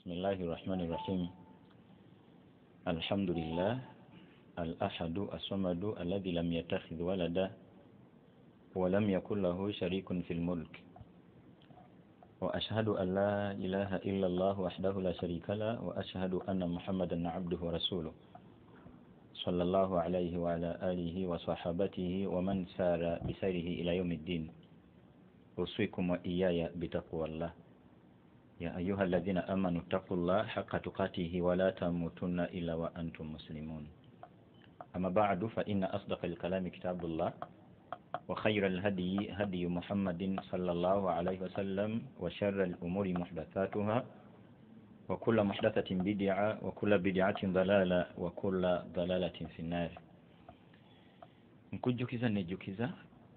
بسم الله الرحمن الرحيم. الحمد لله الأحد الصمد الذي لم يتخذ ولدا ولم يكن له شريك في الملك، وأشهد أن لا إله إلا الله وحده لا شريك له، وأشهد أن محمدا عبده ورسوله صلى الله عليه وعلى آله وصحابته ومن سار بسيره إلى يوم الدين. أوصيكم وإياي بتقوى الله. يا أيها الذين آمنوا اتقوا الله حق تقاته ولا تموتن إلا وأنتم مسلمون. أما بعد، فإن أصدق الكلام كتاب الله، وخير الهدي هدي محمد صلى الله عليه وسلم، وشر الأمور محدثاتها، وكل محدثة بدعة، وكل بدعة ضلالة، وكل ضلالة في النار. Nkujjukiza nejjukiza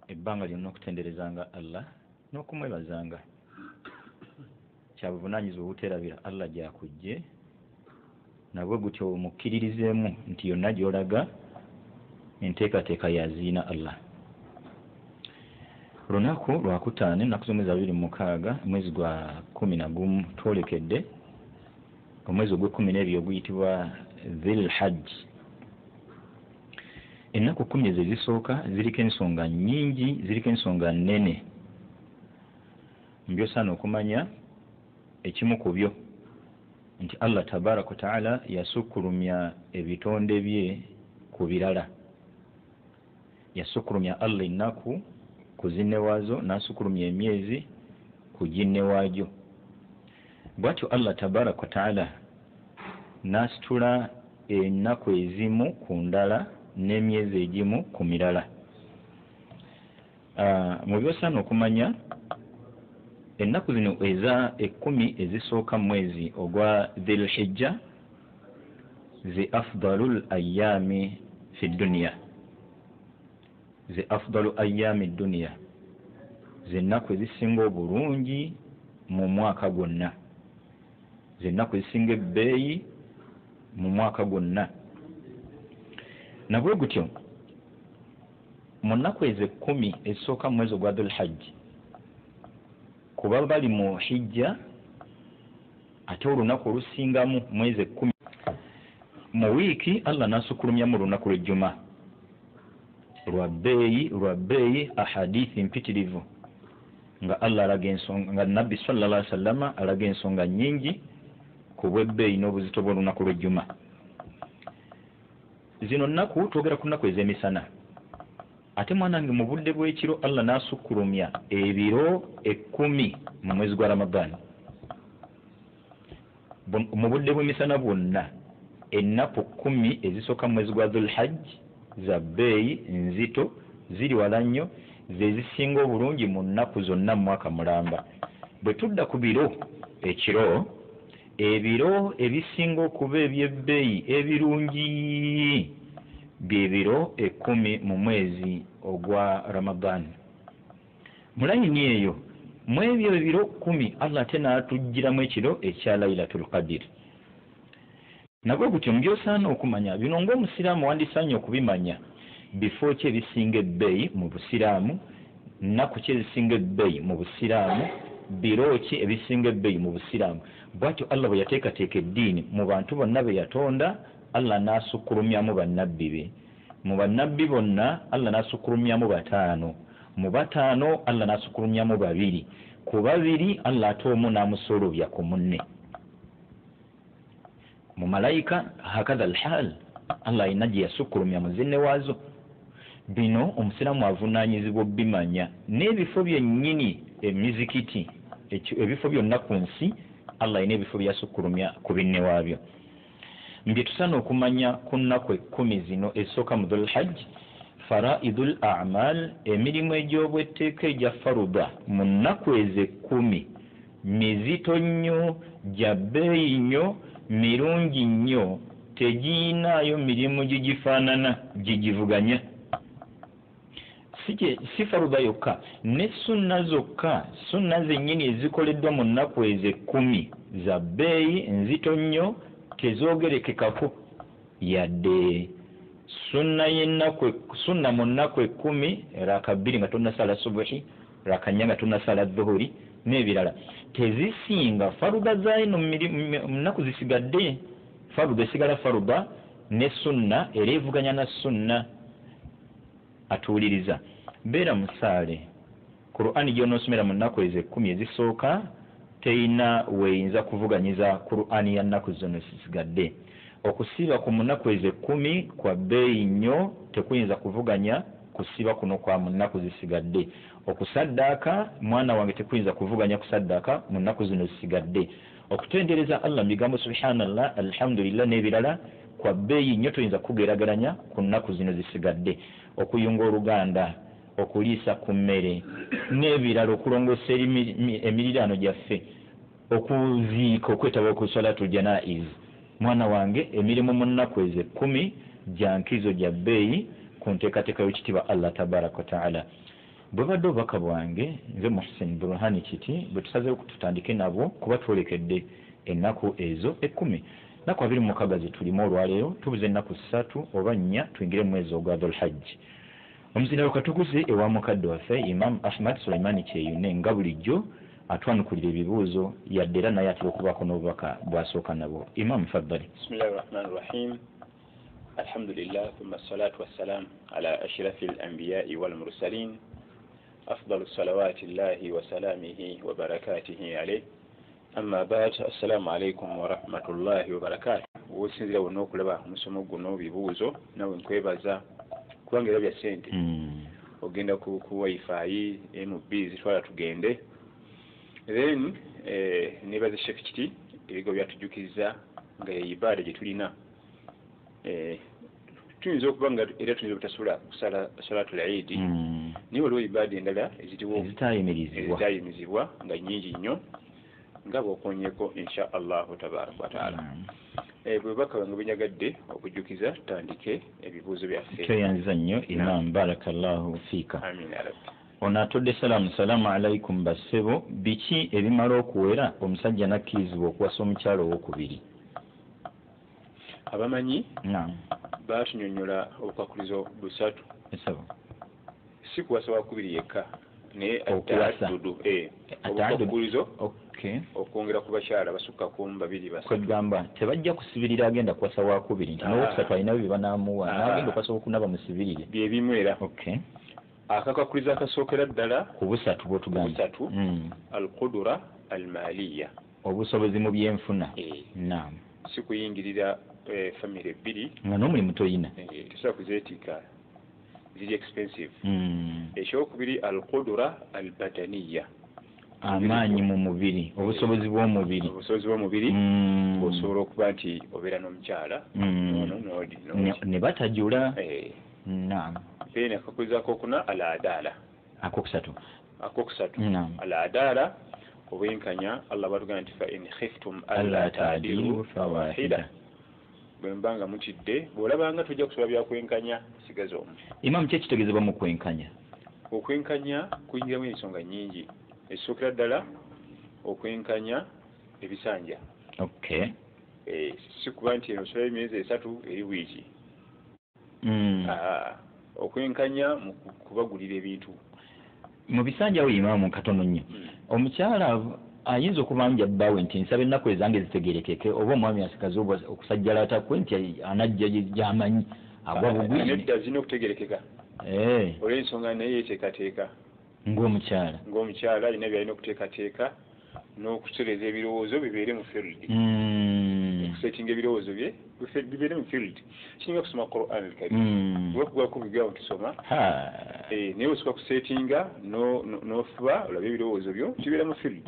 ebbanga lyonna okutenderezanga Allah n'okumwebazanga. Kyabuvunaanyizibwa obuteerabira Allah gyakujje, nabwe gutyo omukkiririzeemu nti yonna gy'olaga enteekateeka yaziina Allah. Lunaku lwakutaano, ennaku z'omwezi 26, mwezi gwa 11, twolekedde omwezi ogw'e12 oguyitibwa Dhil Hajj. Ennaku 10 ezo ezisooka ziriko ensonga nnyingi, ziriko ensonga nnene. Mbyosaana okumanya ekimu ku byo nti Allah tabaraka wa taala yasukkulumya ebitonde bye ku birala. Yasukkulumya Allah ennaku ku zinne waazo, n'asukkulumya emyezi ku ginne waagyo. Bw'atyo Allah tabaraka wa taala n'asitula ennaku ezimu ku ndala n'emyezi egimu ku mirala. Mu byosaana okumanya, ennaku zino eza 10 ezisooka mu mwezi ogwa Dhil Hijja zi afdalul ayami fi dunya, zi afdalu ayami dunya, zennaku ezisinga obulungi mu mwaka gwonna, zennaku ezisinga ebbeeyi mu mwaka gwonna. Nabwe gutyo mu nnaku ezo 10 ezisooka mu mwezi ogwa Dhul Hajj, kuba bali mu hijja, ate olunaku olusingamu mwezi 10 mu wiiki Allah n'asukkulumyamu olunaku lw'ejjuma lwa bbeeyi, lwa bbeeyi. Ahadithi mpitirivu nga Allah alaga ensonga, nga Nabbi sallallahu alaihi wasallama alaga ensonga nnyingi ku bw'ebbeeyi n'obuzito bw'olunaku lw'ejjuma. Zino nnaku twogera ku nnaku ez'emisana. Ate mwanange mu budde bw'ekiro Allah n'asukkulumya ebiro 10 mu mwezi gwa Ramadhan. Mu budde bw'emisana bwonna ennaku 10 ezisooka mu mwezi gwa Dhul Hajj za bbeeyi nzito, ziri wala nnyo, ze zisinga obulungi mu nnaku zonna mu mwaka mulamba. Bwe tudda ku biro ekiro, ebiro ebisinga okuba eby'ebbeeyi ebirungi byebiro 10 mu mwezi ogwa Ramadan. Mu layini eyo, mu ebyo ebiro 10 Allah ate n'atuggyiramu ekiro ekya Lailatul Qadr. Nabwe gutyo mbyosaana okumanya bino ng'omusiraamu wandisaanye okubimanya. Bifo ki ebisinga ebbeeyi mu busiraamu, nnaku ki ezisinga ebbeeyi mu busiraamu, biro ki ebisinga ebbeeyi mu busiraamu. Bw'atyo Allah bwe yateekateeka eddiini mu bantu bonna be yatonda, Allah n'asukkulumyamu bannabbi be. Mu bannabbi bonna Allah n'asukkulumyamu 5, mu 5 Allah n'asukkulumyamu 2, ku 2 Allah ate omu n'amusolobya ku munne. Mu malayika hakadha alhal, Allah alina gye yasukkulumya mu zinne waazo. Bino omusiraamu avunaanyizibwa obbimanya. N'ebifo byennyini, emizikiti, ebifo byonna ku nsi, Allah alina ebifo byasukkulumya ku binne waabyo. Mbye tusaana okumanya ku nnaku 10 zino ezisooka mu Dhul Hajj, faraidul a'mal, emirimu egy'obwetteeka egya faruda mu nnaku ezo 10 mizito nnyo, gya bbeeyi nnyo, mirungi nnyo, tegiinaayo mirimu gigifaanana gigivuganya. Si faruda yokka, ne sunna zokka, sunna zennyini ezikoleddwa mu nnaku ezo 10 za bbeeyi nzito nnyo, tezoogerekekako yadde. Sunna y'ennaku, sunna mu nnaku 10, raka 2 nga tonnasaala subuhi, raka 4 nga tonnasaala dhuhuri, n'ebirala tezisinga faruda zaino mu nnaku zisigadde. Faruda esigala faruda ne sunna era evuganya na sunna. Atuwuliriza, beera musaale. Qur'ani gy'onoosomera mu nnaku ezo 10 ezisooka teyina weeyinza kuvuganyiza Qur'ani ya nnaku zino zisigadde. Okusiiba ku munaku ezo 10 kwa bbeeyi nnyo, tekuyinza kuvuganya kusiiba kuno kwa mu nnaku zisigadde. Okusaddaaka mwana wange tekuyinza kuvuganya kusaddaaka mu nnaku zino zisigadde. Okutendereza Allah mu bigambo subhanallah, alhamdulillah n'ebirala kwa bbeeyi nnyo, toyinza kugeraageranya ku nnaku zino zisigadde. Okuyunga oluganda, okuliisa ku mmere n'ebirala, okulongoosa emiriraano gyaffe, okuziika, okwetaba ku salatul janaiz. Mwana wange, emirimu mu nnaku ezo 10 gya nkizo, gya bbeeyi ku nteekateeka y'ekitiibwa Allah tabaraka wa taala. Bwe badde obubaka bwange nze Muhsin Burhani Kiti, bwe tusazeewo tutandike nabwo kuba twolekedde ennaku ezo 10. Nnaku 26 ze tulimu olwaleero, tubuze ennaku 3 oba 4 tuyingire mu mwezi ogwa Dhul-Hajj. Omuzindalo katuguze ewa mukadde waffe Imam Ahmad Suleimani Kyeyune, nga bulijjo atwanukulira ebibuuzo, yadde era naye atera okubaako n'obubaka bw'asooka nabwo. Imam, faddali. Bismillahi rahmani rahim. Alhamdulillah, thumma salatu wassalam ala ashrafi al-anbiyai wal mursalin, afdalu salawati llahi wa salamihi wa barakatihi alayhi. Amma ba'd, assalamu alaikum wa rahmatullahi wa barakatuh. Wosinzira wonna okulaba omusomo guno bibuuzo, nawe nkwebaza kubanga era bya ssente. Ogenda ku wifi MB zitwala tugende. Then nebaza Sheikh Kiti ebigo byatujjukiza nga ye ibaada gye tulina. Tuyinza okuba nga era tuyinza obutasula kusala salatul Eid, naye waliwo ibaada endala eziriwo ezitayimirizibwa nga nnyingi nnyo, nga bw'okonyeeko insha Allahu tabaraka wa taala. Bwe bubaka bwange bwe njagadde okujjukiza, tutandike ebibuuzo byaffe. Tweyanziza nnyo Imam, barakallahu fiika. Amin ya rabbi. Ono atodde salaamu. Salaamu alaikum bassebo, biki ebimala okuwera omusajja n'akkirizibwa okuwasa omukyala owokubiri? Abamanyi baatunyonnyola obukwakulizo busatu. Esabo. Si kuwasa wakubiri yekka, naye Okuwasa. ataddudu, obukwakulizo okwongera ku bakyala basukka ku babiri, basatu. Kwegamba tebajja kusibirira agenda kuwasa wakubiri nti n'owokusatu alinayo bye banaamuwa, n'agenda okuwasa owokuna bamusibirire. Bye bimu era. Akakwakulizo akasookera ddala ku busatu bw'otugambye. Busatu. Alqudura almaliya, obusobozi mu byenfuna. Si kuyingirira famire ebbiri nga n'omulimu toyina. Tosobola kuzeetikka, ziri expensive. Ekyokubiri, alqudura albadaniya, amaanyi mu mubiri, obusobozi bw'omubiri. Obusobozi bw'omubiri, osobola okuba nti obeera n'omukyala ono n'oli n'oli. Ne batajula. Then akakulizo akokuna, al adaala. Akokusatu. Akokusatu, al adaala, obwenkanya. Allah batugamba nti fa in khiftum alla alla taadilu taadilu fawahida, bwe mba nga mutidde, bw'olabanga tojja kusobola byakwenkanya, sigaza omu. Imamu, ki ekitegeezebwa mu kwenkanya? Okwenkanya kuyingiramu ensonga nnyingi. Ekisookera ddala, okwenkanya ebisanja. Si kuba nti eno osulayo emyezi 3, eri wiiki. Okwenkanya mu kubagulira ebintu. Mu bisanja awo, imaamu, katono nnyo, omukyala ayinza okubanja bbaawe nti nsaba ennaku ezange zitegerekeke, oba omwami asikaze okusajjalata kwe nti anajja gy'amanyi agwa bugwi? Nedda, zirina okutegerekeka olw'ensonga naye yeteekateeka. Ng'omukyala. Ng'omukyala alina byalina okuteekateeka n'okutereeza ebirowoozo bibeere mu field, okusetinga ebirowoozo bye bibeere mu field. Kiringa kusoma Quran al-Karim, oba kugwako bigambo tusoma, naye osooka kusetinga n'ofuba olabe ebirowoozo byo kibeera mu field.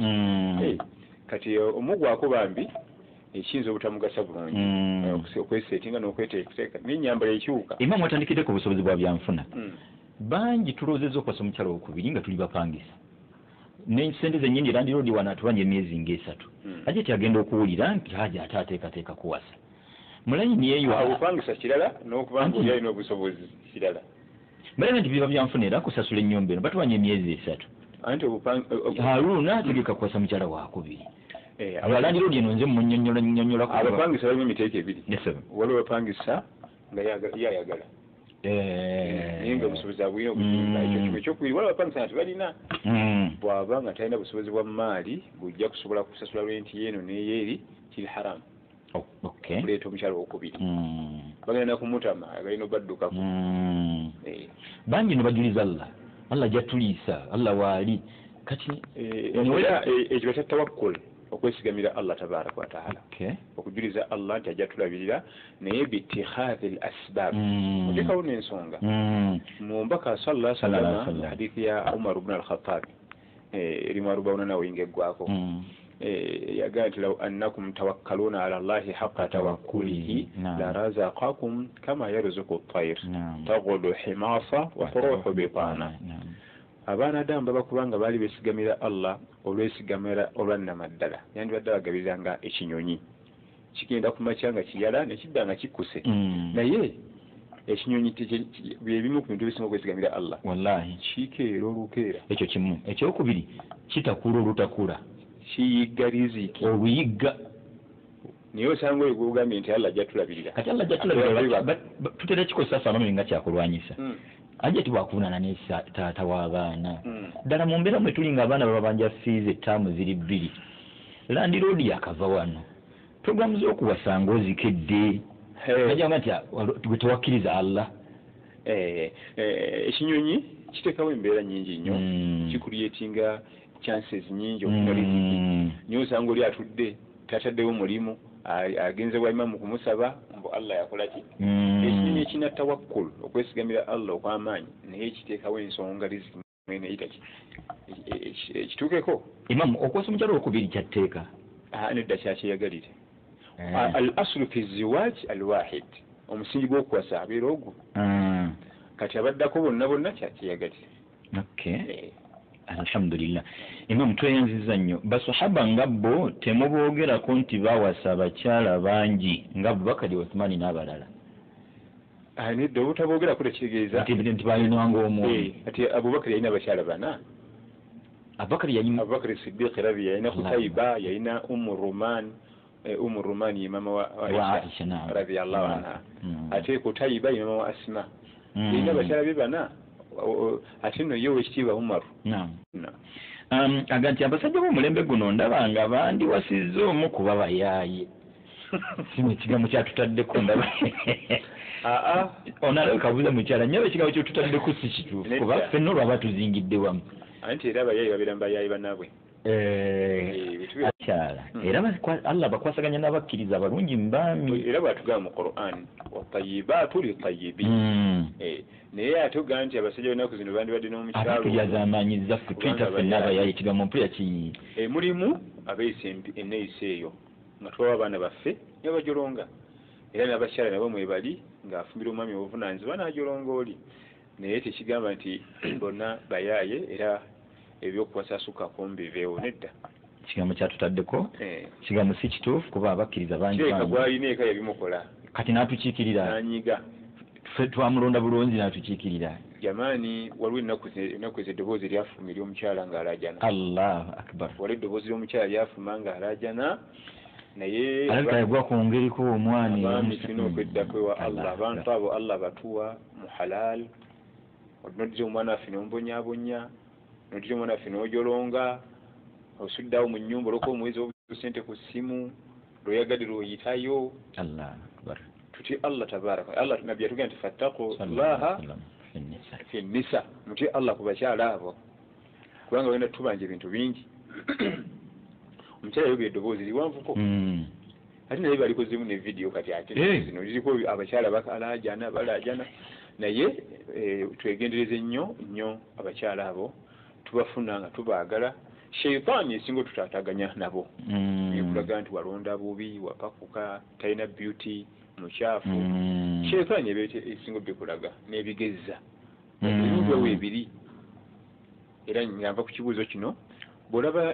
Kati omugwako bambi ekiyinza obutamugasa bulungi. Okwesetinga n'okweteekateeka n'ennyambala ekyuka. Imaamu, watandikidde ku busobozi bwa byanfuna. Bangi tulowoozezza okuwasa omukyala owokubiri nga tuli bapangisa nesente zennyini, landlord wano atubanja emyezi ng'esatu. Ate tyagenda okuwulira nti haja ate ateekateeka kuwasa mulayini eyo. Obupangisa kirala n'okuba nga oli alina obusobozi kirala. Balaba nti biba byanfuna era kusasula ennyumba eno batubanja emyezi 3. Anti Haruna ategeka kuwasa mukyala wakubiri, abalandlord eno nze munyonnyola nnyonnyola. Abapangisa balina emiteeko ebiri. Yes, sir. Waliwo bapangisa nga yayagala naye nga obusobozi abulina okuzimba, ekyo kimu. Ekyokubiri, waliwo abapangisa nga tebalina. Bw'aba nga talina busobozi bwa maali bujja kusobola kusasula renti yeeno neyeeri, kiri haramu okuleeta omukyala owokubiri. Bagenda kumutama, agalina obaddukako. Bangi no bajuliza Allah, Allah jatuliisa, Allah waali. Kati era ekyo bakya tawakkul, okwesigamira Allah tabaraka wataala, okujuliza Allah nti ajja tulabirira, naye biitikhadhi l asbab, oteekawo n'ensonga. Mu mbaka sallallahu sallama, hadithi ya Umar bnu al-Khattab erimu arubauna nawe yinga eggwako, yagamba nti law annakum tawakkaluna ala llahi haqa tawakkulihi la razaqakum kama yarzuku tayr taghdu himasa wa turuhu bitana. Abaana adamu baba kubanga baali besigamira Allah olwesigamira olwannamaddala, yandibadde abagabirira nga ekinyonyi kigenda ku makya nga kiyala nekidda nga kikkuse. Naye ekinyonyi byebimu ku bintu ebisinga okwesigamira Allah. Wallahi kikeera olukeera. Ekyo kimu. Ekyokubiri, kitakula olutakula, kiyigga riziki oluyigga. Naye osanga oyo gwogambye nti Allah ajja tulabirira. Kati Allah ajja tulabirira tutera kikozesa ffe nga kyakulwanyisa. Ajja tibwakuvunaana ne taata w'abaana. Ddala mu mbeera mwe tuli nga abaana babanja fees ettaamu ziri 2, landiroodi yakava wano, programu z'okuwasa ng'ozikedde, ajamba nti gwe tewakkiriza Allah. Ekinyonyi kiteekawo embeera nnyingi nnyo, kikuliyetinga chances nnyingi okufuna riziki. Naye osanga oli atudde tataddewo mulimu, agenze wa imamu kumusaba mbu Allah yakola ki. Ekinyonyi ekina tawakkul, okwesigamira Allah okw'amaanyi, naye kiteekawo ensonga riziki mwene eyita kituukeko. Imamu, okuwasa omukyala owokubiri kyatteeka? Nedda, kyakyeyagalire. Al aslu fi ziwaj al wahid, omusingi gw'okuwasa abeera ogwo. Kati abaddako bonna bonna kyakyeyagalire. Alhamdulillah. Imam, tweyanziza nnyo. Basahaba nga bo temuboogerako nti bawasa abakyala bangi nga Abubakari, Othmani n'abalala? Nedda, obutaboogerako tekitegeeza nti balinanga omwoyo. Ati Abubakari yalina abakyala 4. Abubakari yalina Abubakari Siddiq rabi, yalina Kutaiba, yalina Ummu Ruman. Ummu Ruman ye mama wa Aisha radiyallahu anha. Ate Kutaiba ye mama wa Asma. Yalina abakyala be 4. Ate nno ye owekitiibwa Umaru. Aga nti abasajja b'omulembe guno ndaba nga bandiwasizza omu kuba bayaaye. Sino ekigambo kyatutaddeko ndaba. Ono alabika abuuza mukyala, nnyabo ekigambo kyotutaddeko si kituufu, kuba ffenna olwaba tuzingidde wamu. Anti era abayaaye babeera mu bayaaye bannaabwe. Akyala era Allah bakwasaganya n'abakkiriza abalungi mu baami. Era bw'atugamba mu Quran watayibaatu litayibin. Naye ate ogamba nti abasajja b'ennaku zino bandibadde n'omukyalo atulyazaamaanyiza ffe, tuyita ffenna abayaaye. Ekigambo mpulira ki Mulimu abeeyisa enneeyisa eyo nga tubawa abaana baffe ne bajolonga, era n'abakyala nabo mwebali ng'afumbira omwami obuvunaanyizibwa n'ajolonga oli. Naye tekigamba nti bonna bayaaye era ebyokuwasasukako mbiveewo, nedda. Ekigambo kyatutaddeko kigambo si kituufu, kuba abakkiriza bangi. Kireka gwalina eka yabimukola. Kati n'atukiikirira. N'anyiga. Ffe twamulonda bulungi n'atukiikirira. Jamaani, waliwo ennaku ezo eddoboozi lyafuma ery'omukyala ng'alaajana. Allahu akbar. Waliwo eddoboozi ly'omukyala lyafuma ng'alaajana, naye alabika yagwa ku ngeriko omwani. Abaami tulina okweddako ewa Allah. Abantu abo Allah batuwa mu halal. Noddira omwana waffe n'omubonyaabonya, noddira omwana waffe n'ojolonga, osuddeawo mu nnyumba olwokuba omuwezi obusente ku ssimu lweyagadde lw'oyitayo. Allahu akbar. Tutye Allah tabaraka. Allah nabbi yatugamba nti fattaqu llaha fi nisa, mutye Allah ku bakyala abo, kubanga bagenda tubanja ebintu bingi. Omukyala yayogera eddoboozi liwanvuko, ate naye balikozeemu ne vidiyo kati, ate zino ziriko abakyala balaajana balaajana. Naye twegendereze nnyo nnyo abakyala abo, tubafuna nga tubaagala. Sheitaani esinga otutaataganya nabo ekulaga nti walonda bubi, wapakuka, talina beauty, mukyafu. Sheitaani eba esinga obikulaga n'ebigezza ebintu ewo ebiri. Era nga nva ku kibuuzo kino, bw'olaba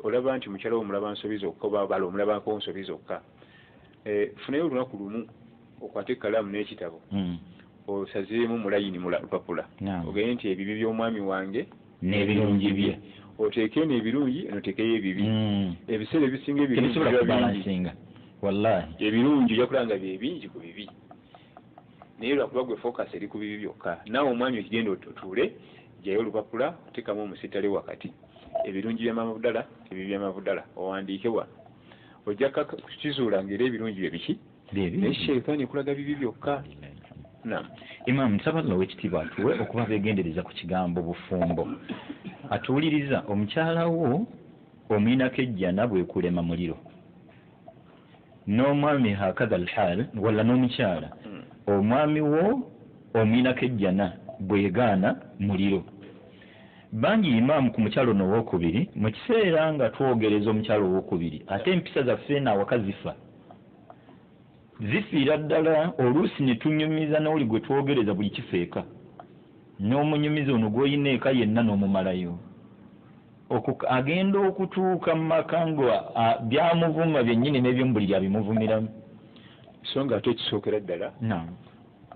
olaba nti mukyala wo omulaba nsobi zokka, oba bala omulabako nsobi zokka, funayo olunaku lumu okwate ekkalaamu n'ekitabo, osazeemu mu layini mu lupapula, ogende nti ebibi by'omwami wange n'ebirungi bye, oteeke eno ebirungi, eno oteekeyo ebibi. Ebiseera ebisinga ebirungi tebisobola biba bingi. Kubalansinga wallahi. Ebirungi ojja kulaba nga bye bingi ku bibi, naye lwakuba gwe focus eri ku bibi byokka. Naawe omwami okigenda otuule, gyayo olupapula, oteekamu omusittale wakati. Ebirungi bya Mama Abdallah, ebibi bya Mama Abdallah, owandiike wano, ojja kukizuula ng'era ebirungi bye biki, naye sheitaani ekulaga bibi byokka. Naam. Imam, nsaba Allah ow'ekitiibwa atuwe okuba beegendereza ku kigambo bufumbo. Atuwuliriza, omukyala wo omuyinako ejjana bwekulema muliro, n'omwami hakadha alhal, walla n'omukyala, omwami wo omuyinako ejjana bwegaana muliro. Bangi imaamu ku mukyalo ono owokubiri, mu kiseera nga twogereza omukyalo owokubiri, ate empisa zaffe eno awaka zifa, zifiira ddala. Oluusi ne tunyumiza n'oli gwe twogereza buli kifo eka, n'omunyumiza ono gw'olina eka yenna n'omumalayo. Agenda okutuuka mu maka nga byamuvuma byennyini n'ebyomubuliri abimuvumiramu. So nga ate ekisookera ddala,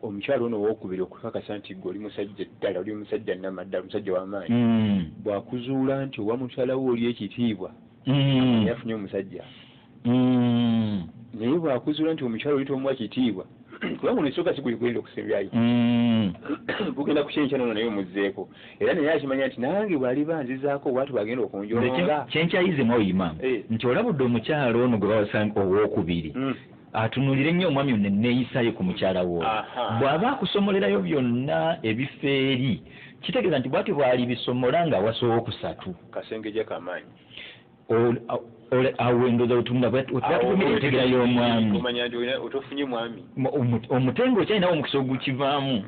omukyalo ono owokubiri okukakasa nti gwe oli musajja ddala, oli musajja namaddala, omusajja w'amaanyi, bw'akuzuula nti owa mukyala wo oli ekitiibwa, naye afunye omusajja. Naye bw'akuzuula nti omukyala oli tomuwa kitiibwa, kubanga ono ekisooka si gwe gugenda okusembyayo, gugenda kukyenkya nono naye omuzzeeko, era naye akimanya nti nange bw'aliba nzizaako bwati bw'agenda okunjolonga. Kyenkyayize mwoyo imaamu, nti olabudde omukyala ono gwe bawasanga owokubiri, atunuulire nnyo omwami ono neeyisayo ku mukyala wo. Bw'aba akusomolerayo byonna ebifo eri, kitegeeza nti bw'atyo bw'alibisomola ng'awasa owokusatu. Kasengejja kamaanyi. Awo endowooza wetunula tutumira entegera y'omwami. Omanya nti otofunye mwami. Omutengo okyalinawo omukisa ogukivaamu.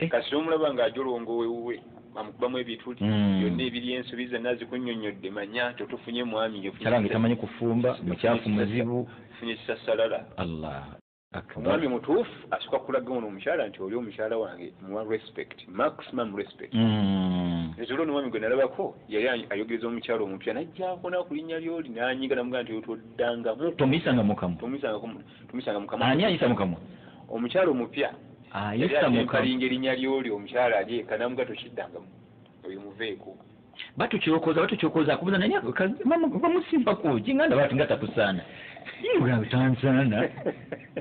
Kasita omulaba ng'ajolonga owewuwe, amukubamu ebituli byonna ebiri ensobi zonna zikunnyonnyodde, manya nti otofunye mwami. Mukyala wange tamanyi kufumba, mukyafu, muzibu. Ofunye kisasalala. Allah akbar. Omwami mutuufu asooka kulaga ono omukyala nti oli omukyala wange, muwa respect, maximum respect. Ekiro omwami gwe nalabako yali ayogereza omukyala omupya, najjako na ku linnya lyoli n'anyiga namugaa nti otoddangamu. Tomusanga mukamwa. Tomusanga mukamwa. Ani ayisa mukamwa? Omukyala omupya ayisa mukamwa. Alinga erinnya lyoli omukyala ali eka namuga tokiddangamu, oyo muveeko. Batukyokoza akubuza naye bamusimbako kinganda bati nga takusaana. Iwe tansaana.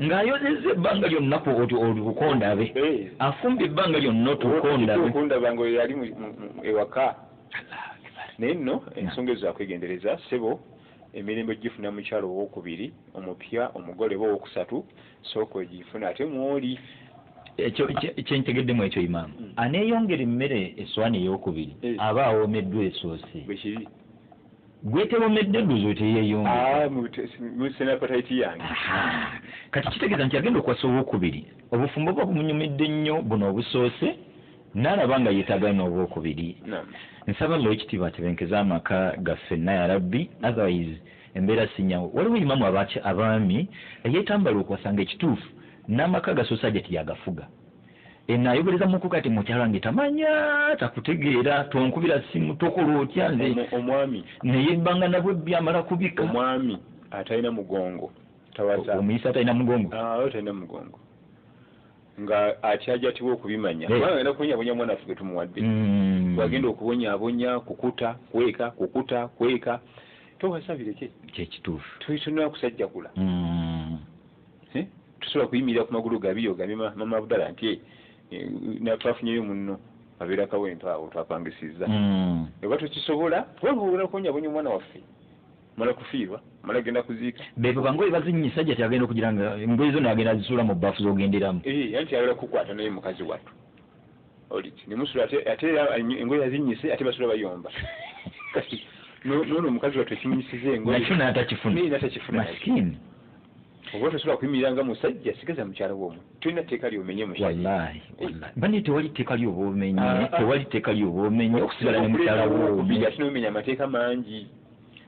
Ng'ayozezza ebbanga lyonna olukondabe. Afumbye ebbanga lyonna otukondabe. Otukondabe nga oyo yali ewaka. Naye nno ensonga ezo zakwegendereza ssebo, emirembe gifuna mukyalo owokubiri, omupya, omugole oba owokusatu, sooka ogifuna ate mwoli. Ekyo kyentegeddemu ekyo imaamu. Aneeyongera emmere essowaani eyokubiri, aba awoomeddwa esoose. Bwe kiri. Gwetewomedde nduzo teyeeyongera. Mu yange. Kati kitegeeza nti agenda okuwasa owokubiri, obufumbo bwa bumunyumidde nnyo buno obusoose, n'alaba nga yeetaaga n'obwokubiri. Nsaba Allah ekitiibwa atebenkeze amaka gaffe nna ya Rabbi, otherwise embeera si nnyangu. Waliwo imamu abaami eyeetambala okuwasanga ekituufu n'amaka gasoose ajja tiyagafuga. Eno ayogereza mukuka ati mukyala wange tamanya, takutegeera, tonkubira simu, tokola otya nze. Omwami. Naye ebbanga nabwe byamala kubika. Omwami atalina mugongo tawasa. Omuyisa atalina mugongo. Atalina mugongo. Nga akyajatibwa okubimanya. Kubanga agenda kubonyabonya mwana waffe gwe tumuwadde. Bw'agenda okubonyaabonya, kukuta, kweka, kukuta, kweka. Towasa bireke. Kye kituufu. Tulina kusajjakula. Tusobola kuyimirira ku magulu gabiri ogambe Mama Abdallah nti twafunyeyo munno abeera Kawempe awo twapangisizza. Oba tukisobola, twebula okubonyabonya omwana waffe. Mala kufiirwa, mala genda kuziika. Bebo bangoye bazinnyisa ajja agenda okugira nga engoye zo n'agenda azisuula mu bbaafu z'ogenderamu. Anti ayagala kukwata naye mukazi wattu. Oliti ne musula ate era engoye azinnyise ate basula bayomba. Kati n'ono omukazi wattu ekimunyisiza engoye. Nakyo n'atakifuna. Naye n'atakifuna. Masikini. Oba tosobola kuyimirira nga musajja, sigaza mukyala w'omu. Tolina tteeka ly'omenye musajja. Wallahi, wallahi. Bane tewali tteeka ly'oba omenye, tewali tteeka ly'oba omenye okusigala ne mukyala w'omu. Ate n'omenya amateeka mangi.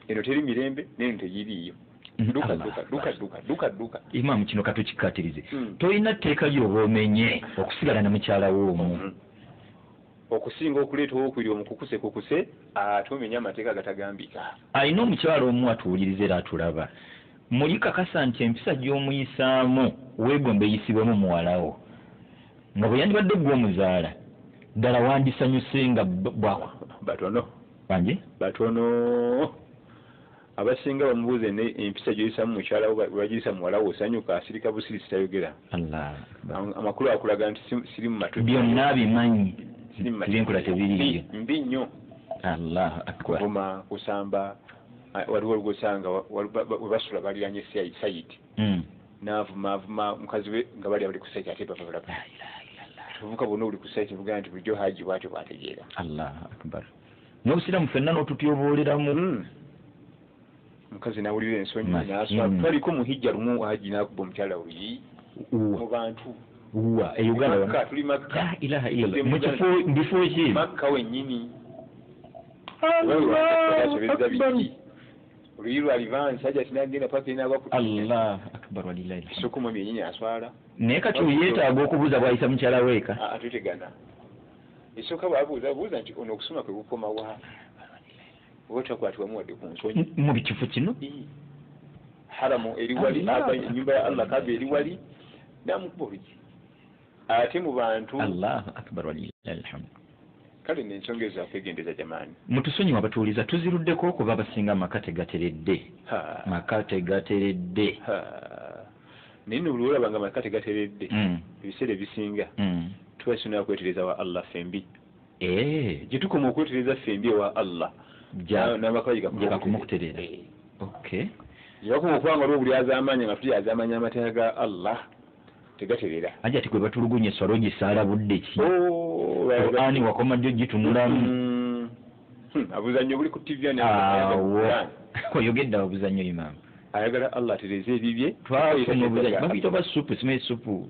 Eno teri mirembe, n'eno tegiriiyo. Dduka, dduka, dduka, dduka, dduka, dduka. Imaamu kino katukikkaatirize. Tolina tteeka ly'oba omenye okusigala ne mukyala w'omu. Okusinga okuleeta owokubiri omukukuse kukuse, ate omenye amateeka agatagambika. Alina omukyala omu atuwuliriza era atulaba. Muli kakasa nti empisa gy'omuyisaamu weegomba eyisibwemu muwalawo. Nga bwe yandibadde ggwe omuzaala, ddala wandisanyuse nga bwako. Batono. Bangi? Batono. Abasinga bamubuuza empisa gy'oyisaamu mukyala wo bagiyisa muwala wo, osanyuka, asirika busirisi tayogera. Allah. Amakulu akulaga nti siri mu matu. Byonna abimanyi. Siri mu matu. Byenkola tebiriiyo. Mbi nnyo. Allahu akbar. Kuvuma, kusamba, waliwo olugosanga webasula baliranye sayidi. Naavuma mukazi we nga bali abali ku sayidi ate bava balaba. La ilaha illallah. Tuvuka bonna oli ku sayidi bugamba nti bulijjo Haji bw'atyo bw'ategeera. Allahu akbar. N'obusiraamu ffenna n'otutyobooleramu. Mukazi n'awulira ensonyi n'aswala. Twaliko mu hijja lumu Haji n'akuba omukyala oluyi mu bantu. Wa e Uganda Makka, tuli Makka. La ilaha illallah. Mu kifo bifo ki? Makka wennyini. Allahu akbar. Oluyi lwa livansi Haji ati n'agenda paka n'agwa ku Allahu akbar walillahi alhamd. Kisukuma byennyini aswala. Naye kati yeetaaga okubuuza bw'ayisa mukyala weeka. Atutegana. Esooka bw'abuuza buuza nti ono okusoma kwe kukoma wa? Oba takwatibwamu wadde ku nsonyi. Mu kifo kino? Haramu eri wali, ennyumba ya Allah Kaaba eri wali, n'amukuba olugi. Ate mu bantu. Allahu akbar walillahi alhamd. Kale n'ensonga ezo zakwegendereza jamaani. Mutusonyiwe abatuwuliza, tuziruddeko okuba abasinga amaka tegateredde. Maka tegateredde. Naye nno buli lw'olaba nga amaka tegateredde, ebiseera ebisinga tuba tulina okwetereza wa Allah ffembi. Gye tukoma okwetereza ffembi ewa Allah, n'amaka gye gakoma okutereera. Okay. Gye bakoma okuba nga waliwo obulyazaamaanyi nga tulyazaamanya amateeka ga Allah, tegatereera. Haji ati gwe batulugunya esswala ogisaala budde ki? Qur'ani wakoma ddi ogitunulamu? Obuzannyo buli ku TV awo. Oyogedde awo obuzannyo Imam. Ayagala Allah atereeze ebibye. Twafuna obuzannyo. Babiyita oba supu, simanyi supu.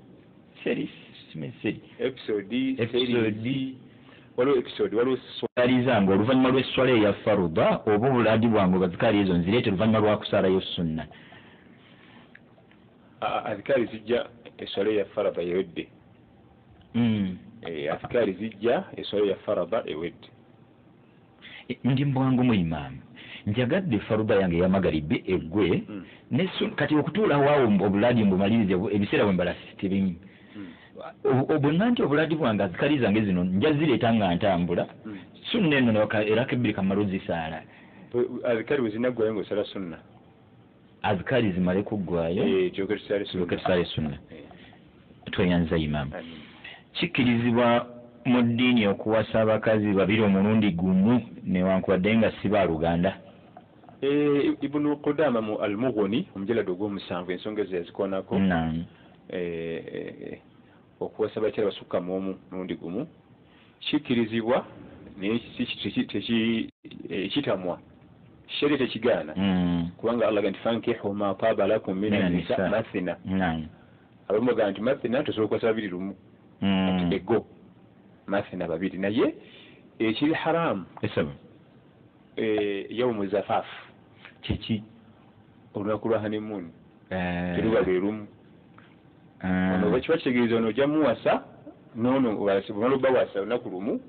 Seri, simanyi seri. Episode, seri. Waliwo episode, waliwo swali zange oluvannyuma lw'esswala eya faruda oba obuladi bwange bazikaali ezo nzireete oluvannyuma lwa kusaalayo sunna. Azikaali zijja esswala eya farada ewedde. Azikaali zijja esswala eya farada ewedde. Ndi mbwangu mu Imam. Njagadde faruda yange eya magaribi eggwe ne kati okutuula waawo obuladi mbumalirize ebiseera bwe mbala tebimu. Bwe nti obuladi bwange azikaali zange zino nja zireeta nga ntambula. Sunna eno eraka ebbiri kamala ozisaala. Azikaali bwe zinaggwayo ng'osala sunna. Azikaali zimale kuggwayo. Tulyoke tusaale sunna. Tweyanza Imam. Kikkirizibwa mu ddiini okuwasa abakazi babiri omulundi gumu newankubadde nga si baaluganda? Ibnu Qudama mu Al-Mughni omujaladi ogw'omusanvu ensonga ezo yazikoonako. Okuwasa abakyala basukka mu omu mulundi gumu kikkirizibwa naye kitamwa, sheria tekigaana, kubanga Allah agamba nti fankihu ma taaba lakum mina nisa mathina. Abamu bagamba nti mathina tosobola okuwasa babiri lumu, ego mathina babiri, naye ekiri haramu yawmu zafaf, kiki? Olunaku lwa honeymoon teruba lwe lumu. Ono oba kiba kitegeeza ono ojja muwasa n'ono bw'omala obbawasa olunaku lumu,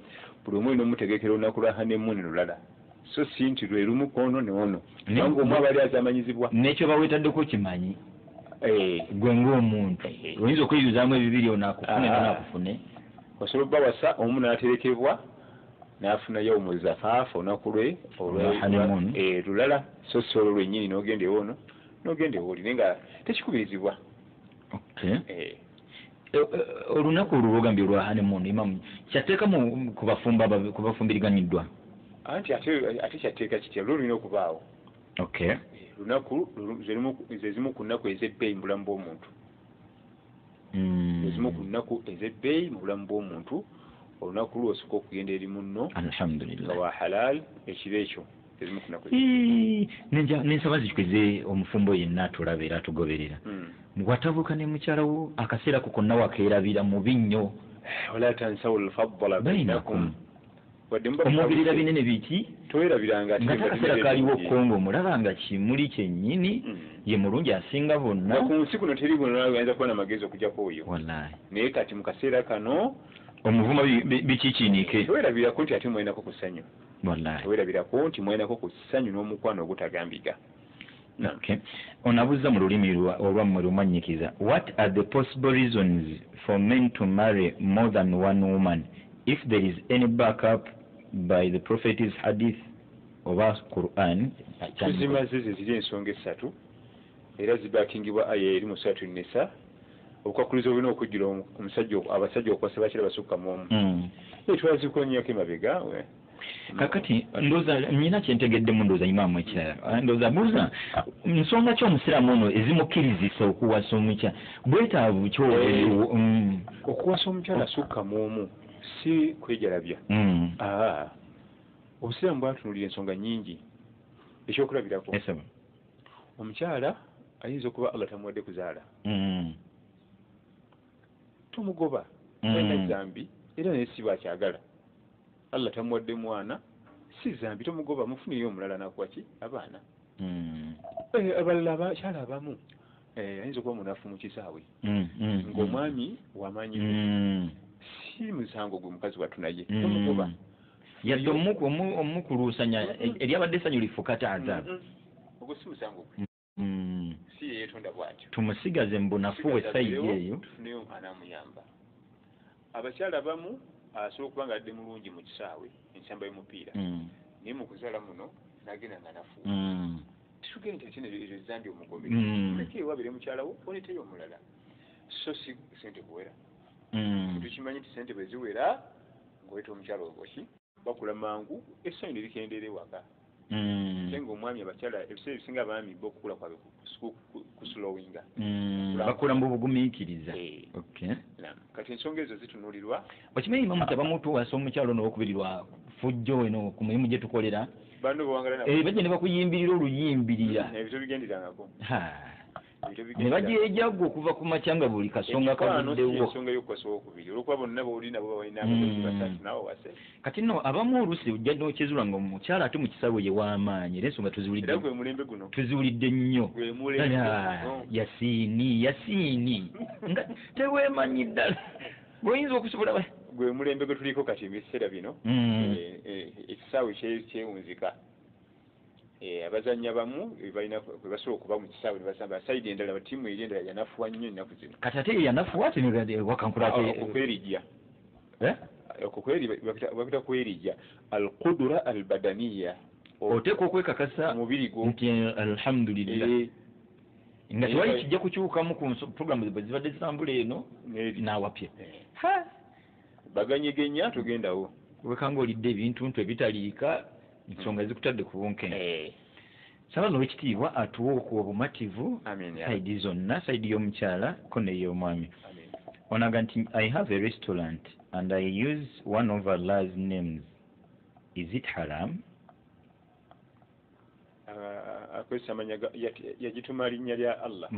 buli omu olina omutegekera olunaku lwa honeymoon lulala, so si nti lwe lumu kw'ono n'ono, kubanga omu aba ali azaamanyizibwa. N'ekyo baweetaddeko kimanyi gwe ng'omuntu oyinza okweyuzaamu ebibiri ono akufune n'ono akufune. Osobola obbawasa omu n'aterekebwa n'afuna yawmu zafaafu olunaku lwe lulala, so si olwo lwennyini n'ogenda ewoono n'ogenda ewooli, naye nga tekikubirizibwa. Okay. Olunaku olwo lwogambye olwa honeymoon Imam, kyatteeka ku bafumbo ku bafumbiriganyiddwa? Anti ate kyatteeka kitya, lwo lulina okubaawo. Okay. Lunaku ze zimu ku nnaku ez'ebbeeyi mu bulamu bw'omuntu. Ze zimu ku nnaku ez'ebbeeyi mu bulamu bw'omuntu. Olunaku lwo osooka okugenda eri munno. Alhamdulillah. Nga wa halal ekiro ekyo. Ezimu ku nnaku. Nensaba zikikweze omufumbo yenna atulaba era atugoberera. Watabuuka ne mukyala wo akaseera ko konna wakeerabira mubi nnyo. Wala tansawu al-fadla bainakum. Omubirira binene biki? Towerabiranga ate nga akaseera kaaliwo Kongo omulaba nga kimuli kyennyini ye mulungi asinga bonna. Ku nsi kuno teri bonna ayinza kuba n'amagezi okuggyako oyo. Wallahi. Naye kati mu kaseera kano omuvuma bikikiinike. Towerabirako nti ate mwalinako ku ssanyu. Wallahi. Towerabirako nti mwalinako ku ssanyu n'omukwano ogutagambika. Okay. Onabuuza mu lulimi olwammwe lumannyikiza. What are the possible reasons for men to marry more than one woman if there is any backup by the prophet's hadith oba Quran? Tuzimaze ze ziri ensonga esatu era zibakingibwa aya eri mu Suratu Nisa. Obukwakulizo bulina okujjula omusajja abasajja okuwasa bakyala basukka mu omu. Twazikonyako emabega Kakati ndowooza nnyina kyentegeddemu, ndowooza imaamu ekirala ndowooza buuza nsonga ki omusiraamu ono ezimukkirizisa okuwasa omukyala bwetaavu ki? Okuwasa omukyala sukka mu omu si kwejalabya. Obusiraamu bwatunuulira ensonga nnyingi. Ekyokulabirako, omukyala ayinza okuba Allah tamuwadde kuzaala, tomugoba, talina zambi era naye si bwakyagala. Allah tamuwadde mwana, si zambi, tomugoba, mufuniyo omulala nakuwa ki abaana. Abalala abakyala abamu ayinza okuba munafu mu kisaawe ng'omwami wamaanyi, si musango gwe mukazi wattu naye tomugoba. Yadde omukuluusanya eryabadde essanyu lifuuka taata. Ogwo si musango gwe, si yeyetonda bw'atyo. Tumusigaze mu bunafu bwe sayidi eyo, tufuneyo anaamuyamba. Abakyala abamu asobola okuba nga adde mulungi mu kisaawe ensamba y'omupiira, naye mu kuzaala muno n'agenda nga nafuuwa. Tetugende nti kino ezo zambi omugobe, muleke ewabire mukyala wo oleeteyo omulala. So si sente kuwera, tukimanyi nti sente bwe ziwera ng'oleeta omukyala oki bakula mangu, essanyu ne likendeera ewaka. Ate ng'omwami, abakyala ebiseera ebisinga abaami bo okukula kwabwe kuslowinga. Bakula mu bugumiikiriza. Kati ensonga ezo zitunuulirwa. Okimanyi imamu nti abamu tuwasa omukyala ono owokubiri lwa fujjo eno ku mulimu gye tukolera, bano bawangala bajja ne bakuyimbirira oluyimbirira. Ebyo tobigenderangako. Ne bagyejagwa okuva ku makya nga buli kasonga kavuddewo. Ensonga y'okuwasa owokubiri olwokuba bonna b'oli nabo balina abakozi basatu, naawe wase. Kati nno abamu oluusi ojja n'okyezula nga omukyala ate mu kisaawe ye w'amaanyi, era ensonga tuziwulidde. Gwe mulembe guno. Tuziwulidde nnyo. Yasiini yasiini nga teweemanyi ddala bw'oyinza okusobola. Gwe mulembe gwe tuliko kati ebiseera bino, ekisaawe kyewunzika. Abazannya bamu balina kwe basobola okuba mu kisaawe ne basamba, sayidi endala ttiimu eri endala yanafuwa nnyo ennaku zino. Kati ate ye yanafuwa ate wakankula ate okwerijja, bakita kwerijja alqudura albadaniya. Oteekwa okwekakasa omubiri gwo nti alhamdulillah nga tewali kijja kukyukamu ku programu bwe zibadde zitambula eno n'awapya. Baganyegenya togendawo. Wekanga olidde ebintu ntu ebitaliika, ensonga zikutadde ku bunkenke. Saba n'owekitiibwa atuwe okuwa obumativu sayidi zonna, sayidi y'omukyala ko ney'omwami. Onaga nti I have a restaurant and I use one of Allah's names, is it haram? Akozesa amanya, yagituma linnya lya Allah.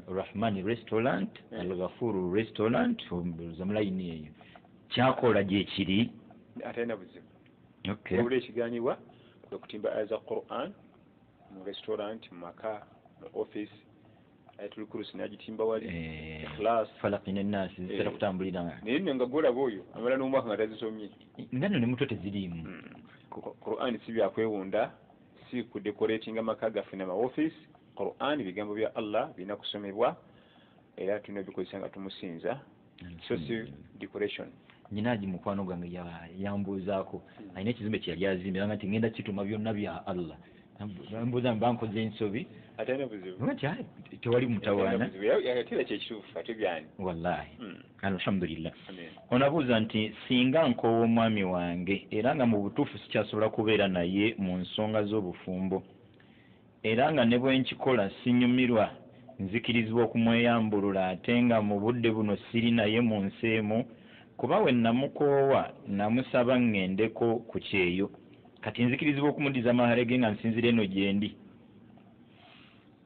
Rahmani Restaurant, Al-Ghafuru Restaurant, zamulayini eyo kyakola gyekiri. Atalina buzibu. Wabula ekiganibwa kwe kutimba aya za Quran mu restaurant, mu maka, mu office. Ayatul Kursi n'agitimba wali, Ikhlas, Falaki ne Nasi zitera kutambulira. Naye nno nga gwolaba oyo amala n'omwaka nga tazisomye, nga nno ne mutwe teziriimu. Quran si byakwewunda, si kudecoratinga maka gaffe n'ama office. Quran bigambo bya Allah, birina kusomebwa era tulina obikozesa nga tumusinza, so si decoration. Nyina mukwano gwange yambuuzaako, alina ekizimbe kye yali azimbye nga nti ngenda kituma byonna bya Allah, mbuuza mba nkoze ensobi. Atalina buzibu. Nti tewali mutawaana. Ate era kyekituufu, ate byani. Wallahi alhamdulillah. Onabuuza nti singa nkoowa omwami wange era nga mu butuufu sikyasobola kubeera naye mu nsonga z'obufumbo, era nga ne bwe nkikola sinyumirwa, nzikirizibwa okumweyambulula ate nga mu budde buno siri naye mu nsi emu, kuba we namukoowa namusaba ŋŋendeko ku kyeyo, kati nzikirizibwa okumuddiza amahale ge nga nsinzira eno gye ndi?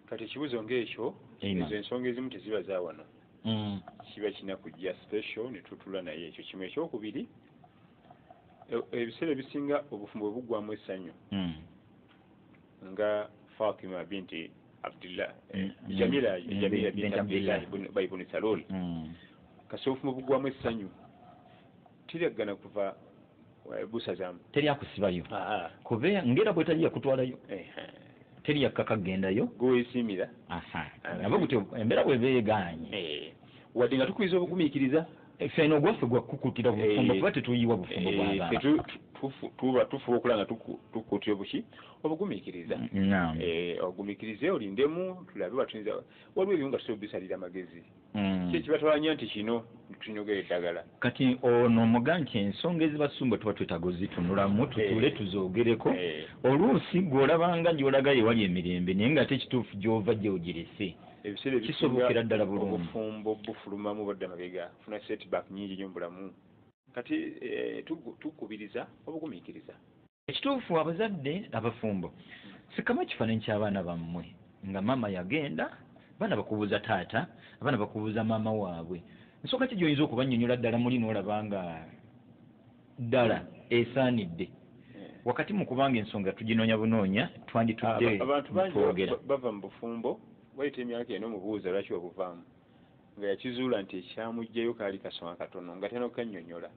Kati ekibuuzo ng'ekyo, ezo ensonga ezimu teziba za wano, kiba kirina kujja special ne tutula naye. Ekyo kimu. Ekyokubiri, ebiseera ebisinga obufumbo bwe buggwamu essanyu, nga Fatima binti Abdillah, Jamila, Jamila binti Abdillah ibn Salul, kasi obufumbo buggwamu essanyu teryaggana kuva busazaamu. Teryakusibayo kuba ngera bwe tali yakutwalayo, teri yakkaka kugendayo. Gwe weesiimira. Nabo gutyo embeera bwe beegaanye. Wadde nga tukuyinza obugumiikiriza. Ffe eno ogwaffe gwakukutira bufumbo, kuba tetuyiwa bufumbo bw'abantu. Tuba tufuba okulanga tukutya obuki obugumiikiriza. Ogumiikirize olindemu tulabe batuyinza waliwo ebimu nga tusobola obisalira amagezi. Ki ekibatawanya nti kino tunyogera eddagala. Kati ono omuga nti ensonga ezibasumba tuba twetaaga ozitunulamu tutuule tuzoogereko. Oluusi gw'olabanga gy'olaga ye wali emirembe naye ng'ate ekituufu gy'ova gy'ogirese. Ebiseera kisobokera ddala bulungi. Obufumbo bufulumamu badda mabega funa setback nnyingi nnyo mu bulamu. Kati tukubiriza obugumiikiriza. Ekituufu abazadde abafumbo sikamu ekifaananyi ky'abaana bammwe nga maama yagenda, abaana bakubuuza taata, abaana bakubuuza maama waabwe. Nsonga ki gy'oyinza okubannyonnyola ddala muli n'olaba nga ddala esaanidde? Wakati mu kubanga ensonga tuginoonya bunoonya twanditudde abantu bangi bava mu bufumbo wayita emyaka eno omubuuza lwaki wabuvaamu nga yakizuula nti ekyamuggyayo kaali kasonga katono nga tena okukannyonnyola.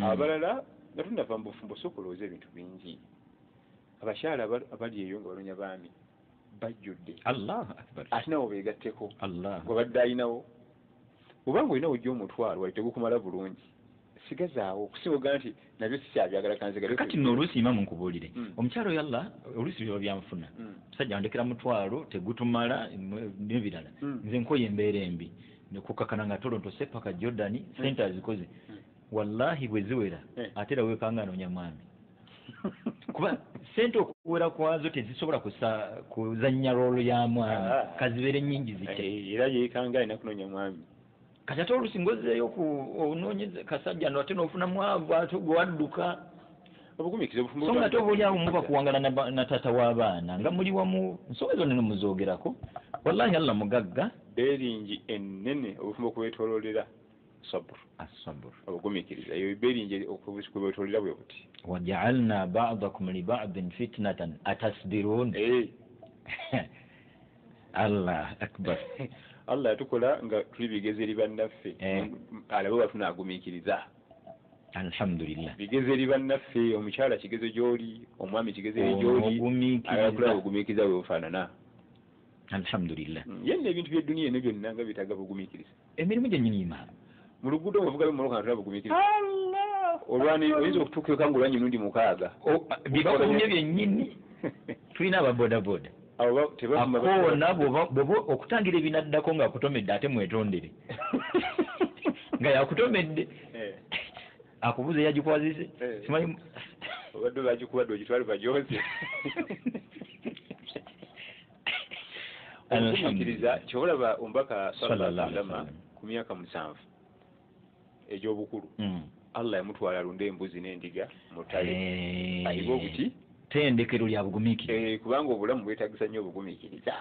Abalala nga tunava mu bufumbo sooka olowooza ebintu bingi. Abakyala abali eyo nga banoonya baami bajjudde. Allahu akbar. Ate nabo beegatteko. Gw'obadde alinawo obanga olinawo ojja omutwalo wali tegukumala bulungi sigazaawo okusinga ogaa nti nabyo sikyabyagala kanzigale. Kati nno oluusi imamu nkubuulire omukyalo oyo Allah oluusi biba byanfuna musajja wandekera mutwalo tegutumala n'ebirala nze nkoye embeera embi nekukakana nga tolontose paka Jordan sente azikoze wallahi bwe ziwera ate era weekanga anoonya mwami kuba sente okuwera kwazo tezisobola kuzannya roolo ya mwami kazibeere nnyingi zitya era yeekanga alina kunoonya mwami. Kati ate oluusi ng'ozzeeyo onoonyeza kasajja no ate n'ofuna mwavu ate gwe wadduka. Obugumiikiriza obufumbo so nga ate oba oliawo muba kuwangala na taata w'abaana nga muli wamu nsonga zonna ne muzoogerako. Wallahi Allah mugagga. Beeringi ennene obufumbo okwetooloolera sabr. As-sabr. Obugumiikiriza eyo beeringi okwetooloolera bwe buti. Waja'alna ba'dakum li ba'din fitnatan atasbirun. Allah akbar. Allah yatukola nga tuli bigezi eri bannaffe alabe oba tunaagumiikiriza. Alhamdulillah. Bigezi eri bannaffe omukyala kigezo gy'oli omwami kigezo eri gy'oli ayagala obugumiikiriza bwe bufaanana. Alhamdulillah. Yenna ebintu by'edduniya eno byonna nga byetaaga bugumiikiriza. Emirimu gyennyini imamu mu luguudo ng'ovugayo emmotoka nga tolaba bugumiikiriza. Allah olwani oyinza okutuuka nga olwanya emirundi 6 byebakulumye byennyini. Tulina ababodaboda akoona bwoba okutangira ebinaddako ng'akutomedde ate mwetondere nga yakutomedde akubuuza eyagikwazise simanyi obadde bagikubadde ogitwale bajoze. Obugumiikiriza ky'olaba omubaka sallallahu alaihi wasallam ku myaka 7 egy'obukulu Allah yamutwala alunde embuzi n'endiga mu ttale ayiga obuti tendekero lya bugumiikiriza kubanga obulamu bwetagisa nnyo obugumiikiriza.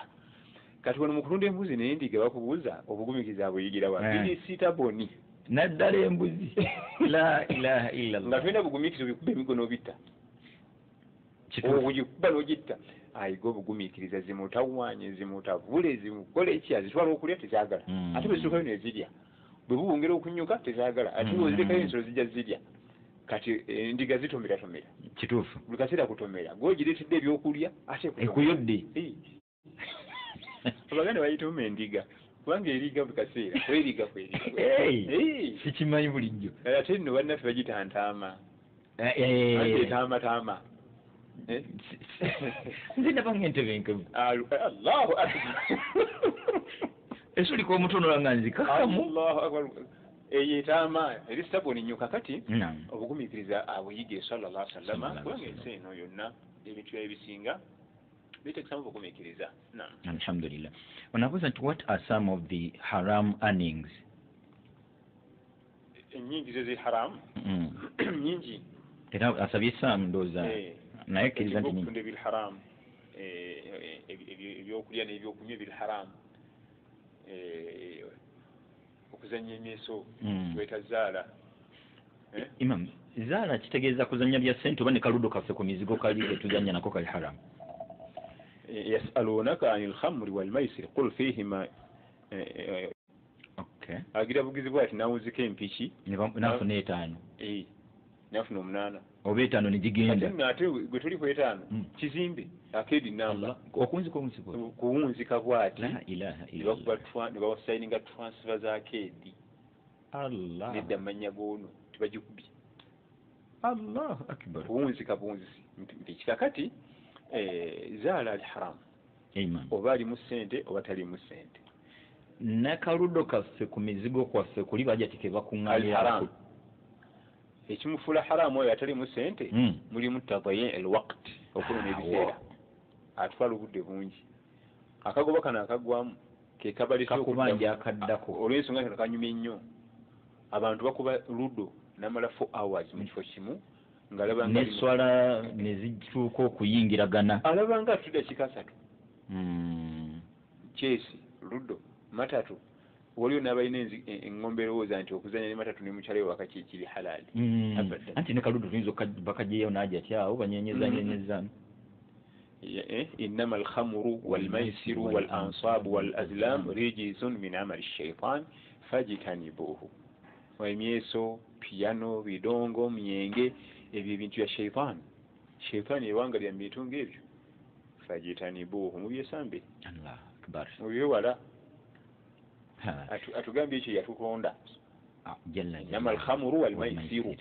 Kati wano mu kulunda embuzi n'endiga bakubuuza obugumiikiriza buyigira wa biri sitaboni naddala embuzi. La ilaha illa Allah. Nga tolina bugumiikiriza obikuba emigo n'obitta ogikuba n'ogitta ayiga obugumiikiriza zimutawaanye zimutavule zimukole eki azitwala okulya tezaagala ate bwe zituukayo ne zirya bwe bubongera okunyuka tezaagala ate bw'ozirekayo ensolo zijja zirya. Kati endiga zitomeratomera kituufu buli kaseera kutomera gw'ogireetedde ebyokulya ate ekuyodde. Abaganda bayituuma endiga kubanga eriga buli kaseera kweriga kweriga. Sikimanyi bulijjo. Ate nno bannaffe bagita ntaama ate etaamataama. Nze ndaba ng'entebenkevu. Allahu akbar. Esulika omutono nga nzikakkamu. Allahu akbar. Eyo etaama eri sitaboni nnyo. Kakati obugumiikiriza abuyige sallallahu alaihi wasallam kubanga ensi eno yonna ebintu byayo ebisinga bitegesamu obugumiikiriza. Alhamdulillah. Onabuuza nti what are some of the haram earnings? Ennyingi ze haram nyingi era asabye Sam ndowooza naye kkiriza nti okutunda ebiri haram ebyokulya n'ebyokunywa ebiri haram okuzannya emyeso weta zaala. Imam, zaala kitegeeza kuzannya bya ssente oba ne kaludo kaffe ku mizigo kali ketuzannya nako kali haram? Yasalunaka anil khamri wal maisir qul fihima. Okay. Agira bugizi bwati nawunzika empiki nafuna 5 nafuna 8 oba 5 negigenda ate gwe tuli ku 5 kizimbe akedi namba okunzika omunziko kuwunzika bwati la ilaha illa Allah ne bawasayininga transfer za akedi Allah nedda mannya goono tebagikubye. Allahu akbar. Buwunzika buwunzisi nti kakati zaala ali haramu oba alimu ssente oba talimu ssente. Nakaludo kaffe ku mizigo kwaffe kuli bajja tikebakuŋŋaanira ekimufuula haramu oyo atalimu ssente mulimu tadayi alwaqt, okunona ebiseera, atwala obudde bungi. Akagoba kano akaggwamu ke kabalekakubanja akaddako olw'ensonga nti kanyumye nnyo. Abantu bakuba ludo namala 4 hours mu kifo kimu ng'alaba nga n'esswala ne zituuka okuyingiragana, alaba nga atudde dakiika 3. Chesi ludo matatu waliwo n'abalina eŋŋombe erowooza nti okuzannya ne matatu ne mukyala we waka kiri halaali. Anti ne kaludo tuyinza bakagyeyo n'ajja ati awo banyenyeza. Innama alkhamuru walmaisiru walansabu walazlam rijizun min amali shaitan fajitanibuhu. Emyeso, piyano, bidongo, myenge, ebyo ebintu bya shaitani. Shaitani ewangalira mu bintu ng'ebyo, fajitanibuhu, mubyesambe, Allahu akbar, mubyewala. Atugambye ekyo yatutonda. Innama alkhamuru walmaisiru,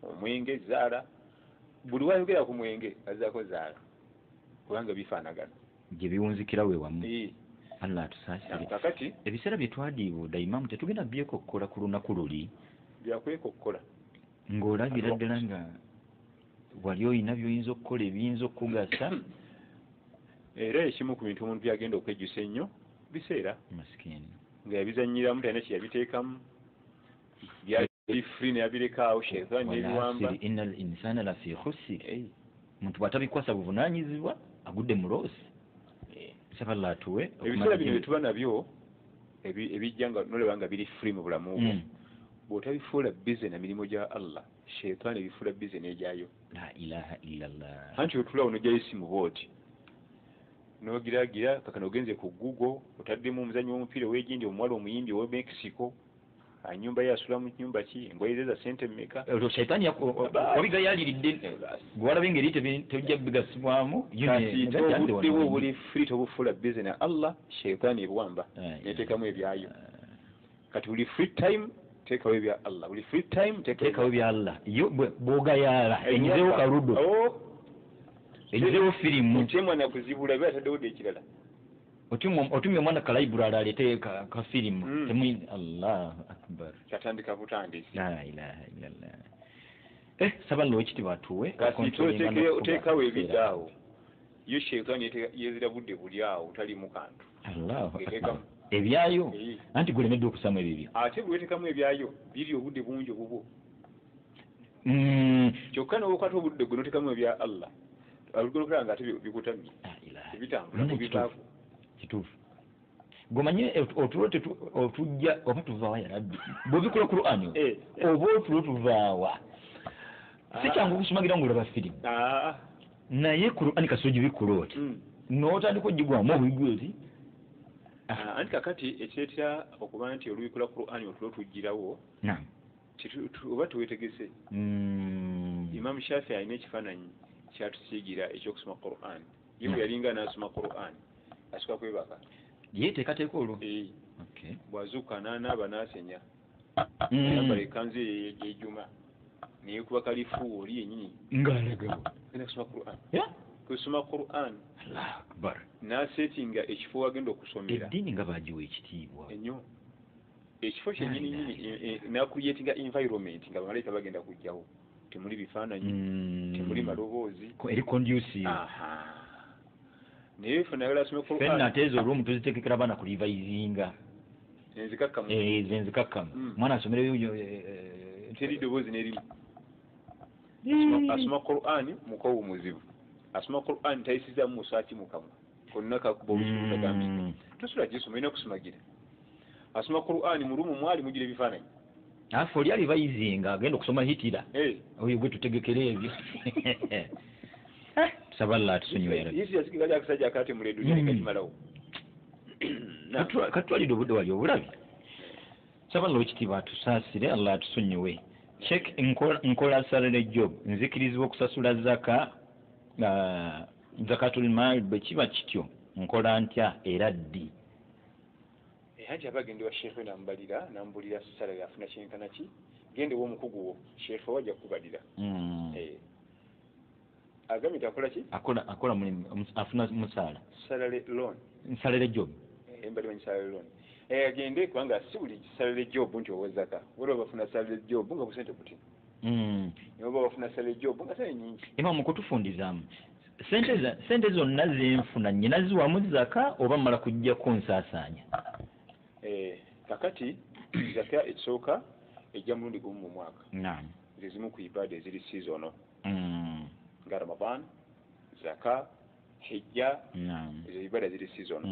omwenge, zaala. Buli wayogera ku mwenge azaako zaala, kubanga bifaanagana gye biwunzikira we wamu. Allah atusaasire. Kakati ebiseera bye twadiibuuda imamu tetugenda byekokkola ku lunaku luli, byakwekokkola ng'olabira ddala nga wali oyina by'oyinza okukola ebiyinza okukugasa. Era ekimu ku bintu omuntu byagenda okwejjusa ennyo biseera masikini nga yabizannyiramu, talina kye yabiteekamu, byali free neyabireka awo, shaitaani nebiwamba. Innal insana lafi khusr, omuntu bw'atabikwasa buvunaanyizibwa agudde mu loosi. Saba Allah atuwe ebiseera bino byetuba nabyo ebijja nga nolaba nga biri free mu bulamu bwo, bw'otabifuula bize na mirimu gya Allah, shaitaani ebifuula bize n'egyayo. La ilaha illallah. Anti otulawo n'ogyayo essimu bw'oti n'ogiragira kakano ogenze ku Google, otaddemu omuzannyi w'omupiira ow'egindi, omuwala omuyimbi owe Mexico, anyumba ye asula mu nnyumba ki, engoye ze za ssente mmeka. Olwo shaitaani wabigayaliridde gwalaba engeri tebijja bigasibwamu. Kati obudde bwo buli free tobufuula bize na Allah, shaitaani ebuwamba neteekamu ebyayo. Kati buli free time teekawo ebya Allah, buli free time teekawo ebya Allah. Yo bw'ogayaala enyizeewo kaludo, enyizeewo firimu, mwana kuzibula biba ataddewo dde ekirala. Otumye omwana ka library aleete ka firimu. Allahu akbar, katandika butandisi. La ilaha illallah. Saba Allah ow'ekitiibwa atuwe oteekawo ebidde awo, yo shaitaani yezira budde buli awo talimu kantu. Allahu akbar, ebyayo anti gulemedde okusaamu ebibyo, ate bwe weteekamu ebyayo biri obudde bungi obubwo. Kyokka n'okwata obudde gwe n'oteekamu ebya Allah, olugolokera nga ate bikutamye ebitambula kubivaako. Kituufu. Gomanye otulo otujja oba tuvaawa ya Rabbi, bw'obikola Qur'ani oba otulo tuvaawa. Si kyangu okusumagira ng'olaba firimu, naye Qur'ani kasita ogibikula oti n'otandika ogigwamu obuyigwa oti. Anti kakati ekireetera okuba nti olubikula Qur'ani otulo tujjirawo oba tuwetegese. Imam Shafi alina ekifaananyi kyatusiigira ekyokusoma Qur'ani. Ye bwe yalinga n'asoma Qur'ani asooka kwebaka, yeteekateeka olwo bw'azuukuka n'anaaba n'asenya, ayambala ekkanzu ye ey'ejjuma neyekuba kalifu oli yennyini ng'alagawo agenda kusoma Qur'ani. Kusoma Qur'ani, Allahu akbar, n'asetinga ekifo wagenda okusomera. Eddiini nga baagiwa ekitiibwa ennyo, ekifo kyennyini nnyini n'akuyetinga environment nga bamalayika bagenda kujjawo, temuli bifaananyi, temuli maloboozi, eri conducive. Naye ffe nayagala asome Qur'ani, ffenna ate ezo olumu tuzitegekera abaana ku rivayizinga enzikakkamu, ezo enzikakkamu, omwana asomereyo teri ddoboozi n'erimu. Asoma Qur'ani mukowu muzibu, asoma Qur'ani tayisizaamu musaaki mu kamwa konna kakuba olusuku tagambika, tosobola gisoma, olina kusumagira. Asoma Qur'ani mu lumu mwali mugira ebifaananyi, afe oli alivayizinga agenda okusoma hitira oyo gwe tutegekera ebyo. Tusaba Allah atusonyiwe ya Rabbi. Hitira sikali akasajja akatemula eddunia ne kagimalawo. Katwalidde obudde wali obulabi. Saba Allah ow'ekitiibwa atusaasire, Allah atusonyiwe. Sheikh, nkola salary job, nzikirizibwa okusasula zaka zakatul mal bwe kiba kityo nkola ntya era ddi? Haji abagenda wa sheikh nambalira nambulira salary afuna kyenkana ki, Gende w'omukugu wo sheekhe wajja kukubalira. Agambye nti akola ki? Akola mulimu, afuna musaala. Salary loan. Salary job. Mbali manyi salary loan. Agende kubanga si buli salary job nti owa zaka. Waliwo bafuna salary job nga busente buti. Nibo bafuna salary job nga sente nyingi. Imamu kutufundizaamu. Sente zonna zenfuna nnyina ziwamu zaka oba mmala kujjako nsaasaanya? Kakati zaka ekisooka ejja mulundi gumu mu mwaka. Naam. Zimu ku ibada eziri season. Nga Ramadan, zaka, hijja. Naam. Ezo ibada ziri season.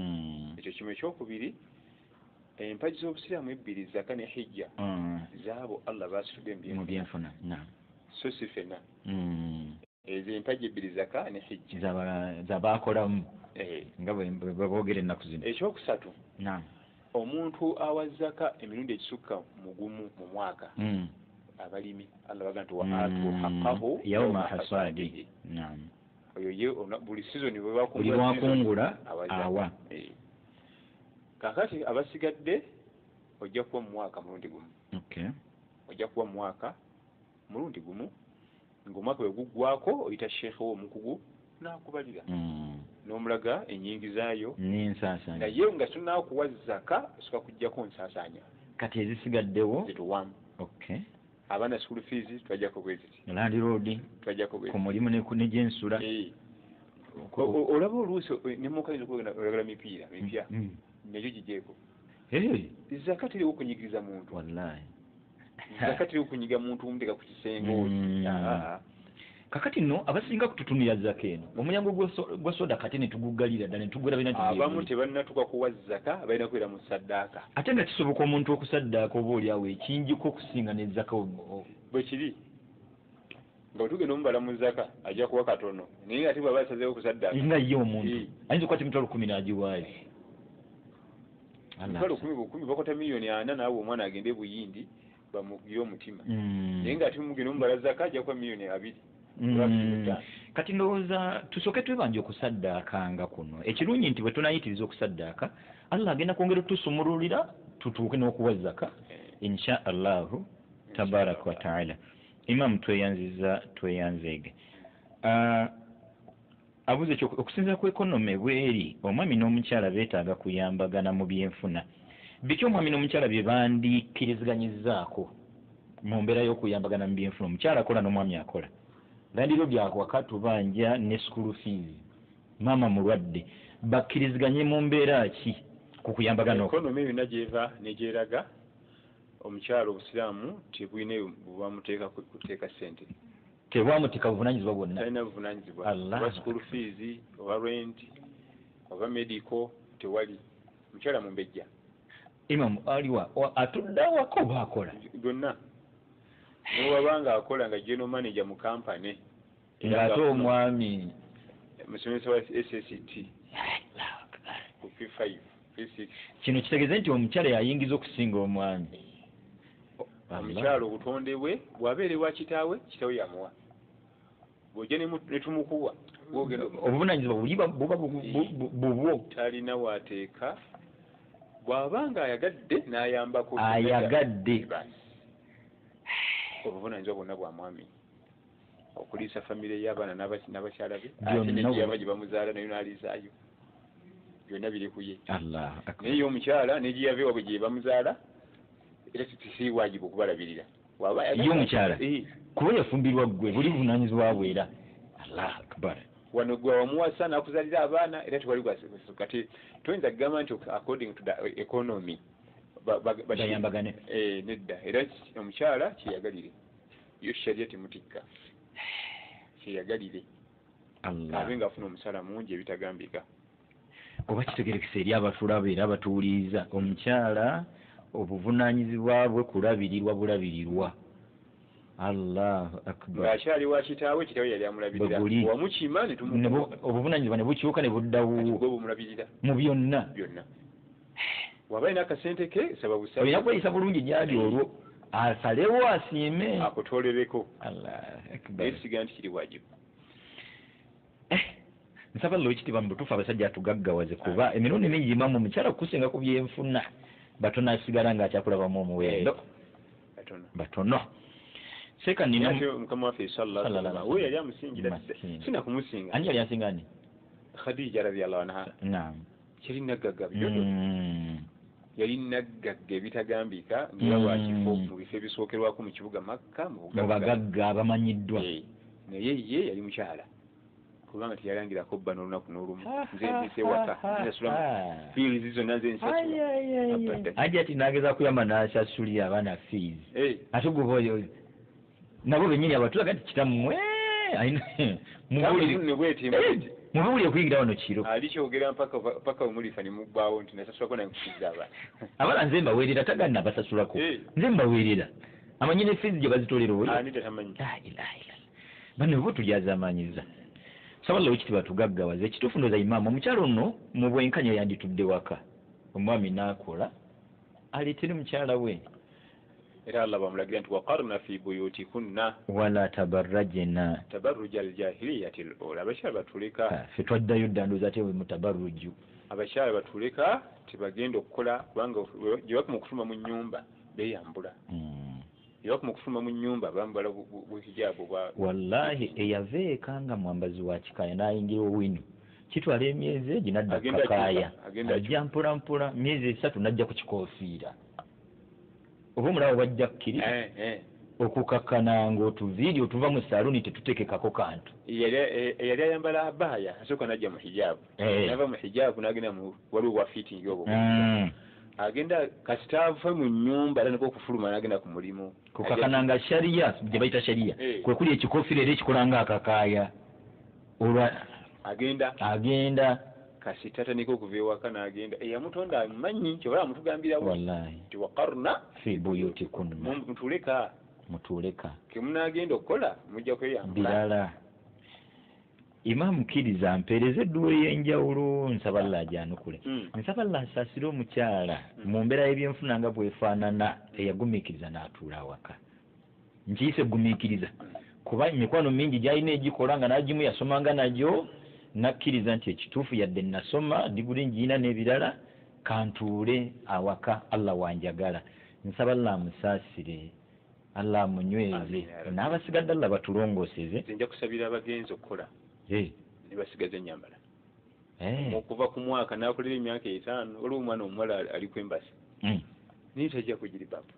Ekyo kimu. Ekyokubiri, empagi z'obusiraamu ebbiri, zaka ne hijja, zaabo Allah basitudde mu byenfuna. Naam. So si ffenna. Ezo empagi ebbiri, zaka ne hijja, zabaakolamu nga bwe boogera ennaku zino. Ekyokusatu, Naam. omuntu awa zaka emirundi egisukka mu gumu mu mwaka, abalimi, Allah baga nti wa atu haqqahu yawma hasadihi. Naam. Oyo ye buli season bwe bakungula, buli lwakungula awa. Kakati abasigadde ojja kuwa mu mwaka mulundi gumu. Ojja kuwa mu mwaka mulundi gumu, ng'omwaka bwe guggwako oyita sheekhe wo omukugu n'akubalira, n'omulaga ennyingizaayo n'ensaasaanya. Naye nga tunaakuwa zaka osooka kuggyako nsaasaanya. Kati ezisigaddewo zituwamu. Abaana school fees twajjako bwe ziti, landlord twajjako bwe ku mulimu ne gyensula. Olaba oluusi ne mukayinza oyagala mipiira mipya, nakyo gigyeko. Zaka teriwo kunyigiriza muntu. Wallahi. Zaka teriwo kunyiga muntu omuteeka ku kisenge oti. Kakati nno abasinga kututumira zaka eno, omulyango gwa soda kati ne tuguggalira ddala ne tugulabira nti abamu tebannatuuka kuwa zaka, balina kubeera mu saddaaka. Ate nga kisoboka omuntu okusaddaaka oba oli awo ekingiko okusinga ne zaka. Bwe kiri nga bwe tugenda omubala mu zaka ajja kuwa katono, naye ate bw'aba asazeewo okusaddaaka nga ye omuntu ayinza okukwata 10,000 n'agiwaayo. 10,000 bukumi bakwata 4,000,000 naawe omwana agende Buyindi bamugire omutima, naye nga ate mugenda omubala zaka ajja kuwa 2,000,000. Kati ndowooza tusooke twebanje okusaddaakanga kuno. Ekirungi nti bwe tunayitiriza okusaddaaka, Allah agenda kwongera otusumululira tutuuke n'okuwa zaka insha Allahu tabaraka wa taala. Imamu tweyanziza, tweyanzeege. Abuze ekyo okusinziira ku economy bweri, omwami n'omukyala beetaaga kuyambagana mu byenfuna. Biki omwami n'omukyala bye bandikkiriziganyizzaako mu mbeera y'okuyambagana mu byenfuna? Omukyala akola n'omwami akola. Landlord awaka tubanja ne school fees, maama mulwadde, bakkiriziganye mu mbeera ki ku kuyambagana okwo? Economy yonna gyeva negyeraga, omukyala obusiraamu tebulina bwebamuteeka kuteeka ssente. Tebwamuteeka buvunaanyizibwa bwonna. Talina buvunaanyizibwa, oba school fees oba rent oba medical, tewali. Mukyala mumbejja. Imamu aliwa atudde awaka oba akola? Byonna. Newaba nga akola nga general manager mu company, ng'ate omwami musomesa wa SST ku P5 P6. Kino kitegeeze nti omukyala yayingiza okusinga omwami. Omukyala obutonde bwe bw'abeera ewa kitaawe, kitaawe yamuwa. Bw'ojja ne tumukuwa, obuvunaanyizibwa buliba buba bubwo. Talina waateeka, bw'aba nga ayagadde n'ayambako. Ayagadde. Obuvunaanyizibwa bwonna bwa mwami, okuliisa famire y'abaana n'abakyala be, ate n'egyaba gye bamuzaala nayo n'aliisaayo, byonna biri ku ye. Naye ye omukyala n'egye yava ewaabwe gye bamuzaala era si waajibu okubalabirira. Ye omukyala kuba yafumbirwa ggwe, buli buvunaanyizibwa bwe era. Allahu akbar. Wano gwe wamuwasa n'akuzaalira abaana era tewali kati toyinza kugamba nti according to the economy bayambagane. Nedda, era omukyala kyeyagalire, yo sharia temutikka, kyeyagalire abe ng'afuna omusaala mungi ebitagambika. Oba kitegerekesa eri abatulaba era abatuwuliriza, omukyala obuvunaanyizibwa bwe kulabirirwa bulabirirwa. Allahu akbar. Ng'akyali wa kitaawe, kitaawe yali amulabirira, wamukima ne tumukuwa, obuvunaanyizibwa ne bukyuka ne buddawo gwe bumulabirira mu byonna byonna. Waba alina akasente ke saba busabe, olina kweyisa bulungi gy'ali, olwo asalewo asiime akutolereko. Allahu akbar. Naye siga nti kiri wajibu. Nsaba Allah ekitiibwa mu butuufu abasajja atugaggawaze, kuba emirundi mingi imamu omukyala okusinga ku byenfuna batono asigala ng'akyakulabamu omuwendo. Batono. Seka nina mukama waffe sallallahu alaihi wasallam we yali amusingira sina kumusinga. Ani yali asinga ani? Khadija radhiyallahu anha. Naam. Kyali nagagga byoto. Yali nagagga ebitagambika nga lwakifo mu bifo ebisookerwako mu kibuga Makka mu bagagga abamanyiddwa. Naye ye yali mukyala kubanga teyalangirako bba n'olunaku n'olumu. Nze nzise waka nsasula fees zonna nze nsasula. Ajja ati nageza kuyamba n'asasulira abaana fees. Ate gwe oyo nabo bennyini abatulaga nti kitammwe mubuulire okuyingira wano kiro. Alikyogera mpaka omulifa ne muggwawo nti nasasulako naye nkukiza abaana. Abaana nze mbaweerera taganna basasulako. Nze mbaweerera. Amanyi ne fees gye bazitolera oyo. Ani tatamanyi. La ilaha illallah. Bano bo tulyazamanyiza. Sabala wekitiibwa tugaggawaze. Ekituufu ndowooza imaamu omukyala ono mu bwenkanya yanditudde waka. Omwami n'akola aleetere mukyala we. Era Allah bamulagira nti waqarna fi buyutikunna wala tabarrajna tabarruja aljahiliyati alula. Abakyala batuleka ffe twaddayo dda ndowooza ate we mutabarruju. Abakyala batuleka tebagenda okukola kubanga gye bakoma okufuluma mu nnyumba beeyambula. Gye bakoma okufuluma mu nnyumba bambala buhijaabu bwa wallahi eyava eka nga mwambazi wa kikaaya n'ayingira owino kitwala emyezi egi n'adda ku kakaaya ajja mpola mpola myezi 3 n'ajja ku kikoofiira. Oba omulaba bwajja kkiriza okukakkana ng'otuviiri otuva mu saaluuni tetutekekako kantu. Eyali ayambala abaya asooka n'ajja mu hijaabu. N'ava mu hijaabu n'agenda mu waliwo bwa fitting obwo. Agenda kasita ava mu nnyumba atandika okufuluma n'agenda ku mulimu. Kukakkana nga shariya gye bayita shariya kwe kuli ekikoofiira era ekikola ng'akakaaya. Olwa agenda kasita atandika okuva ewaka n'agenda. Eyamutonda amumanyi ky'oba amutugambirawo. Wallahi. Nti waqarna fi buyutikunna. Mutuleka. Mutuleka. Ke munaagenda okukola mujja kweyambula. Birala. Imaamu kkiriza mpeereze edduwa ey'enjawulo nsaba Allah agyanukule. Nsaba Allah asaasire omukyala mu mbeera y'ebyenfuna nga bw'efaanana eyagumiikiriza n'atuula awaka. Nkiyise gumiikiriza kuba emikwano mingi gy'alina egikola nga n'agimu yasomanga nagyo nakkiriza nti ekituufu yadde nasoma diguli ngiina n'ebirala kantuule awaka Allah wanjagala. Nsaba Allah amusaasire, Allah amunyweze n'abasigadde Allah batulongooseze. Nze nja kusabira abagenzi okukola ne basigaza ennyambala. Okuva ku mwaka n'akolera emyaka 5 waliwo omwana omuwala ali ku embasi naye tajja kugiribabu.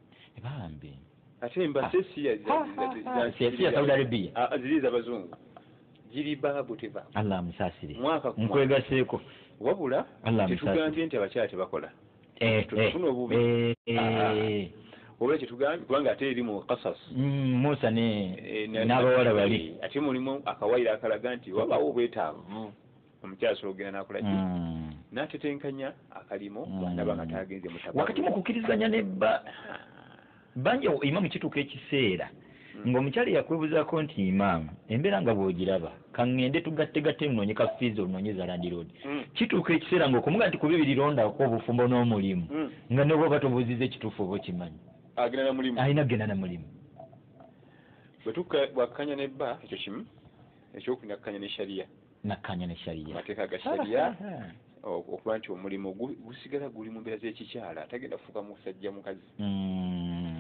Bambi. Ate embasi si ya Saudi Arabia. Ziri z'abazungu. Jiribabu teva. Allah amusaasire. Nkwegaseeko. Wabula tetugambye nti abakyala tebakola. Tufuna obubi. Oba kyetugambye kubanga ate eri mu Qasas. Musa ne n'abawala bali. Ate mulimu akawayiro akalaga nti wabaawo obwetaavu. Omukyala asobola okugenda n'akola ki? N'atetenkanya akalimo bw'anaba nga tagenze mu tabaru. Wakati mu kukkiriziganya ne bba bangi imaamu kituuka ekiseera ng'omukyala yakwebuzaako nti imaamu embeera nga bw'ogiraba kaŋŋende tugattegatte nnoonye ka fees onoonye za landlord. Kituuka ekiseera ng'okumuga nti ku bibiri londako obufumbo n'omulimu nga ne bw'oba tobuuzizza ekituufu oba okimanyi. Agenda na mulimu. Alina kugenda na mulimu. Bwe bwakkanya ne bba ekyo kimu ekyokubiri nakkanya ne shariya. Nakkanya ne shariya. Amateeka ga shariya okuba nti omulimu gusigala guli mu mbeera z'ekikyala tagenda kufuuka musajja mukazi.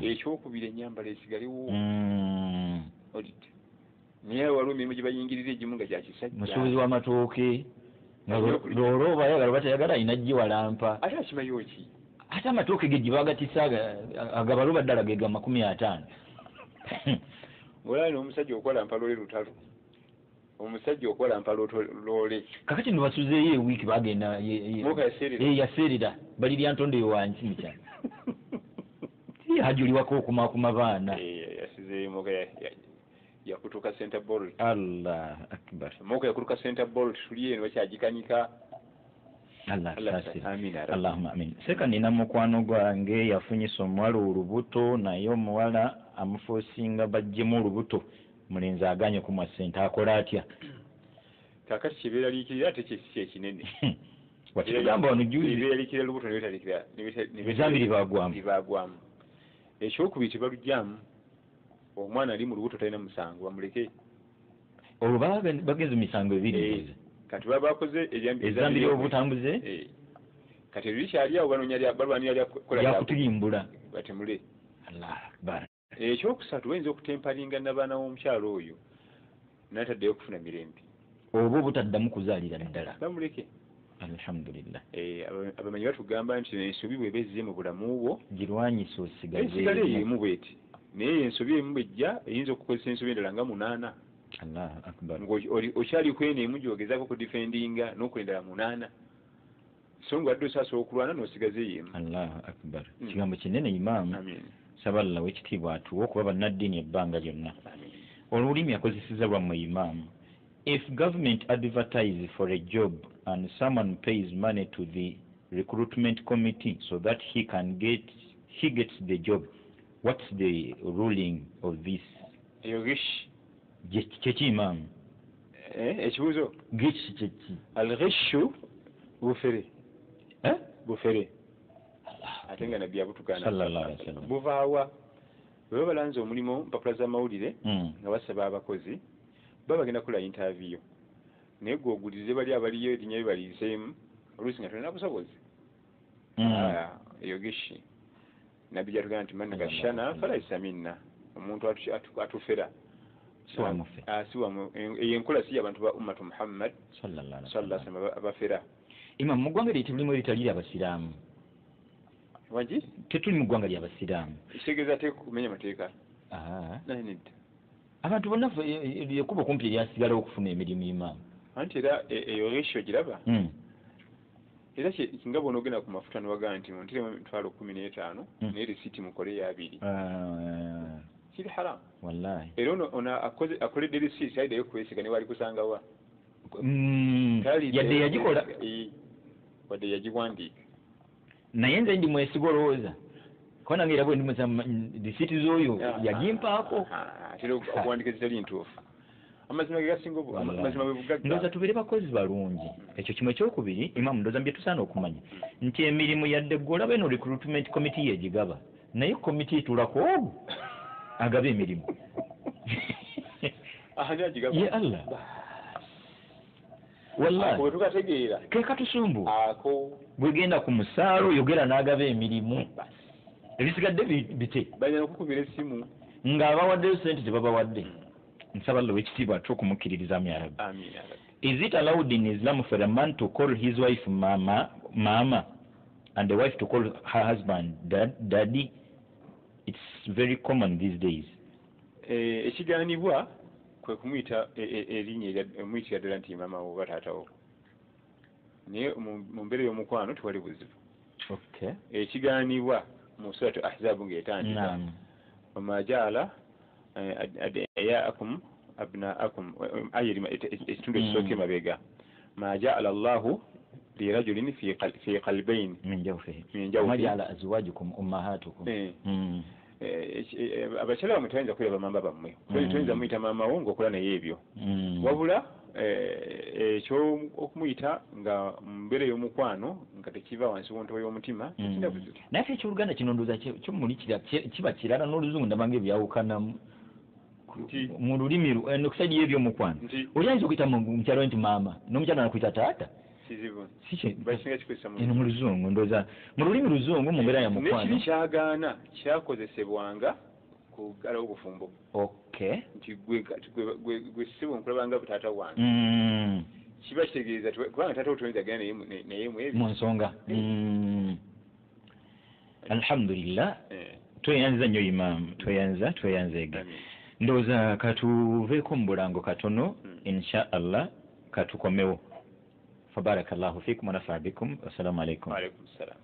Ekyokubiri ennyambala esigalewo. Olidde. Naye waliwo emirimu gye bayingirira egimu nga gya kisajja. Musuubuzi w'amatooke nga lw'olwo oba ayagala oba tayagala alina giwalampa. Ate akimanyi ki? Ate amatooke ge gye bagatisa agabaluba ddala ge ga 50. Olaba n'omusajja okwalampa loole lutalo. Omusajja okwalampa loole. Kakati nno basuzeeyo ewiiki bagenda yaseerera bali lya ntondo eyo wansi mu kyalo. Haji oliwako okumaakuma baana. Yasizeeyo moka yakutuka center bolt. Allah akbar. Moka yakutuka center bolt tuli eno bakyagikanika. Allah asaasire. Allahumma amin. Seka nina mukwano gwange yafunyisa omuwala olubuto naye omuwala amufosinga baggyemu olubuto mulenzi aganye kumuwa ssente akola atya? Kaakati kyebeeraliikirira ate kye si kyekinene. Wakitugamba wano juzi. Beeraliikirira lubuto ne beeraliikirira ezambi libaagwamu. Libaagwamu. Ekyokubiri tebalugyamu omwana ali mu lubuto talina musango bamuleke. Olwo bagenze mu misango ebiri. Kati baba bakoze ezambi ly'obutambuze. Kati likyali awo banoonya balwanira lyakukola lyakutulimbula batemule. Allah akbar. Ekyokusatu, bayinza okutemparinga nabaana w'omukyalo oyo n'ataddeyo okufuna mirembe, oba obutaddamu kuzaalira ddala, bamuleke. Alhamdulillah. Abamanyi batugamba nti ensobi bw'eba ezze mu bulamu bwo, girwanyise, osigaze esigale emu bweti, naye ensobi emu bwejja eyinza okukozesa ensobi endala nga 8. Allahu akbar. Okyali kweno emu gy'ogezaako okudifendinga n'okola endala 8, so nga wadde osasobola okulwana n'osigaza eyo emu. Allahu akbar. Kigambo kinene, imaamu. Saba Allah w'ekitiibwa atuwe okuba bannaddiini ebbanga lyonna. Olulimi akozeseza lwammwe, imaamu. If government advertise for a job and someone pays money to the recruitment committee so that he gets the job, what's the ruling of this? Eyo ghish. Kyeki, imaamu? Ekibuuzo? Ghish kyeki? Al ghishu bufere. Eh? Bufere, ate nga Nabbi yabutugaana. Sallallahu alaihi wasallam. Buvaawa? Bwe baba balanze omulimu mpapula z'amawulire nga basaba abakozi, baba bagenda kukola interview, naye gwe ogulize bali abaliyo erinnya lyo baliyiseemu, oluusi nga tolina busobozi. Ah, eyo ghishi. Nabbi gyatugamba nti man ghashana falaisa minna, omuntu atufera Si wamuffe. Ah, si wamu. Eyo enkola si y'abantu ba ummatu Muhammad sallallahu alaihi sallallahu wasallam. Alaihi wasallam abafera. Imam, mu ggwanga lye tulimu eritali ly'abasiraamu, Wangi? Tetuli mu ggwanga ly'abasiraamu. Kitegeeza te kumenya mateeka. Ah. Naye nedda. Abantu bonna ekkubo kumpi eryasigalawo okufuna emirimu, imaamu. Anti era eyo ratio giraba. Era nga bw'onoogenda ku mafuta n'obagamba nti muntiremu 150,000, naye risiiti mukole ey'abiri, Ah, kiri haramu. Wallahi. Era ono akoledde risiiti aliddayo kwesiga ne wali kusangawa. Yadde yagikola. Wadde yagiwandiika. Naye nze ndi mwesiga, olowooza kuba nange era bwe ndi musa risiiti z'oyo yagimpaako. Atera okuwandiika ezitali ntuufu. Amazima ge gasinga Wallahi. amazima bwe bugagga. Ndowooza tubeere bakozi balungi. Ekyo kimu. Ekyokubiri, imamu, ndowooza bye tusaana okumanya nti emirimu, yadde gwe olaba eno recruitment committee yegigaba, naye committee etuulako ogwo agaba emirimu. Ani agigaba? Ye Allah, wallahi. Ako bwe tukategeera. Ke katusumbu. Ako. Bwegenda ku musaalo, yogera n'agaba emirimu, ebisigadde bite. Balina okukubira essimu. Ng'abawaddeyo sente tebabawadde. Nsaba Allah ow'ekitiibwa ate okumukkiririzaamu, ya Rabbi. Amiina ya Rabbi. Is it allowed in Islam for a man to call his wife mama, mama, and the wife to call her husband dad, daddy? It's very common these days. Ekigaanibwa kwe kumuyita erinnya omuyitira ddala nti maama wo oba taata wo, naye mu mbeera y'omukwano tewali buzibu. Ekigaanibwa mu Suratu Ahzaabu ng'etandika, wama jaala adiyakum abnaakum, aya ekitundu ekisooka emabega, ma jaala Allahu lirajulin fi qalbayn min jawfihi. Min jawfihi. Ma ja'ala azwajukum ummahatukum. Abakyala bamwe tayinza kwera bamamba bammwe. Toyinza muyita maama wo ng'okola naye ebyo. Wabula ekyo okumuyita nga mu mbeera ey'omukwano nga tekiva wansi w'ontobo y'omutima, tekirina buzibu. Naye ate ekyoluganda kino ndowooza kyo muli kiba kirala n'oluzungu, ndaba nga ebyawukanamu Nti mu lulimi ku side y'ebyomukwano. Nti oli ayinza okuyita mukyala we nti maama, n'omukyala nakuyita taata. Kizibu. Si kye- Bakisinga kikozesa mu Eno mu luzungu, ndowooza mu lulimi luzungu mu mbeera ya mukwano. N'ekiri kyagaana kyakozesebwanga kuggalawo obufumbo. Nti gwe ssebo nkulaba nga taata wange. Kiba kitegeeza kubanga taata wo toyinza genda naye mu ebyo. Mu nsonga. Alhamdulillah. Tweyanza nnyo, imaamu, tweyanza, tweyanzeege. Amiin. Ndowooza katuveeko mu bulango katono. Insha Allah katukomewo. Fabarakallahu fikum wa nafaa bikum, wassalamu alaikum. Wa alaikum salam.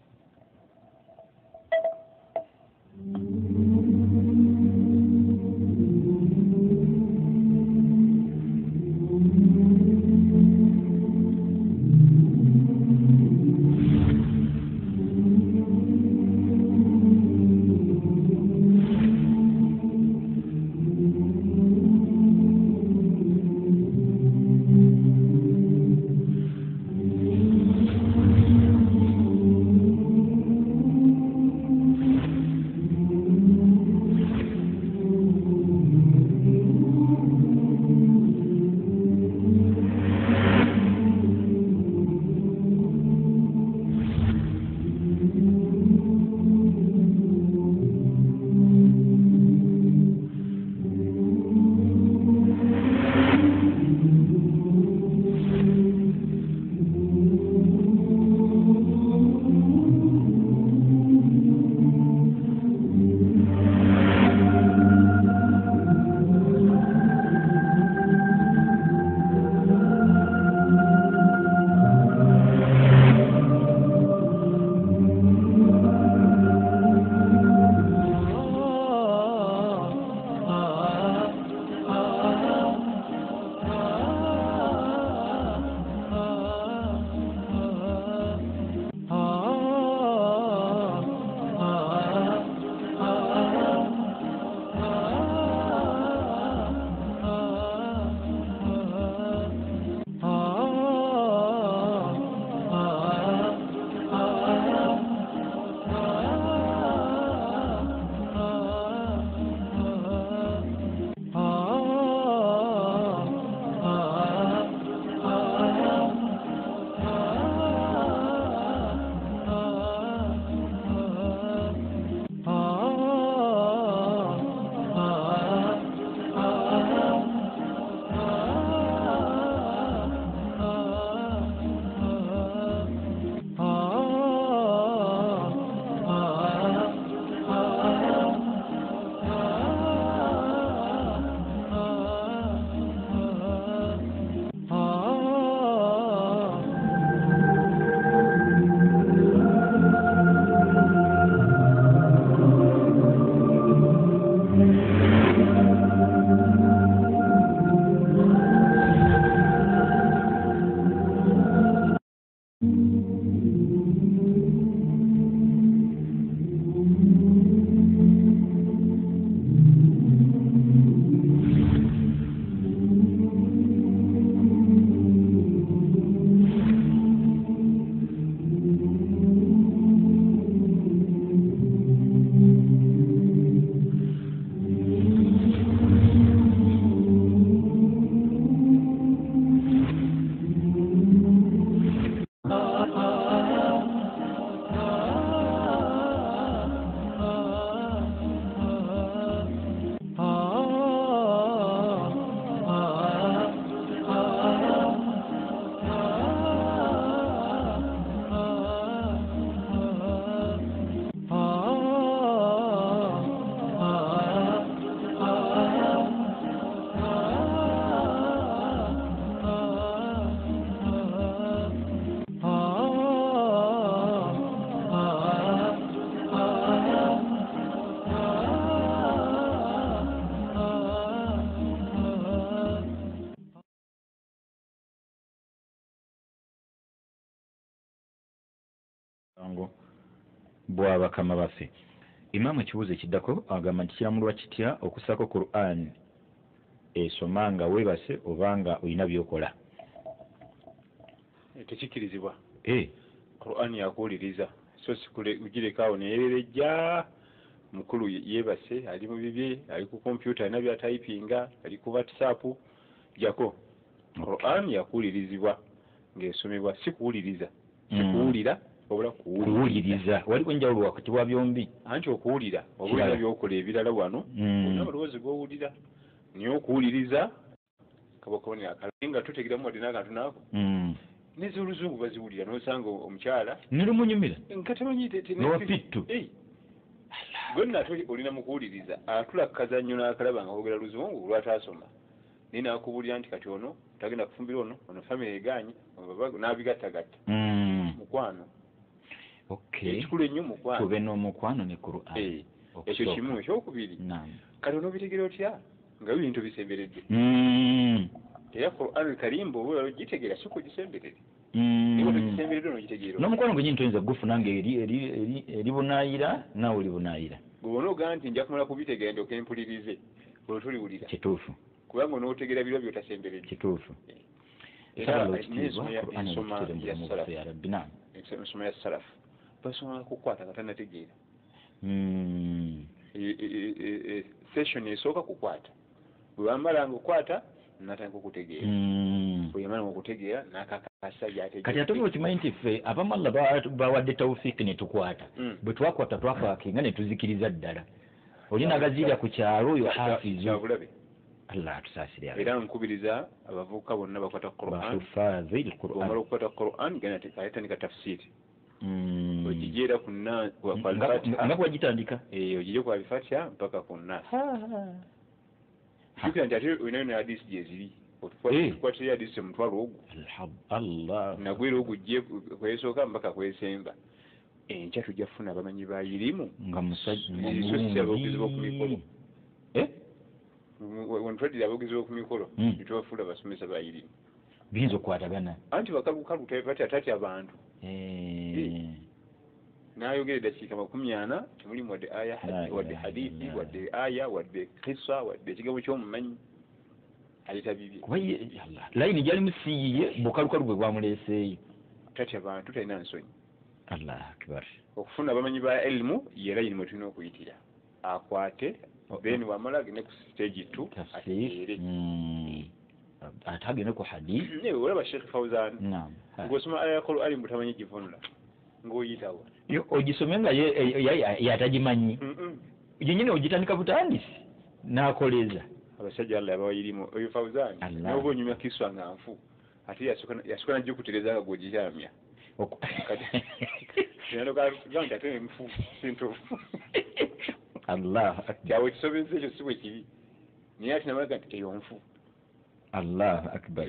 Bwangu bw'abakama baffe. Imaamu, ekibuuzo ekiddako agamba nti kiramulwa kitya okussaako Quran esoma nga weebase oba nga olina by'okola? Tekikkirizibwa. Quran yakuwuliriza, so sikugireka awo neyererejja. Mukulu yeebase, ali mu bibye, ali ku kompyuta, alina byatayipinga, ali ku WhatsApp, jako. Quran yakuwulirizibwa ng'esomebwa, si kuwuliriza, si kuwulira wabula kuwuliriza. Waliwo enjawulo wakati wa byombi. Anti okuwulira oba olina byokola ebirala wano, olina amaloboozi g'owulira, naye okuwuliriza kaba kabonero akalala nga totegeramu wadde n'akantu naako. Nez'oluzungu baziwulira, n'osanga omukyala ne lumunyumira nga tamanyi nowapittu. Gwe nno ate olina mu kuwuliriza, atula ku kazannyo n'akalaba nga boogera luzungu lw'ataasoma, naye n'akubuulira nti kati ono tagenda kufumbira ono, ono famire egaanye, n'abigattagatta. Mukwano. Ekikulu ennyo mukwano. Tube n'omukwano ne Quran. Ekyo kimu. Ekyokubiri, kati onoobitegera otya nga bintu bisemberedde? Era Quran Karim bw'oba ogitegeera sooka ogisemberere. Naye togisemberedde onogitegeera. N'omukwano gwennyini toyinza kugufuna nga eri bunaayira naawe oli bunaayira. Bw'oba onoogaa nti nja kumala kubitegeera ndyoke mpulirize, olwo toliwulira. Kituufu. Kubanga onootegeera biro by'otasemberedde. Kituufu. Era n'ensoma ya salafu basoma kukwata nga tannategeera. Session esooka kukwata, bwe bamalanga okukwata natandika okutegeera, bwe yamalanga okutegeera n'akakasa by'ategeera. Kati ate okimanyi nti ffe abamu Allah bawadde tawfiiki ne tukwata, bwe twakwata twakwakinga ne tuzikiriza ddala. Oli nagaziira ku kyalo oyo hafizu. Kyabulabe. Allah atusaasire. Era nkubiriza abavubuka bonna bakwata Quran. Bahufaadhi Quran. Bw'omala okukwata Quran genda tandika tafsiri. Ogijeera ku Al-Fatiha. Nga bw'ogitandika. Ogije ku Al-Fatiha mpaka ku Nas. Jjukira nti ate olinayo ne hadisi gye ziri. Tukwatirayo hadisi omutwalo ogwo. Allah. Nagwera ogujje kwesooka mpaka kwesemba. Enkya tujja kufuna abamanyi ba irimu. Nga musajja mulungi. Aboogezi b'oku mikolo. Wentwadira aboogezi b'oku mikolo, tetubafuula basomesa ba irimu. Biyinza okukwatagana. Anti bakalukalu tatya abantu. N'ayogera eddakiika 40 temulimu wadde aya, wadde hadithi, wadde aya, wadde kisa, wadde ekigambo ky'omumanyi, aleeta bibye. Kuba layini gyalimu si yiye, bukalukalu bwe bwamuleeseeyo. Tatya bantu, talina nsonyi. Allah akbar. Okufuna abamanyi ba elimu ye layini mwe tulina okuyitira. Akwate, then wamala agende ku stage 2 ategeere. Ate agende ku hadithi. Naye olaba Sheikh Fauzan. Naam. Ng'osoma aya ya Qur'ani mbu tamanyi givunula. Ng'oyitawa. Ogisome nga ye atagimanyi. Yennyini ogitandika butandisi n'akoleza. Abasajja Allah yabawa irimu. Oyo Fauzan n'oba onyumya kiswa nga nfu, ate yasooka najja okutereeza nga gw'ogikyamya. Kati nti ate nfu si ntuufu. Allah akbar. Awo ekisobezza ekyo si bwe kiri, naye ate namalaga nti eyo nfu. Allah akbar.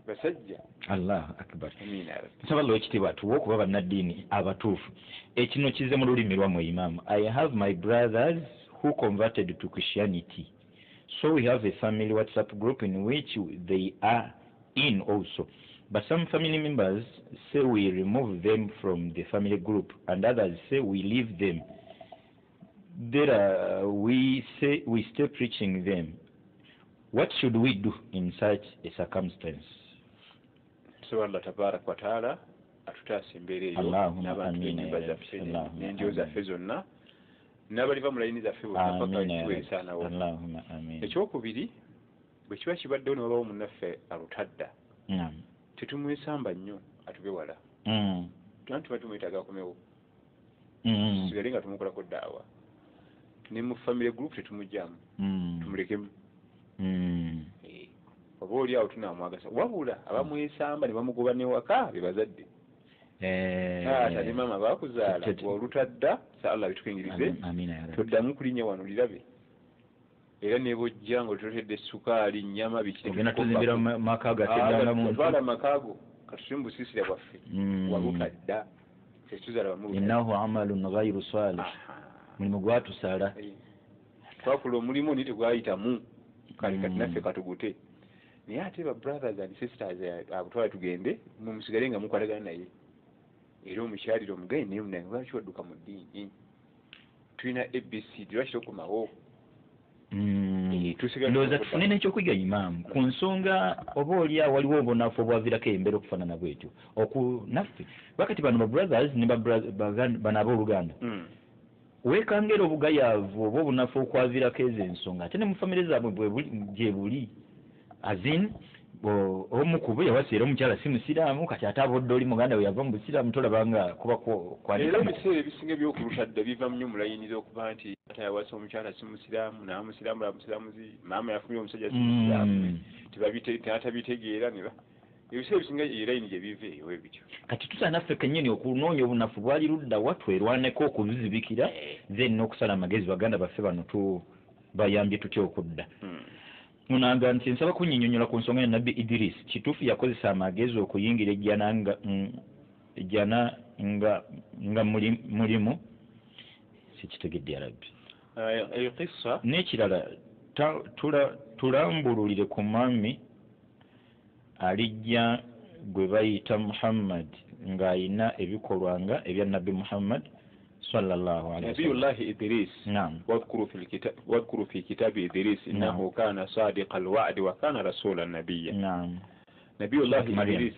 Basajja. Allah akbar. Amiina. Nsaba Allah ekitiibwa atuwe okuba bannaddiini abatuufu. Ekino kize mu lulimi lwammwe imaamu. I have my brothers who converted to Christianity, so we have a family WhatsApp group in which they are in also, but some family members say we remove them from the family group and others say we leave them there. We say we stay preaching them. What should we do in such a circumstance? Tusaba Allah tabaraka wa taala atutaasa embeera eyo n'abantu b'ennyumba zaffe n'enjyo zaffe zonna n'abaliva mu layini zaffe bonna paka tuweesaanawo. Ekyokubiri, bwe kiba kibaddewo ne wabawo munnaffe alutadda, tetumwesamba nnyo atube wala. Anti tuba tumwetaaga akomewo, tusigale nga tumukolako ddaawa. Ne mu family group tetumugyamu, tumulekemu. Oba oli awo tunaamwagasa. Wabula abamwesamba ne bamugoba newaka be bazadde, taata ne maama bakuzaala. Olutadda sa Allah bitukingirize, toddamu kulinnya wano lirabe. Era ne bw'ojja nga otutedde sukaali, nnyama, biki, ogenda tuzimbira maka gateddanga. Amaka go katutuli mu busiisira bwaffe. Walutadda tetuzaala bamu. Innahu amalun ghairu salih, mulimu gwatusala. Twakula omulimu naye tegwayitamu. Kale kati naffe katugute. Naye ate ba brothers and sisters abo twala tugende mumusigale nga mukwatagana naye. Era omukyaliro omugaye naye munange lwaki wadduka mu ddiini? Tulina ABCD, lwaki tokomawo? Ndowooza tufune n'ekyokuyiga imaamu ku nsonga oba oli awo waliwo obunafu obwaviirako embeera okufaanana bwetyo naffe bakati bano ba brothers ne bano abooluganda weekangera obugayaavu oba obunafu okwaviirako ezo ensonga ate ne mu famire zaabwe gye buli azin omu ku bo yawasa era omukyala si musiraamu kati ate abodde oli muganda we yava mu busiraamu tolaba nga kuba kwanika. Era ebiseera ebisinga eby'okulutadda biva nnyo mu layini z'okuba nti taata yawasa omukyala si musiraamu n'amusiraamu amusiraamuzi maama yafumbira omusajja si musiraamu tebatabitegeera ne ebiseera ebisinga eyo layini gye biva eyo ebityo. Kati tusaana naffe kennyini okunoonya obunafu bwali ludda wa twerwaneko okubuzibikira then n'okusala amagezi baganda baffe bano tubayambye tutya okudda. Munanga nti nsaba kunyinyonnyola ku nsonga ya Nabbi Idris. Kituufu yakozesa amagezi okuyingira ejjana nga mulimu sikitegedde ya Rabbi. Eyo kissa n'ekirala tulambululire ku mwami alijja gwe bayita Muhammad ng'ayina ebikolwa nga ebya Nabbi Muhammad sallallahu alayhi wa sallam. Nabiyullahi Idris. Naam. Wadhkuru fi kitabi Idris innahu kana sadiqal wa'di wa kana rasulan nabiyya. Naam. Nabiyullahi Idris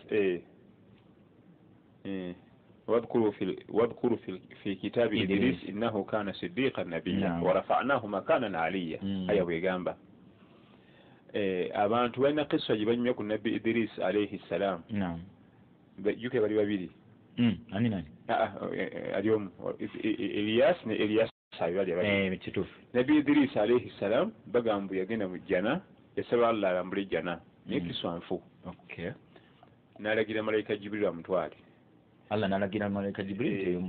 wadhkuru fi kitabi Idris innahu kana siddiqan nabiyya wa rafa'nahu makanan 'aliyya. Aya bwegamba abantu balina kissa gye banyumya ku Nabbi Idris alayhi salam. Naam. Bajjuke bali babiri. Ani nani? Ali omu Elias ne Elias bali babiri. Kituufu. Nabbi Idris alayhi salam bagamba yagenda mu jjana yasaba Allah alambule ejjana naye kiswa nfu. Okay. N'alagira malayika Jibril amutwale. Allah n'alagira malayika Jibril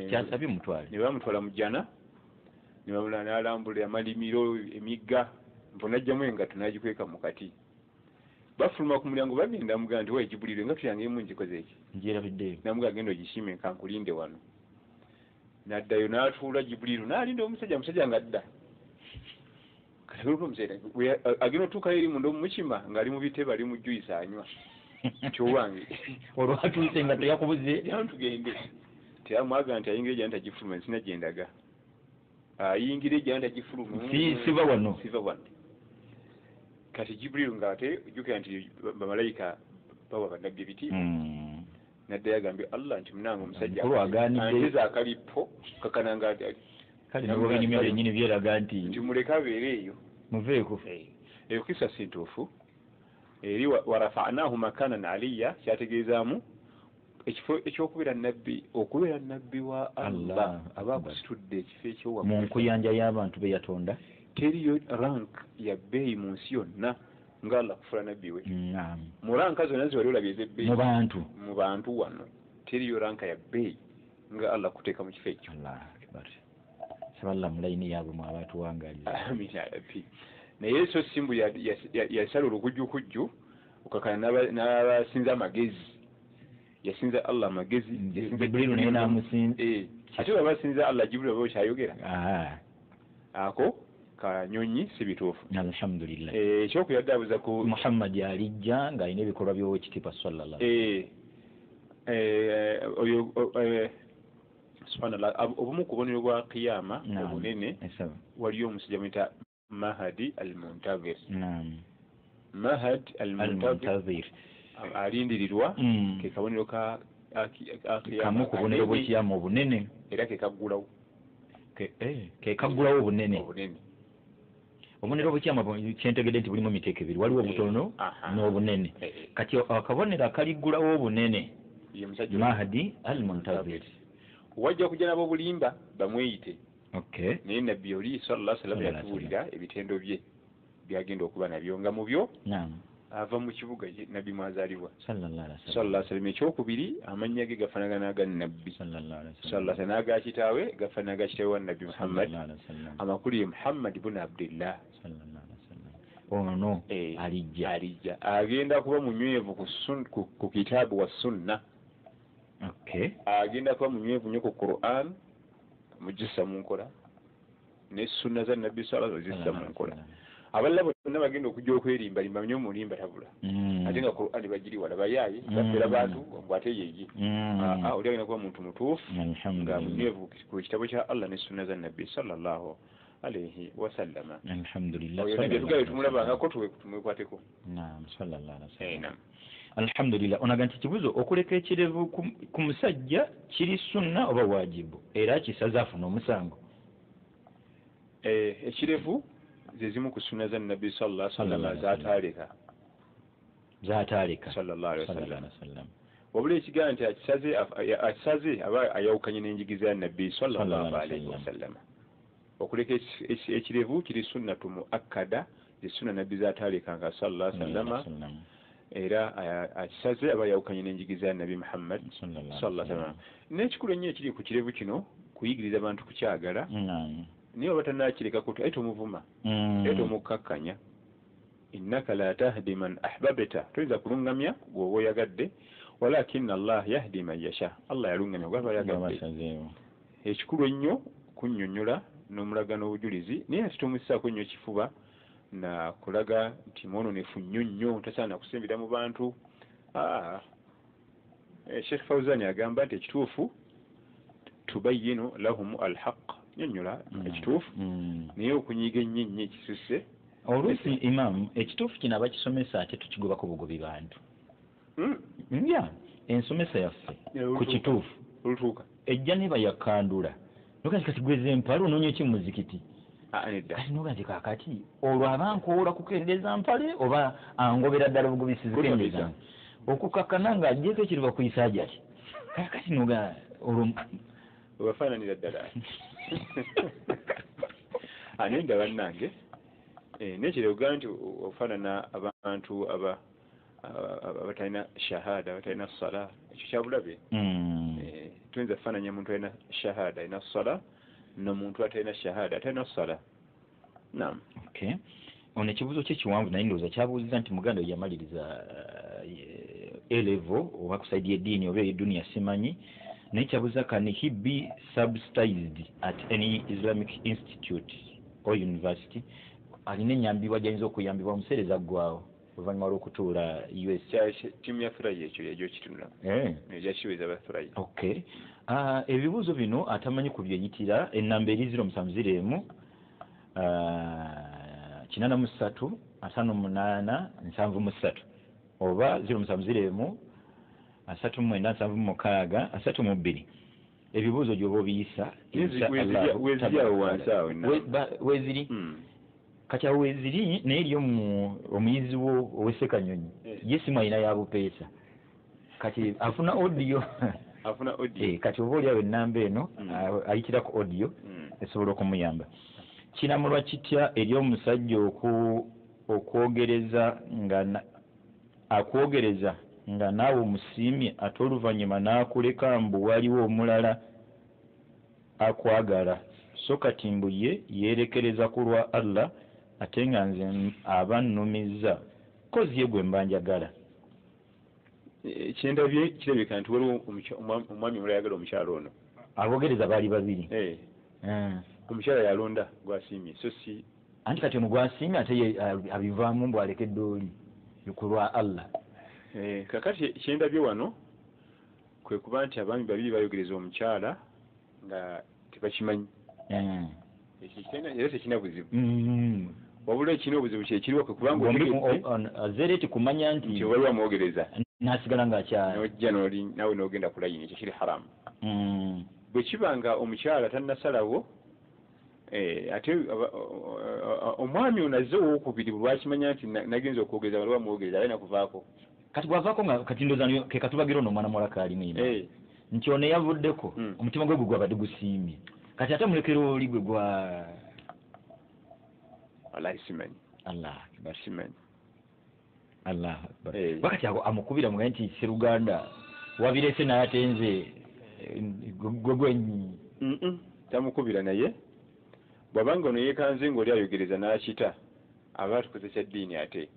kyasabye mutwale. Ne bamutwala mu jjana ne bamula n'alambula amalimiro emigga mpona ajjamu engatto n'agikweka mu kati. Bafuluma ku mulyango bagenda mugamba nti waye Jibril engatto yange emu ngikoze eki? Ngyerabiddeyo. Namugamba genda ogisiime nkankulinde wano. N'addayo n'atuula Jibril n'alinda omusajja ng'adda. Kati omusajja agenda otuukayo eri munda omukima ng'ali mu bitebe ali mu juyisi anywa. Kyowange. Olwatuuse engatto yakubuze. Tugende. Teyamwaga nti ayingira ejjana tagifuluma nsina gye ndaga. Ayingira ejjana tagifuluma. Siva wano. Siva wano. Kati Jibril ng'ate ojjukira nti bamalayika bawa bannabbi ebitiibwa. Naddayo agambye Allah nti munange omusajja anteze akalipo kakana nga kale nabo binyumya byennyini byeraga nti muleke abeere eyo muveeko. Eyo kisa si ntuufu. Eri warafa'nahu makanan 'aliyya kyategeezaamu ekifo ekyokubeera nabbi okubeera nabbi wa Allah aba akusitudde ekifo ekyowaggulu mu nkuyanja y'abantu be yatonda. Teriyo rank ya bbeeyi mu nsi yonna nga Allah kufuula nabbi we. Naam. Mu ranka zonna ze wali olabye ez'ebbeeyi mu bantu wano teriyo ranka ya bbeeyi nga Allah kuteeka mu kifo ekyo. Allahu akbar. Saba Allah mu layini yaabwe mwe abatuwangaaliza. Amiina ya Rabbi. Naye so simbu yasala olukujjukujju okakana n'abasinza amagezi. Yasinza Allah amagezi. Jibril naye n'amusinza. Ate bwe basinza Allah Jibril oba okyayogera. Ako kanyonyi si bituufu. Alhamdulillah. Ekyokuyadde abuza ku Muhammad alijja ng'alina ebikolwa by'owekitiibwa sallallahu oyo subhanallah obumu ku bubonero bwa qiyama obunene waliyo omusajja muyita Mahdi al-Muntazir. Naam. Mahdi al-Muntazir alindirirwa ke kabonero ka kamu ku bubonero bw'ekiyama obunene era ke kaggulawo ke kaggulawo obunene. Obubonero bw'ekiyama kyentegedde nti bulimu emiteeko ebiri waliwo obutono n'obunene. Kati akabonero akaliggulawo obunene Mahdi al-Muntazir. Wajja kujja nabo obulimba bamweyite. Okay. Naye Nabbi oli sallallahu alaihi wasallam yatubuulira ebitendo bye byagenda okuba nabyo nga mu byo ava mu kibuga Nabbi mwazaalibwa sallallahu alaihi wasallam. Ekyokubiri amannya ge gafaanagana aga Nabbi sallallahu alaihi wasallam n'aga kitaawe gafaanagana aga kitaawe wa Nabbi Muhammad. Amakulu ye Muhammad ibn Abdillah sallallahu alaihi wasallam. Ono alijja agenda kuba munywevu ku kitabu wa sunna. Okay. Agenda kuba munywevu nnyo ku Qur'an mugissa mu nkola ne sunna za Nabbi sallallahu alaihi wasallam zissa mu nkola. Abalala bonna bagenda okujja okwerimbalimba nnyo omulimba tabula. Ate nga Ate nga Qur'ani bagiri wala bayayi bafera bantu bwate yeye. Oli alina kuba muntu mutuufu nga munywevu ku kitabo kya Allah ne sunna za Nabbi sallallahu alayhi wa sallama. Alhamdulillah. Oyo nabbi tugaye tumulabangako tumwekwateko. Naam, sallallahu alayhi wa sallam. Alhamdulillah. Onaga nti kibuzo okuleka ekirevu ku musajja kiri sunna oba wajibu era kisaza afuna omusango? Ekirevu ze zimu ku sunna za Nabbi sallallahu alayhi wa sallam z'ataaleka. Z'ataaleka sallallahu alayhi wa sallam. Wabula ekigamba nti akisaze aba ayawukanye n'enjigiriza ya Nabbi sallallahu alayhi wa sallam. Okuleka ekirevu kiri sunnatu muakkada, ze sunna Nabbi z'ataalekanga sallallahu alayhi wa sallam. Era akisaze aba ayawukanye n'enjigiriza ya Nabbi Muhammad sallallahu alayhi wa sallam. N'ekikulu ennyo ekiri ku kirevu kino kuyigiriza abantu kukyagala. Naye oba tannakireka aye tomuvuma, aye tomukkakkanya. Innaka la tahdi man ahbabta, toyinza kulungamya gw'oba oyagadde, walakinna Allah yahdi man yasha, Allah yalungamya gw'aba ayagadde. Ekikulu ennyo kunnyonnyola n'omulaga n'obujulizi, naye ate tomussaako nnyo kifuba na kulaga nti mwononefu nnyo nnyo tasaana kusembera mu bantu. Sheikh Fawzani agamba nti ekituufu tubayyinu lahum alhaq, nnyonnyola ekituufu, naye okunyiga ennyo ennyo ekisusse. Oluusi imam ekituufu kino abakisomesa ate tukigobako bugobi bantu. Ya ensomesa yaffe ku kituufu olutuuka ejja neba yakandula nokati kati gweza empale onoonya ki mu muzikiti? Kati noga nti kaakati olwo aba nkoola kukendeeza mpale oba angobera ddala obugobi sizikendeza okukakkana ng'aggyeko ekiriba kuyisa ajati. Kaakati noga olwo obafaananira ddala. Anenda bannange n'ekirala ogamba nti ofaanana abantu abatalina shahada, abatalina sala, ekyo kyabulabe. Tuyinza kufaananya muntu alina shahada alina sala n'omuntu atalina shahada atalina sala. Naam. Okay. Ono ekibuuzo kye kiwanvu naye ndowooza kyabuuzizza nti muganda we yamaliriza A-level oba ku sayidi y'eddiini oba ey'edduniya simanyi, naye kyabuuza can he be subsidized at any Islamic institute or university? Alina ennyambibwa gy'ayinza okuyambibwa museereza aggwawo oluvannyuma lw'okutuula US. Ttiimu ya Thuraya ekyo yajja okitunula. Ejja kiweeza ba Thuraya. Okay. Ebibuuzo bino atamanyi ku byeyitira ennamba eri 070 83 58 73 oba 071 39 76 32. Ebibuuzo gy'oba obiyisa weziri kati awo weziri naye eriyo omuyizi wo ow'Ssekanyonyi ye simu alina ya bupeesa kati afuna audio. Afuna audio. Kati oba oliawo ennamba eno ayitira ku audio esobola okumuyamba. Kinamulwa kitya eri omusajja okwogereza nga akwogereza nga naawe omusiimye ate oluvannyuma n'akuleka mbu waliwo omulala akwagala, so kati mbu ye yeerekereza ku lwa Allah ate nga nze aba nnumizza kozi ye gwe mba njagala. Kyendabye kirabika nti waliwo omwami omulala ayagala omukyala ono. Abogereza baali babiri. Omukyala yalonda gw'asiimye so si anti kati ono gw'asiimye ate ye abivaamu mbu alekedde oli ku lwa Allah. Kakati kyendabye wano kwe kuba nti abaami babiri bayogereza omukyala nga tebakimanyi. Ekyo era tekirina buzibu. Wabula ekirina obuzibu kyekiriwo kwe kubanga azereeti kumanya nti waliwo amwogereza n'asigala ng'akyala n'ojja naawe n'ogenda ku layini, ekyo kiri haramu. Bwe kiba nga omukyala tannasalawo ate omwami ono azze owookubiri lwakimanya nti nagenza okwogeza waliwo amwogereza alina kuvaako. Kati bw'avaako nga kati ndowooza ke katubagira ono omwana muwala kaalimu ino nti ono yavuddeko omutima gwe gwe gwabadde gusiimye kati ate mulekera oli gwe gwa Wallahi simanyi. Allah akbar. Simanyi. Allah akbar. Wakati ako amukubira mugaye nti Sseruganda wabirese naye ate nze gwe gwe tamukubira naye bw'abanga ono yeekanze ng'oli ayogereza n'akita aba atukoze kya ddiini ate.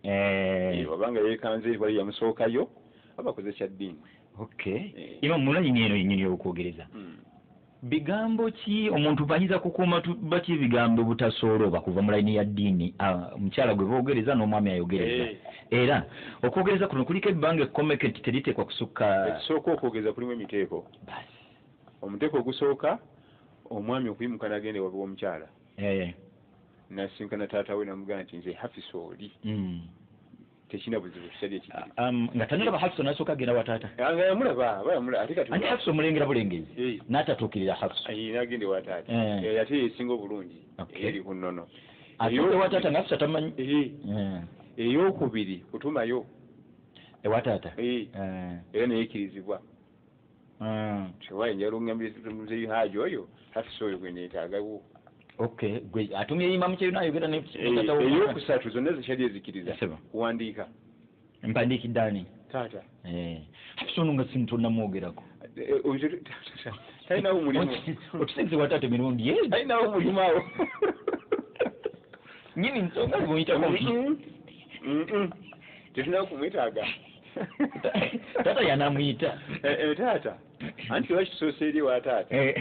Bw'abanga yeekanze wali yamusookayo aba akoze kya ddiini. Okay. Imam mulayini eno yennyini y'okwogereza. Bigambo ki omuntu bayinza kukuuma batya ebigambo butasooloba kuva mu layini ya ddiini, omukyala gwe boogereza n'omwami ayogereza? Era okwogereza kuno kuliko ebbanga ekkomeke nti teriteekwa kusukka. Ekisooka, okwogeza kulimu emiteeko. Basi. Omuteeko ogusooka, omwami okuyimuka n'agenda ewabe w'omukyala, nasinkana taata we, namugamba nti nze Hafisa oli, tekina buzibu, kisali ekikiriza. Nga tanalaba Hafisa, nasooka agenda wa taata. Nga yamulaba, aba yamulaba, ate kati Anti Hafisa omulengera bulengezi, n'atatuukirira Hafisa. N'agenda ewa taata. Ate yesinga obulungi, eri ku nnono. Atuuka ewa taata nga Hafisa tamanyi. Eyokubiri, kutumayo ewa taata. Era neyekirizibwa. Tewaye njagala ongambire haji oyo, Hafisa oyo gwe neetaagawo. Okay, gwe atumye imamu kyeyuna ayogera ne taata wo. Eyokusatu, zonna zikyali ezikiriza, Sebo. kuwandiika. Mpandiikidde ani? Taata. Hafisa ono nga sintonamwogerako. Oyo talinawo mulimu. Otusinze wa taata emirundi Talinawo mulimu awo. Nyini nsonga zimuyitako. Tetunawo kumwetaaga. Taata yanamuyita. Taata anti lwaki tusoose eri wa taata?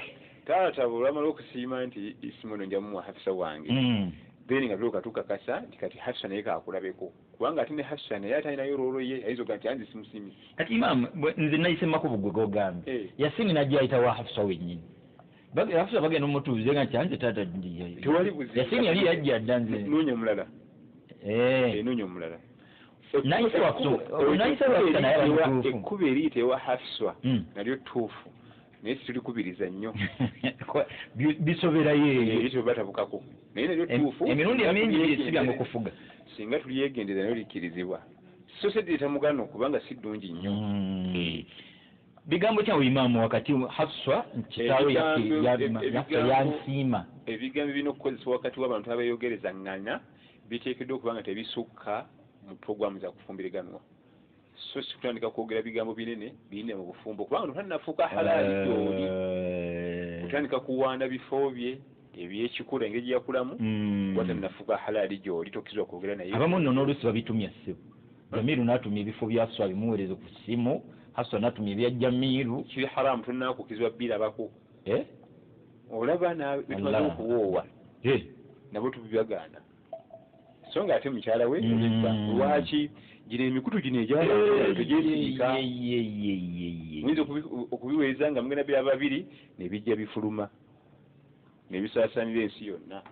Taata bwolwamala okusiima nti isimu eno njamuwa Hafisa wange, then nga tulooka tukakasa nti kati Hafisa naye kakulabeko, kubanga ate ne Hafisa naye ate alinayo role ye, ayinza okuga nti anze simusiimi. Kati imam, nze nayise makubo gwe gogambye. Yasini najja ayita wa Hafisa wennyini. Hafisa bagenda omutuuze nga nti anze taata Tewali buzibu. Yasini yali yajja dda nze. Noonya omulala. Noonya omulala. Nayise wa Hafisa. Nayise wa Hafisa naye aba mutuufu. Ekkubo eriyita ewa Hafisa nalyo ttuufu, naye situlikubiriza nnyo. Bisoberayo eyo. Ekyo batabukako, naye nalyo ttuufu. Emirundi emingi si byangu okufuga. Singa tulyegendereza nayo likkirizibwa, so sedireeta mugano kubanga si ddungi nnyo. Bigambo kyawe imaamu wakati Hafsa kitaawe yansiima. Ebigambo birina okukozesebwa wakati w'abantu abeeyogereza ŋŋana biteekeddwa okuba nga tebisukka mu puroguramu za kufumbiriganwa, so si kutandika kwogera bigambo binene binene mu bufumbo, kubanga totannafuuka halaali gy'oli kutandika kuwaana bifo bye ebyekikula engeri gye yakulamu, kuba tannafuuka halaali gy'oli, tokkirizibwa kwogera naye. Abamu nno n'oluusi babitumya ssebo. Jamiru n'atumya ebifo bya Hafsa bimuweereze ku ssimu, Hafsa n'atumya ebya Jamiru. Kiri haramu, tonnakukkirizibwa birabako. Olaba bitumaze okuwoowa, nabo tubibagaana, so nga ate mukyala we olibba. Lwaki gino emikutu gino egy'abantu tegyesiika? Muyinza okubiweereza nga mugenda bira babiri, ne bijja bifuluma ne bisaasaanira ensi yonna,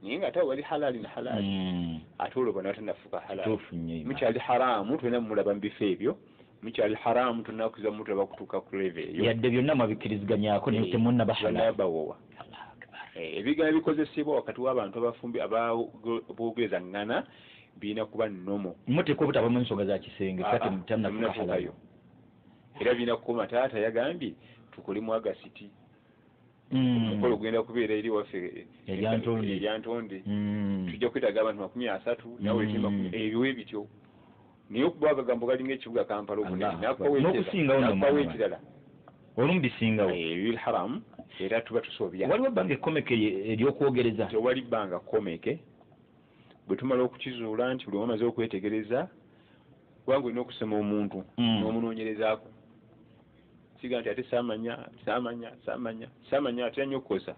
naye nga ate awo wali halaali na halaali, ate olwo bano batannafuuka halaali. Kituufu nnyo, Imam. Mukyali haramu, tulina mumulaba mu bifo ebyo, mukyali haramu, tonnakuza mutulaba kutuuka ku level eyo. Yadde byonna mwabikkiriziganyako, naye temunnaba halaali. Bawowa. Allahu Akbar. Ebigambo ebikozesebwa wakati w'abantu abafumbi abogereza ŋŋana birina kuba nnomo. Muteekwa obutaba mu nsonga za kisenge, kati mutannafuuka halaali. Temunnafuukayo. Era birina kukoma taata yagambye tukole mu Agasiti. Omukolo gugenda kubeera eri waffe, Eryantonde. Eryantonde. Tujja kwetaaga abantu 30, nawe ebyo bityo. Naye okuba agagambo galinga ekibuga Kampala obunene, Allah n'akuwa Akbar. N'okusingawo nno n'akuwa mwana. ekirala. Olumu bisingawo. Ebiri haramu, era tuba tusobya. Waliwo ebbanga ekkomeke ery'okwogereza? Tewali bbanga kkomeke. Bwe tumala okukizuula nti buli omu amaze okwetegereza, kubanga olina okusoma omuntu n'omunoonyerezaako. Siga nti ate saamanya, saamanya, saamanya, saamanya, atera nnyo okukosa.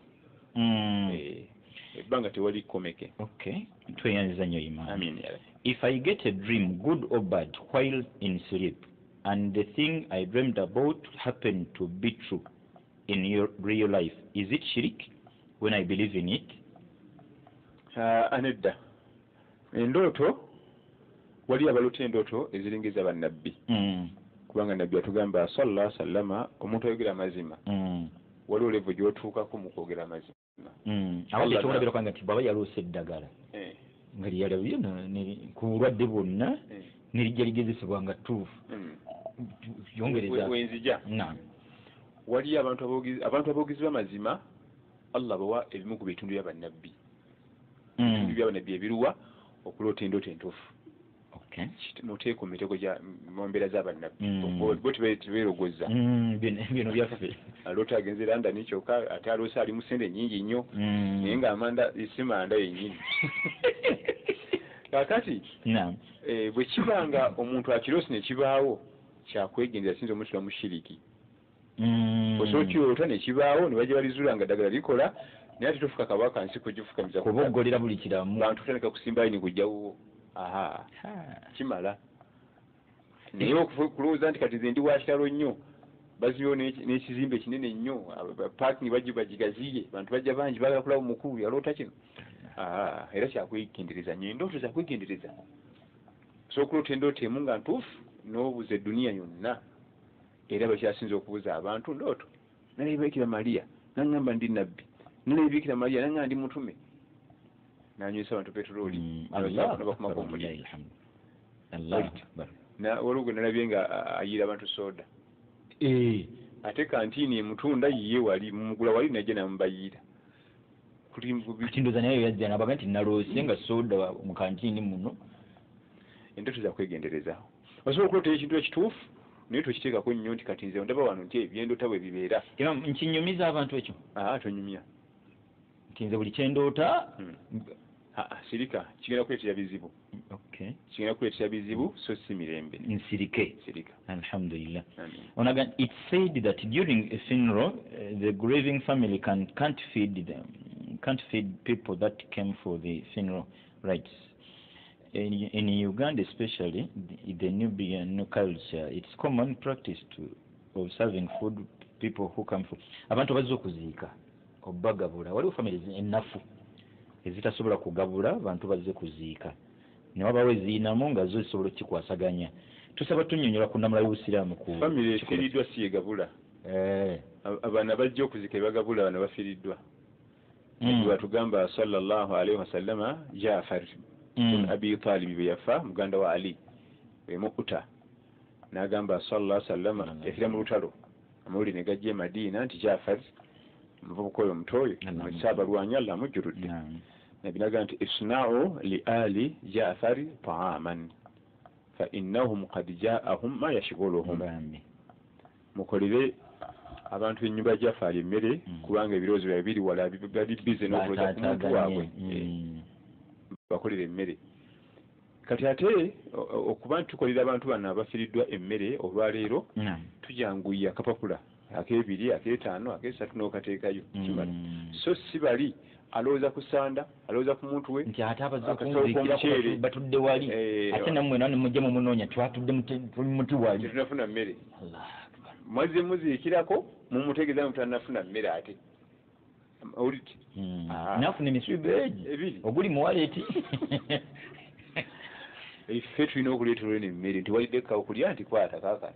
Ebbanga tewali kkomeke. Okay. Tweyanziza nnyo Imam. Amin ya Rabbi. If I get a dream, good or bad, while in sleep, and the thing I dreamed about happened to be true in your real life, is it shirik when I believe in it? Anedda. Endooto, wali abaloota endooto eziringiza bannabbi. Kubanga nabbi atugamba sallallahu alaihi wasallama, omuntu ayogera amazima, waliwo level gy'otuukako mu kwogera amazima. Abadde ekyokulabirako nga nti bw'aba yaloose eddagala nga lyeyalabye ku bulwadde bwonna, ne lijja ligezesebwa nga ttuufu. Yongereza. Wenzija. Naam. Waliyo abantu aboogezi b'amazima, Allah bawa ebimu ku bitundu bya bannabbi. Ebitundu bya bannabbi ebiruwa okuloota endooto entuufu. Muteeko mu mitego gya mu mbeera z'abannabbi. Bo tebeerogozza. Bino byaffe. Aloota agenze London kyokka ate aloose ali mu ssente nnyingi nnyo. Naye ng'amanda si manda yennyini. Kaakati, bwe kiba nga omuntu akiroose ne kibaawo, kyakwegendereza, kiyinza omutuula mu shiriki. Osobola okukirota ne kibaawo ne bajja balizuula nga ddagala likola, naye ate tofuka kabaka nsi kugifukamiza. Kuboggolera buli kiramu. Bantu kutandika kusimba layini kujja wuwo. Aha, kimala. Naye okulowooza nti kati nze ndi wa kitalo nnyo, bazibyewo n'ekizimbe kinene nnyo, parking bagigaziye, bantu bajja bangi baagala kulaba omukulu yaloota kino. Era kyakwegendereza nnyo, endooto zakwegendereza. Osobola okuloota endooto emu nga ntuufu n'obuza edduniya yonna, era bakyasinza okubuza abantu ndooto. Nalabye Bikira Maria n'aŋŋamba ndi nabbi, nalabye Bikira Maria n'aŋŋamba ndi mutume, n'anywesa abantu petulooli, n'abakumako omuliro. Waliwo gwe nalabye nga ayiira abantu soda, ate kantiini emutunda yiye wali mumugula wali najja namubayiira. Kati ndowooza naye yajja n'abaga nti naloose nga soda mu kantiini muno. Endooto zakwegendereza. Osobola okuloota ekintu ekituufu naye tokiteekako nnyo nti kati nze ndaba wano nti ebyendoota bwe bibeera. Imam, nkinyumiza abantu ekyo? Tonyumya. Nti nze buli kyendoota sirika, kigenda kuleetera bizibu. Kigenda kuleetera bizibu, so si mirembe. Nsirike. Sirika. Alhamdulillah. Onaga, it's said that during a funeral, the grieving family can't feed them, can't feed people that came for the funeral rites. In Uganda especially, the Nubian culture, it's common practice of serving food people who come for. Abantu bazze okuziika obagabula, waliwo families ennafu ezitasobola kugabula bantu bazze kuziika, ne wabawo eziyinamu nga zo zisobola okukikwasaganya. Tusaba tunnyonnyola ku nnamula y'Obusiraamu ku famire efiiriddwa si yegabula. Abaana bajja okuziika ebagabula, bano bafiiriddwa. Batugamba sallallahu alaihi wasallama Jafar Abi Talib bwe yafa, muganda wa Ali emukuta, n'agamba sallallahu alaihi wasallama yafiira mu lutalo, amawulire ne gajja e Madiina nti Jafar omuvubuka oyo omuto oyo saabalwanyi Allah amujjuludde. Nabbi n'agamba nti isna'u li ali Jafari ta'aman fa innahum qad ja'ahum ma yashghuluhum, mukolere abantu ennyumba ya Jafari emmere kubanga ebirowoozo byabwe biri wala, bali bize n'okulowooza ku muntu waabwe, bakolere emmere. Kati ate okuba nti tukolera abantu bano abafiiriddwa emmere olwaleero, tujanguya akapapula ak'ebiri, ak'etaano, ak'esatu n'okateekayo, kimala. So si bali alowooza ku sanda, alowooza ku muntu we nti ate abazze okunziikirako batudde wali, ate nammwe ne mujja mumunoonya twatudde tuli muti wali tetunafuna mmere. Mwazze muziikirako mumutegeeza nti tanafuna mmere ate owulidde nafuna emisubi ebiri oguli mu waleti. Ffe tulina okuleetera eno emmere nti walidde okulya nti kwata kaakano.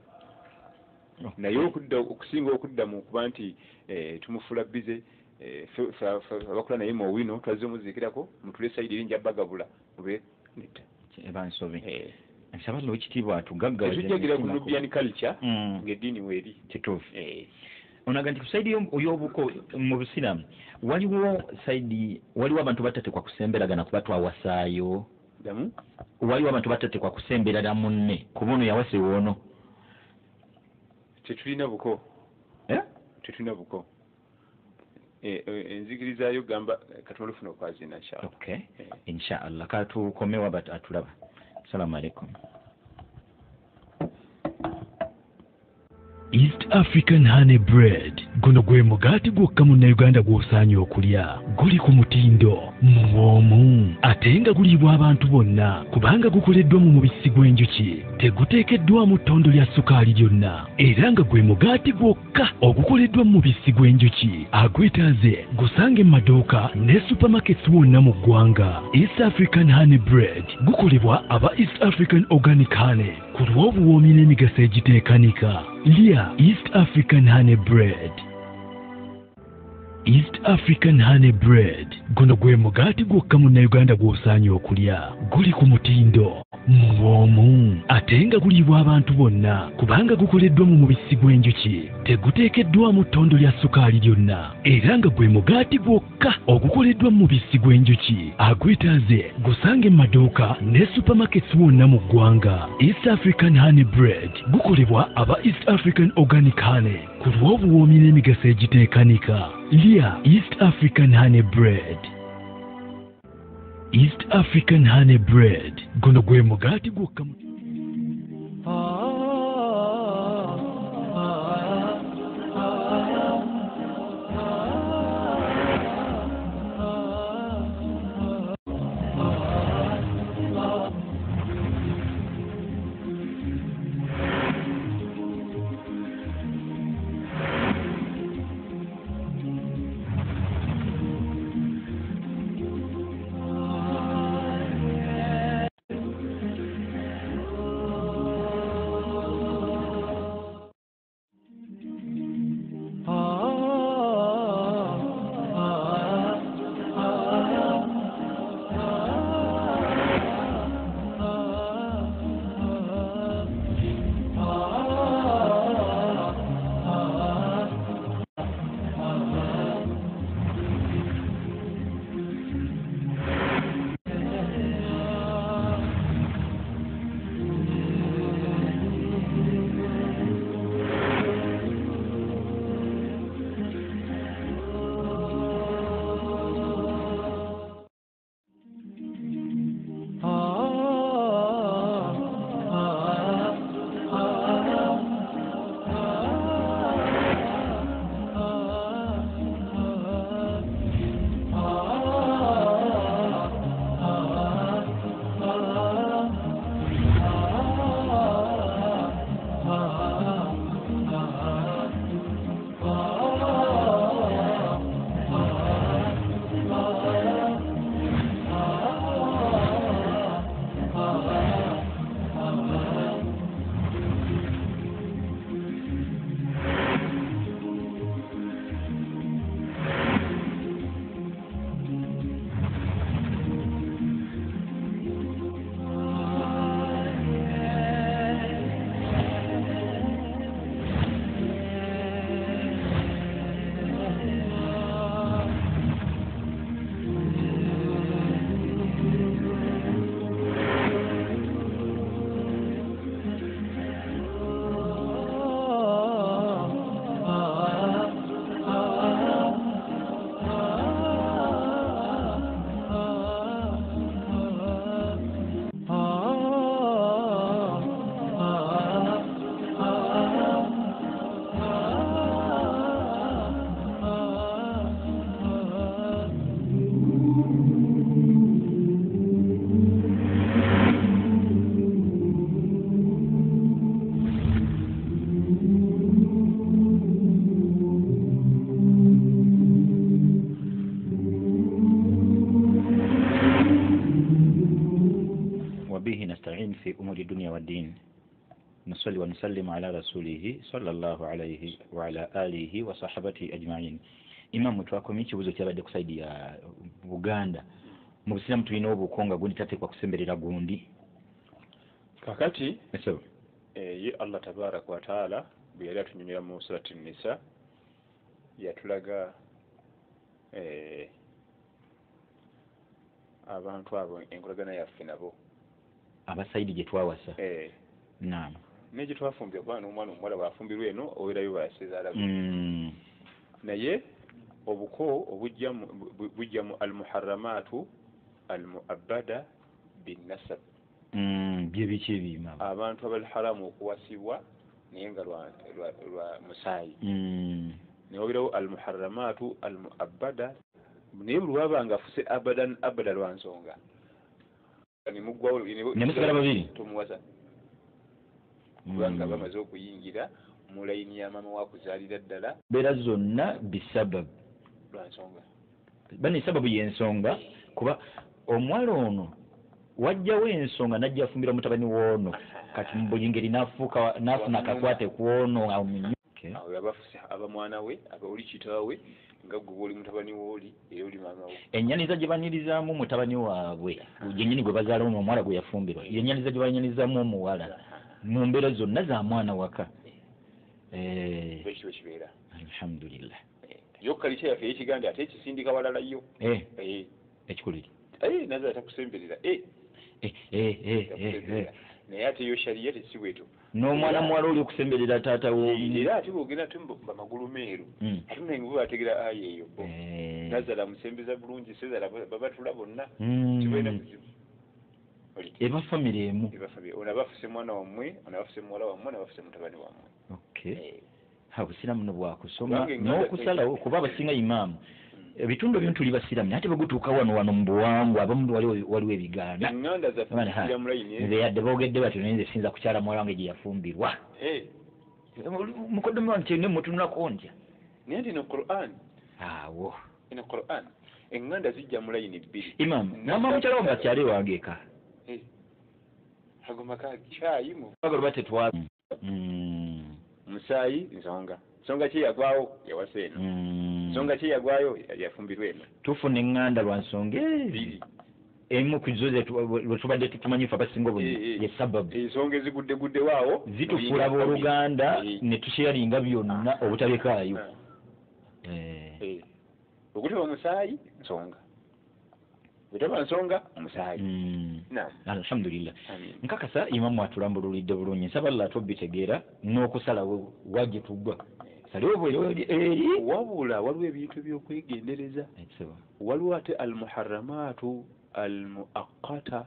Naye okusinga okudda mu kuba nti tumufuula bize, abakola naye mu owino twazze omuziikirako mutule sayidi eri nja bagabula mube nedda eba nsobi. Nsaba Allah owekitiibwa atugaggawaze. Tetujjagira ku Nubian culture ng'eddiini weeri. Kituufu. Onaga nti ku sayidi y'obuko mu Busiraamu waliwo sayidi, waliwo abantu batatekwa kusemberagana kuba twawasaayo. Waliwo abantu batatekwa kusemberera munne kuba ono yawasa ewoono. Tetulina buko. Tetulina buko. Enzikirizaayo gamba katonda olufuna okwazina inshallah. Okay. Inshallah katukomewo atulaba. Assalamu alaikum. East African Honey Bread guno gwe mugaati gwokka munnayuganda gw'osaanye okulya. Guli ku mutindo muwoomu ate nga guliibwa abantu bonna kubanga gukoleddwa mu mubisi gw'enjuki, teguteekeddwamu ttondo lya sukaali lyonna, era nga gwe mugaati gwokka ogukoleddwa mu mubisi gw'enjuki. Agwetaaze gusange mu maduuka ne supermarkets wonna mu ggwanga. East African Honey Bread gukolebwa aba East African Organic Honey ku lw'obuwoomi n'emigaso egiteekanika. Lya East African Honey Bread. East African Honey Bread guno gwe mugaati gwokka munnayuganda gw'osaanye okulya. Guli ku mutindo muwoomu ate nga guliibwa abantu bonna kubanga gukoleddwa mu mubisi gw'enjuki, teguteekeddwamu ttondo lya sukaali lyonna, era nga gwe mugaati gwokka ogukoleddwa mu mubisi gw'enjuki. Agwetaaze gusange mu maduuka ne supermarkets wonna mu ggwanga. East African Honey Bread gukolebwa aba East African Organic Honey ku lw'obuwoomi n'emigaso egiteekanika. Lya East African Honey Bread. East African Honey Bread guno gwe mugaati gwokka. Din. Nusalli wa nusallimu ala rasulihi sallallahu alayhi wa ala alihi wa sahabatihi ajma'in. Imamu, twakomye ekibuuzo kyabadde ku side ya Buganda. Mu Busiraamu tulina obukonga gundi tateekwa kusemberera gundi. Kakati Eso. Ye Allah tabaraka wa taala bwe yali atunyumira mu surati Nisa yatulaga abantu abo enkolagana yaffe nabo abasaidi gye twawasa. Naam. Ne gye twafumbye kuba n'omwana omuwala bw'afumbirwa eno owerayo basezaala. Naye obuko obujja mu al-muharramatu al-mu'abbada bin-nasab. Bye biki ebima? Abantu abali haramu okuwasibwa naye nga lwa musaayi. Ne wabirawo al-muharramatu al-mu'abbada naye buli wabanga afuse abadan abada lwa nsonga. Ne musigala babiri tumuwasa. Kubanga bamaze okuyingira mu layini ya mama wakuzaalira ddala. Beera zonna bisababu. Lwa nsonga. Bani sababu y'ensonga kuba omuwala ono wajjawo ensonga najja afumbira mutabani w'ono kati mu buli ngeri n'afuuka n'afuna akakwate ku ono awo abafuse aba mwana we aba oli kitaawe nga gwe oli mutabani w'oli era oli maama we. Ennyaniza gye banirizaamu mutabani waabwe yennyini gwe bazaala ono omuwala gwe yafumbirwa yennyaniza gye banyirizaamu omuwala mu mbeera zonna za mwana waka. Ekyo kibeera. Alhamdulillah. Yo kalicha yaffe ey'Ekiganda ate ekisindika walala yo. Ekikuliri. Naza atakusemberera. Naye ate yo sharia tesi bwetyo. N'omwana muwala oli okusemberera taata wo. Era ate bw'ogenda ate amagulu meeru. Ate naye nga bategeera aya eyo bo. Nazala musembeza bulungi, sezala babatula bonna. Kibalina buzibu. Eba famire emu. Eba famire. Ono abafuse mwana wammwe, ono abafuse muwala wammwe, ono abafuse mutabani wammwe. Okay. Obusiraamu no bwakusoma n'okusalawo kuba abasinga imaamu. Ebitundu ebimu tuli basiraamu naye ate bwe gutuuka wano mu buwangwa abamu waliwo ebigaana. Eŋŋanda zaffe zisira mu layini. Nze yadde boogedde batyo naye nze sinza kukyala muwala wange gye yafumbirwa. Mukoddomi wange kyenne mutunulako ntya. Naye nti eno Qur'an. Awo. Eno Qur'an. Eŋŋanda zijja mu layini bbiri. Imaamu, mama mukyala wange akyale wange eka. Ago maka kyayi mu. Bagala batetwa. Musaayi nsonga. Nsonga ki yagwawo yawasa eno. Nsonga ki yagwayo yafumbirwa eno. Tufuna eŋŋanda lwa nsonga ezi. Emu ku zo lwe tubadde tutumanyi ffe abasinga obungi ye sababu. Ensonga eziguddeguddewo awo zitufuula abooluganda ne tusharinga byonna obutalekaayo. Okuteba omusaayi nsonga. Bwetaba nsonga omusaayi. Naam. Alhamdulillah. Nkakasa imamu atulambululidde bulungi. Nsaba Allah atubitegeera n'okusalawo wa gye tugwa. Saliwo eri. Wabula waliwo ebintu ebyokwegendereza. Waliwo ate al-muharramatu al-muaqqata.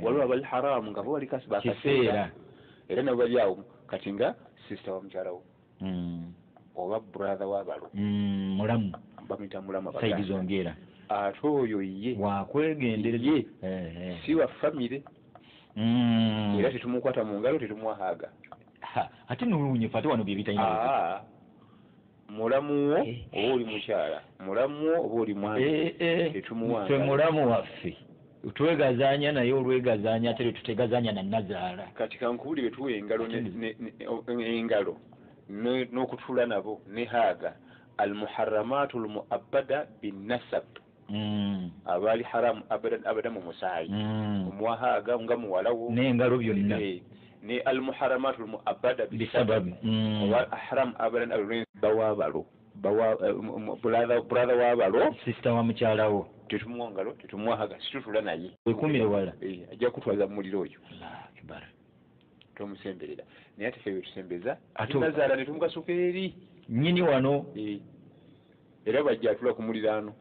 Waliwo abali haramu nga bo bali bakaseera. Era nabo bali awo kati nga sister wa mukyala wo. Oba brother w'abalo. Mulamu. Bamuyita mulamu abaganda. Saidi zongera. Ate oyo ye wakwegendereza si wa famire. Era tetumukwata mu ngalo tetumuwahaga. Ate n'oluwunyefu ate wano bye bitalina. Mulamu wo oba oli mukyala, mulamu wo oba oli mwami, tetumuwa. Ffe mulamu waffe twegazaanya naye olwegazaanya ate tutegazaanya na nazaala. Kati kankuwulire tuwa engalo engalo n'okutuula nabo ne haaga al-muharramatu al-mu'abbada bin-nasab. Abali haramu abadan abadan mu musaayi. Omuwahaaga nga muwalawo n'engalo byonna. Ne al-muharramatu al-mu'abbada bisabab. Oba haram abadan abadan bawabalo. Bawa brother wabalo sister wa mukyalawo. Tetumuwa ngalo tetumuwahaga situtula naye. Wekumire wala. Ajja kutwaza mu muliro oyo. Allahu akbar. Tomusemberera. Naye ate ffe tusembeza. Ate nazaala ne tumukasuka eri. Nnyini wano. Era bajja atula ku muliraano.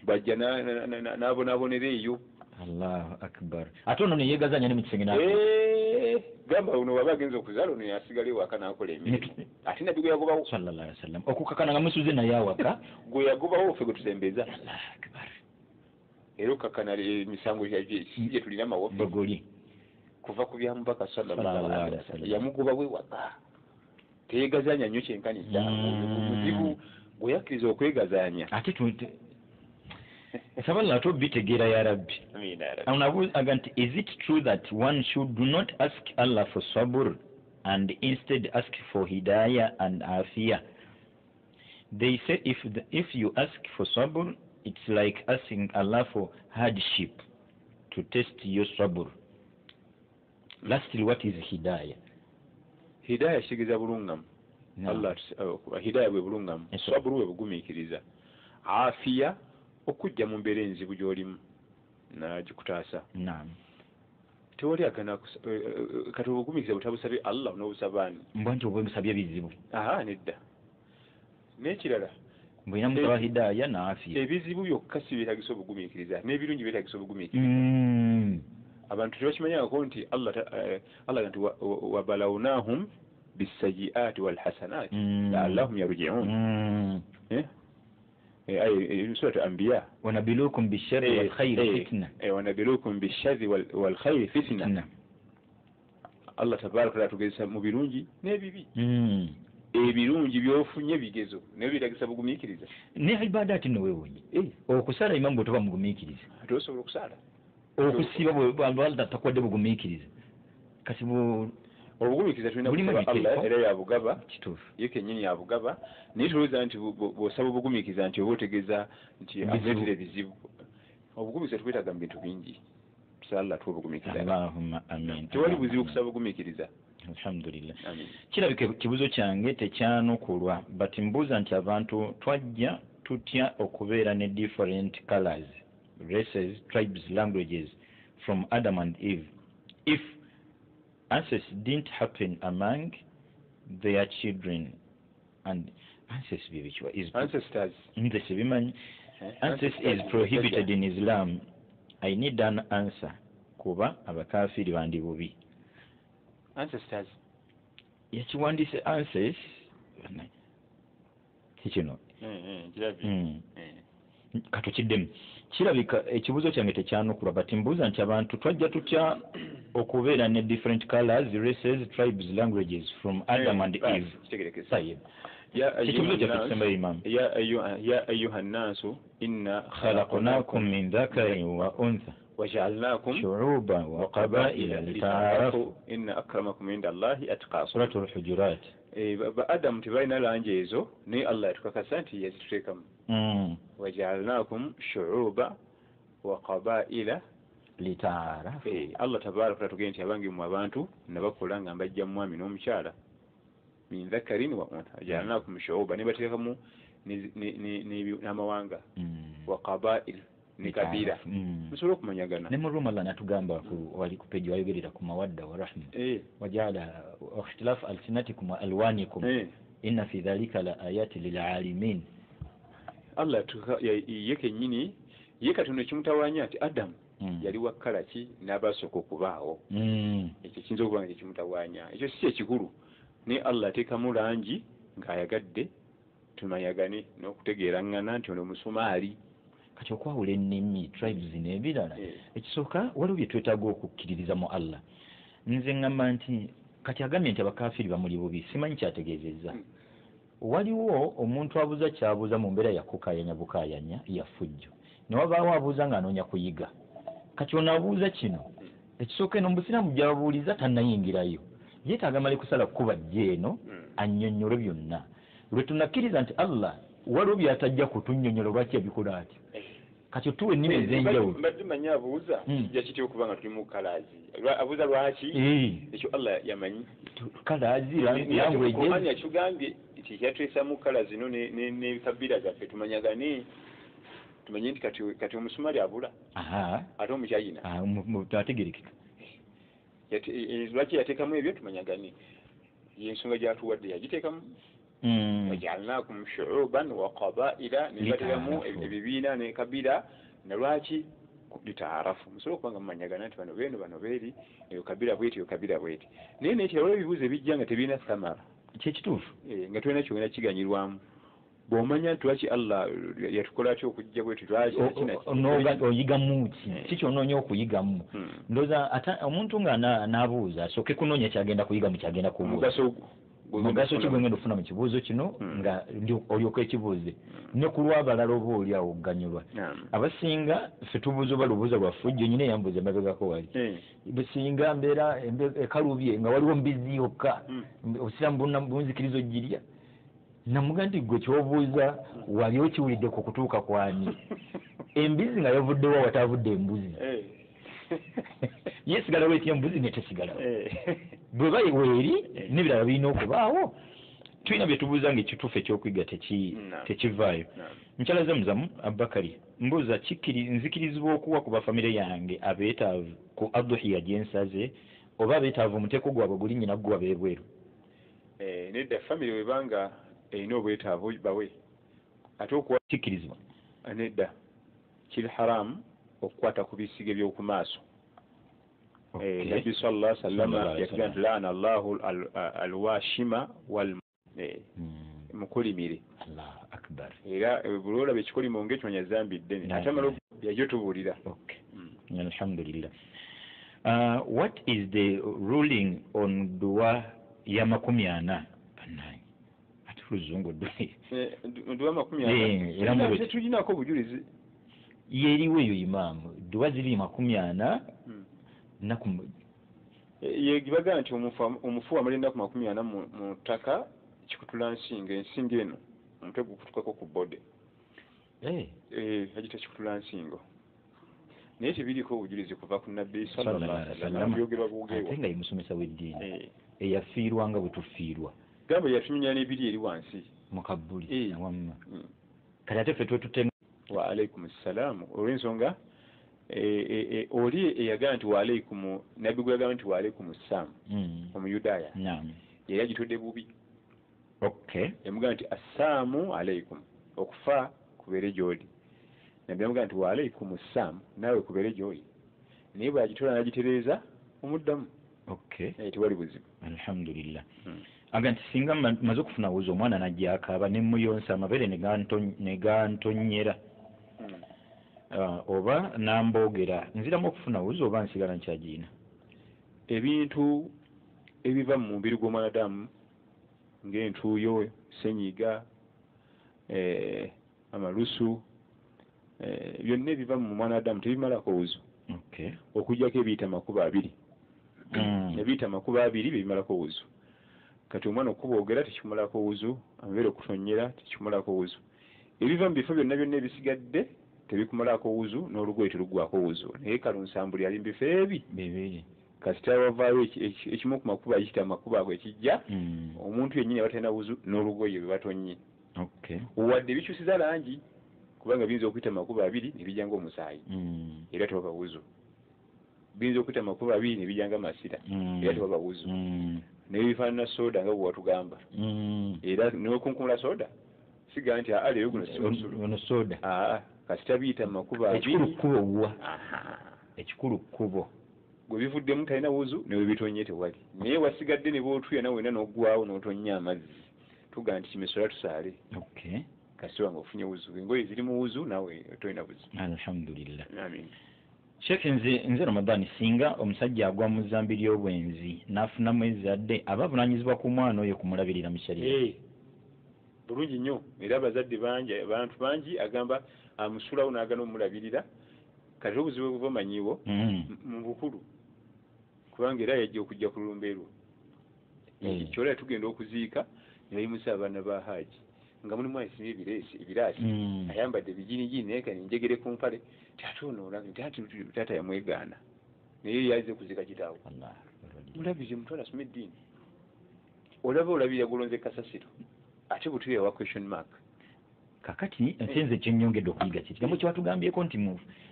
Bajja n'abonaabonera eyo. Allahu akbar. Ate ono ne yeegazanya ne mu kisenge n'afa. Gamba ono waba agenze okuzaala ono yasigala ewaka n'akola emirimu. Ate nabbi gwe yagobawo. Sallallahu alaihi wasallam. Okukakana nga musuze naye awaka. Gwe yagobawo ffe gwe tusembeza. Allahu akbar. Era okukakana emisango gye tulina amawaffe. Bagoli. Kuva ku bya mubaka sallallahu alaihi wasallam. Yamugoba we waka. Teyeegazanya nnyo kyenkanidde. Omuzibu gwe yakkiriza okwegazanya. Ate Nsaba Allah tobitegeera ya Rabbi. Amiina. Nti is it true that one should do not ask Allah for sabr and instead ask for hidayah and afiyah? They say if you ask for sabr, it's like asking Allah for hardship to test your sabr. Lastly, what is hidayah? Hidayah kitegeeza bulungamu. Allah hidayah bwe bulungamu, sabr bwe bugumiikiriza, afiya okujja mu mbeera enzibu gy'olimu n'agikutaasa. Naam. Tewali agana kati obugumiikiriza butabusabye Allah n'obusaba ani? Mbwa nti obusabye bizibu. Aha, nedda. N'ekirala mbwina musaba hidayah na afiya. Ebizibu byokka si byetagisa obugumiikiriza, n'ebirungi byetagisa obugumiikiriza. Abantu tebakimanyangako nti Allah nti wabalawnahum bisayyi'ati walhasanat la'allahum yarji'un. Surah Anbiya, wanabilukum bisharri wal khayri fitna. Wanabilukum bisharri wal khayri fitna. Allah tabaraka wa ta'ala mu birungi n'ebibi. Ebirungi by'ofunye bigezo naye byetagisa bugumiikiriza. Ne ibadati nno weewuunye. Okusala imamu bw'otoba mugumiikiriza tosobola okusala. Okusiba bwe takwadde bugumiikiriza. Kati obugumiikiriza tulina kusaba Allah era yabugaba, kituufu, ye kennyini yabugaba. Naye tolowooza nti bw'osaba obugumiikiriza nti oba otegeeza nti akuleetera ebizibu. Obugumiikiriza tubwetaaga mu bintu bingi. Tusaba Allah atuwe obugumiikiriza. Allahumma amiin. Tewali buzibu kusaba bugumiikiriza. Alhamdulillah. Kirabika ekibuuzo kyange tekyanukulwa, but mbuuza nti abantu twajja tutya okubeera ne different colors, races, tribes, languages from Adam and Eve if ancestors didn't happen among their children? And ancestors is ancestors. Ancestors is prohibited in Islam. I need an answer. Kuba abakafiri bandi bubi. Ancestors. Yakiwandiise ancestors. Kikino. Katukiddemu. Kirabika ekibuuzo kyange tekyanukulwa, but mbuuza nti abantu twajja tutya okubeera ne different colors, races, tribes, languages from Adam and Eve? Ekibuuzo kyaffe kisembayo Imam. Ya ayyuha nnaasu inna khalaqnakum min dhakarin wa untha waja'alnakum shu'uban wa qabaila lita'arafu inna akramakum inda Allahi atqakum. Suratul Hujurat. Ba Adam tebalina langi ezo, naye Allah yatukakasa nti yazituteekamu. Waja'alnakum shu'uba wa qabaila lita'arafu. Allah tabaraka tugenda nti abange mu abantu nabakola nga mbajja mwami n'omukyala min dhakarin wa untha waja'alnakum shu'uba, ne bateekamu n'amawanga wa qabail ne kabila. Musobola okumanyagana. Ne mu Roma Allah natugamba wali ku peji wayogerera ku mawadda wa rahma waja'ala ikhtilaf alsinatikum wa alwanikum inna fi dhalika la ayati lil alimin. Allah ye kennyini ye Katonda ekimutawaanya nti Adam yali wa kkala ki n'abasooka okubaawo. Ekyo kiyinza okuba nga kyekimutawaanya, ekyo si kyekikulu, naye Allah ateekamu langi ng'ayagadde tumanyagane n'okutegeerangana nti ono Musomaali. Kati okwawula ennimi, tribes n'ebirala, ekisooka waliwo bye twetaaga okukkiririza mu Allah. Nze ŋŋamba nti kati agambye nti abakafiiri bamuli bubi, simanyi kyategeezezza. Waliwo omuntu abuuza kyabuuza mu mbeera yakukaayanya bukaayanya ya ffujjo, ne wabaawo abuuza ng'anoonya kuyiga. Kati ono abuuza kino, ekisooka eno mu busiraamu gy'abuuliza tannayingirayo, yeetaaga male kusala kkuba jje eno annyonnyole byonna. Lwe tunakkiriza nti Allah waliwo by'atajja kutunnyonnyola lwaki yabikola atyo. Kati otuwa ennimi ez'enjawulo. Mbadde mmanyi abuuza kijja kitya okuba nga tuli mu kalaazi. Abuuza lwaki ekyo Allah yamanyi. Kalaazi, languages. Yakigambye nti kyatwesamu kala zino n'ebikabiira zaffe tumanyagane, tumanye nti kati Omusumali abula ate Omuchina ategerekeka. Lwaki yateekamu ebyo tumanyagane, yensonga gy'atuwadde yagiteekamu. Waja'alnakum shu'uban wa qabaila, ne bateekamu ebibiina ne kabila, na lwaki litaarafu, musobola okuba nga mumanyagana nti bano beeno bano beeri, eyo kabila bweti eyo kabila bweti. Naye nekirala waliwo ebibuuzo ebijja nga tebirina thamara. Kyekituufu nga tolina kyogenda kiganyirwamu. Bw'omanya nti lwaki Allah yatukola atya okujja bwetu, lwaki oyigamu ki, ki ky'onoonya okuyigamu. Ndowooza omuntu nga n'abuuza asooke kunoonya kyagenda kuyigamu kyagenda kubuuza. Omugaso Mugaso ki gwengenda okufuna mu kibuuzo kino nga olyoka ekibuuze ne ku lw'abalala oba oli awo okuganyulwa. Abasinga ffe tubuuza oba lubuuza lwa ffujjo, nyina eyambuuza emabegako wali singa mbeera ekalubye nga waliwo mbizi yokka, obusiraamu bunzikiriza ogirya. Namuga nti gwe kyobuuza wali okiwulidde ku kutuuka kwani? Embizi nga yavuddewo wataavudde embuzi yesigalawo etya embuzi netesigalawo? Bweba weeri n'ebirala birina okubaawo. Tulina bye tubuuza nga ekituufu ekyokuyiga tekivaayo. Mukyala Zamuzamu Abubakari mbuuza, nzikirizibwa okuwa ku bafamire yange abeetaavu ku adhuhiya gyensaze, oba abeetaavu omuteeko gwabwe guli nyina guwa beebweru? Nedda, famire webanga erina obwetaavu bawe, ate okuwa kikkirizibwa? Nedda, kiri haramu okukwata ku bisige by'oku maaso. Nabbi sallallahu alaihi wasallam yatugamba nti laana Allahu alwashima wal mukolimire. Allahu akbar. Era buli olaba ekikolimo ng'ekimanya zambi ddene, ate amala yajja tubuulira. Alhamdulillah. What is the ruling on dua ya 40? Bannange, ate oluzungu dua 40 tetulinako obujulizi. Yeriwo eyo imaamu, dua ziri 40 yegibaga nti omufu amala ennaku 40 mu ttaka kikutula nsingo, ensingo eno omutwe gukutukako ku bode, agita kikutula nsingo, naye tebiriko obujulizi kuva ku Nabbi sallallahu alaihi wasallam, byogerwa bwogerwa. Ate nga ye musomesa w'eddiini eyafiirwa nga bwe tufiirwa, gamba yatuminya n'ebiri eri wansi mu kabbuli awamma. Kati ate ffe twetutte. Wa alaikum ssalaamu. Olw'ensonga oli eyagamba nti wa alaikum, Nabbi gwe yagamba nti wa alaikum ssaamu, Omuyudaaya yali agitudde bubi. Yamugamba nti assaamu alaikum, okufa kubeere gy'oli. Nabbi yamugamba nti wa alaikum ssaamu, naawe kubeere gy'oli. Naye bw'agitoola n'agitereeza omuddamu. Tewali buzibu. Alhamdulillah. Aga nti singa maze okufuna wuzi omwana n'ajja akaaba ne muyonsa amabeere ne gantonyera oba namboogera, nziramu okufuna wuzi oba nsigala nkyagiyina? Ebintu ebiva mu mubiri gw'omwanadamu ng'entuuyo, senyiga, amalusu, byonna ebiva mu mwanadamu tebimalako wuzu. Okuggyako ebiyita makubo abiri. Ebiyita makubo abiri bye bimalako wuzu. Kati omwana okuboogera tekimumalako wuzu, amabeere okutonyera tekimumalako wuzu. Ebiva mu bifo byonna byonna ebisigadde tebikumalako wuzu, n'olugoye teruggwako wuzu. Naye kalunsambuli ali mu bifo ebi bibiri, kasita wavaayo ekimu ku makubo agiyita amakubo ago ekijja, omuntu yennyini aba talina wuzu n'olugoye bwe batonye. Wadde bikyusiza langi, kubanga biyinza okuyita amakubo abiri ne bijja ng'omusaayi, era tewaba wuzu. Biyinza okuyita amakubo abiri ne bijja ng'amasira, era tewaba wuzu. Naye bifaanana soda nga bwe watugamba, era n'okunkumula soda siga nti aa leero guno si musulu ono soda, kasita biyita amakubo abiri. Ekikulu kkubo wa ekikulu kkubo gwe bivuddemu talina wuzu, ne bwe bitonye tewali. Naye wasigadde ne bw'otuya nawe wena n'oggwawo n'otonnya amazzi, tugamba nti kimesola tusaale. Kasita nga ofunye wuzu, engoye ziri mu wuzu nawe tolina buzibu. Alhamdulillah. Amin. Sheikh, nze Ramadhani, singa omusajja agwa mu zzambi ly'obwenzi n'afunamu ezzadde, aba avunaanyizibwa ku mwana oyo kumulabirira mu sharia? Bulungi nnyo. Era abazadde bangi, abantu bangi agamba amusulawo n'agana omulabirira. Kati obuzibu buva manyiwo mu bukulu, kubanga era yajja okujja ku lulumbe lwo. Kyola tugenda okuziika ne bayimusa abaana ba Haji nga mulimu asimye ebiraasi, ayambadde ebijinijini naye kani njegere ku mpale, ate ono taata yamwegaana naye yazze kuziika kitaawe. Mulabirize mutwale asome eddiini. Olaba olabirira gulonze kasasiro, ate butuya wa question mark. Kakati ate nze kyennyongedde okuyiga kye kigambo kyewatugambyeko nti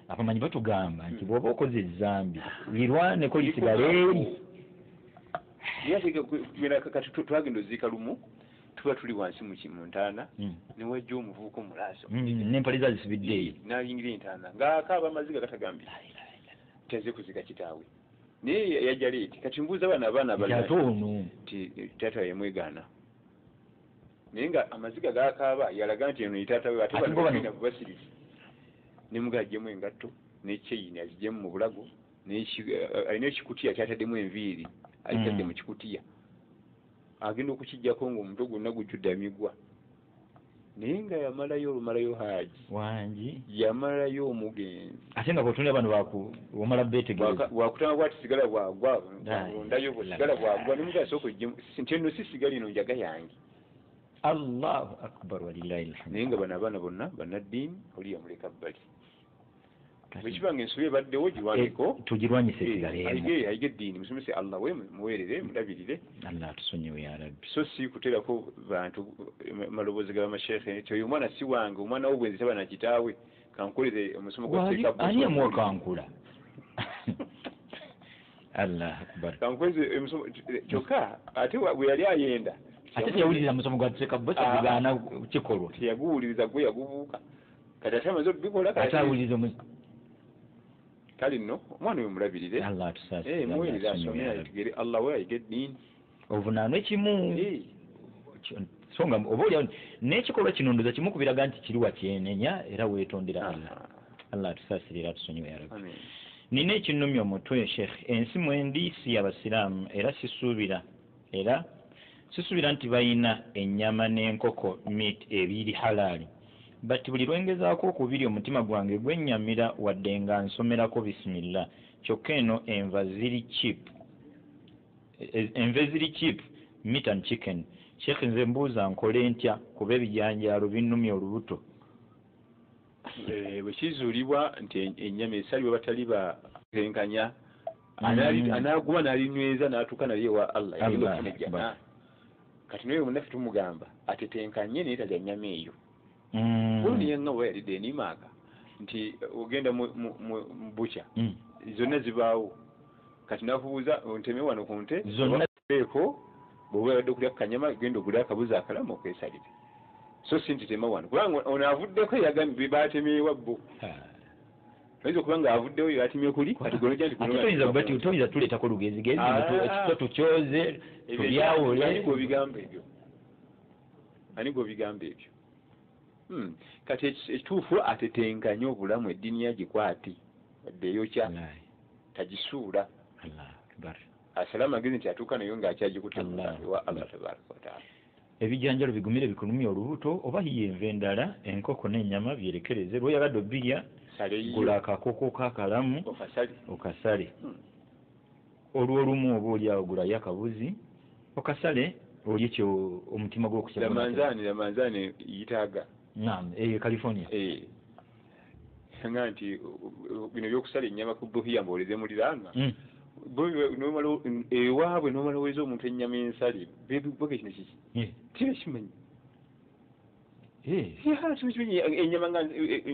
abamanyi batugamba nti bw'oba okoze ezzambi lirwaneko lisigale eri. Kati twagenda oziika lumu, tuba tuli wansi mu ntaana, ne wajja omuvubuka omulaaso n'empale zazisibidde eyo, n'ayingira entaana ng'akaaba amaziga gatagambye nti azze kuziika kitaawe, naye yajja leeti. Kati mbuuza bano abaana abalala nti taata yamwegaana, naye nga amaziga gakaaba yalaga nti eno ye taata we, ate bano basirifu. Ne mugajjemu engatto n'ekyeyini aziggyemu mu bulago, alina ekikutiya kyataddemu enviiri, azitadde mu kikutiya. Agenda okukijjako ng'omutwe gwonna gujjudde emigwa. Naye nga yamalayo olumalayo haji. Wangi. Yamalayo omugenzi. Ate nga bw'otunula bano omala beetegereza. Bwakutama bw'ati sigala bwagwa, londayo sigala bwagwa, ne mugaso okujja nti eno si sigala eno njaga yange. Allahu akbar walillahi alhamd. Naye nga bano abaana bonna bannaddiini oli yamuleka bbali. Bwe kiba ng'ensobi ebaddewo giwandiko tugirwanyise esigaleemu. Ayige eddiini, musomese Allah we, muweerere, mulabirire. Allah atusonyiwe ya Rabbi. So si kuteerako bantu maloboozi g'abamasheekhe nti oyo omwana si wange, omwana w'obwenzi taba na kitaawe, kankolere omusomo gwa Sheikh. Ani yamuwakankula? Allah akbar. Kankolere omusomo kyokka ate bwe yali ayenda ate teyawuliriza musomo gwa Sheikh Bosa gugaana kikolwa. Teyaguwuliriza gwe yagubuuka. Kati ate amaze okubikola ate awuliriza kale nno omwana oyo mulabirire. Allah atusaasire. Muweerere asome ategere Allah we ayige eddiini. Ovunaanwe kimu. So nga oba oli n'ekikolwa kino ndowooza kimu kubiraga nti kiri wakyenenya era weetondera Allah. Allah atusaasire era atusonyiwe ya Rabbi. Nina ekinnumya omutwe Sheikh, ensi mwendi si y'Abasiraamu era sisuubira nti bayina ennyama n'enkoko meat ebiri halaali. But buli lwengezaako okubiri omutima gwange gwennyamira wadde nga nsomerako bisimillah. Kyokka eno enva ziri cheap meat and chicken. Sheikh nze mbuuza nkole ntya kuba ebijanjaalo binnumya olubuto. Bwe kizuulibwa nti ennyama esalibwa batali batenkanya anaaguma n'alinyweza n'atuuka nalyo ewa Allah yagenda okufuna ejjana. Kati naye munnaffe tumugamba atetenkanye naye talya nnyama eyo. Gundi yenga oba yalidde enimaaka nti ogenda mu bukya zonna zibaawo. Kati nakubuuza nteme wano ku nte eko bw'oba oyadde okulya ku kanyama genda ogule akabuzi akalamu okeesalire. So si nti tema wano kubanga ono avuddeko yagambye baatemyewa bo. Oyinza okuba nga avuddewo yatemye kuli kati gwe nti ate toyinza tuleetako lugezigezi ekitwa tukyoze tubyawule. Ani gw'obigamba ebyo? Ani gw'obigamba ebyo? Kati ekituufu atetenkanye obulamu eddiini yagikwate wadde eyokya tagisuula. Asale amagezi nti atuuka nayo ng'akyagikutte ewa Allah tabaraka wataala. Ebijanjalo bigumire bikulumya olubuto oba hiyo enva endala enkoko n'ennyama byerekereze. Lw'oyagadde obirya gula akakoko k'akalamu okasale. Olw'olumu oba oli awo gulayo akabuzi okasale olye kyo omutima gw'okusaba. Lamanzaani yitaaga. Naam, California. Nga nti bino ebyokusala ennyama ku buhiya mbaoleze muliraanwa. Ewaabwe n'omala oweza omuntu ennyama ensale boge kino kiki? Tibakimanyi. Tibakimanyi ennyama nga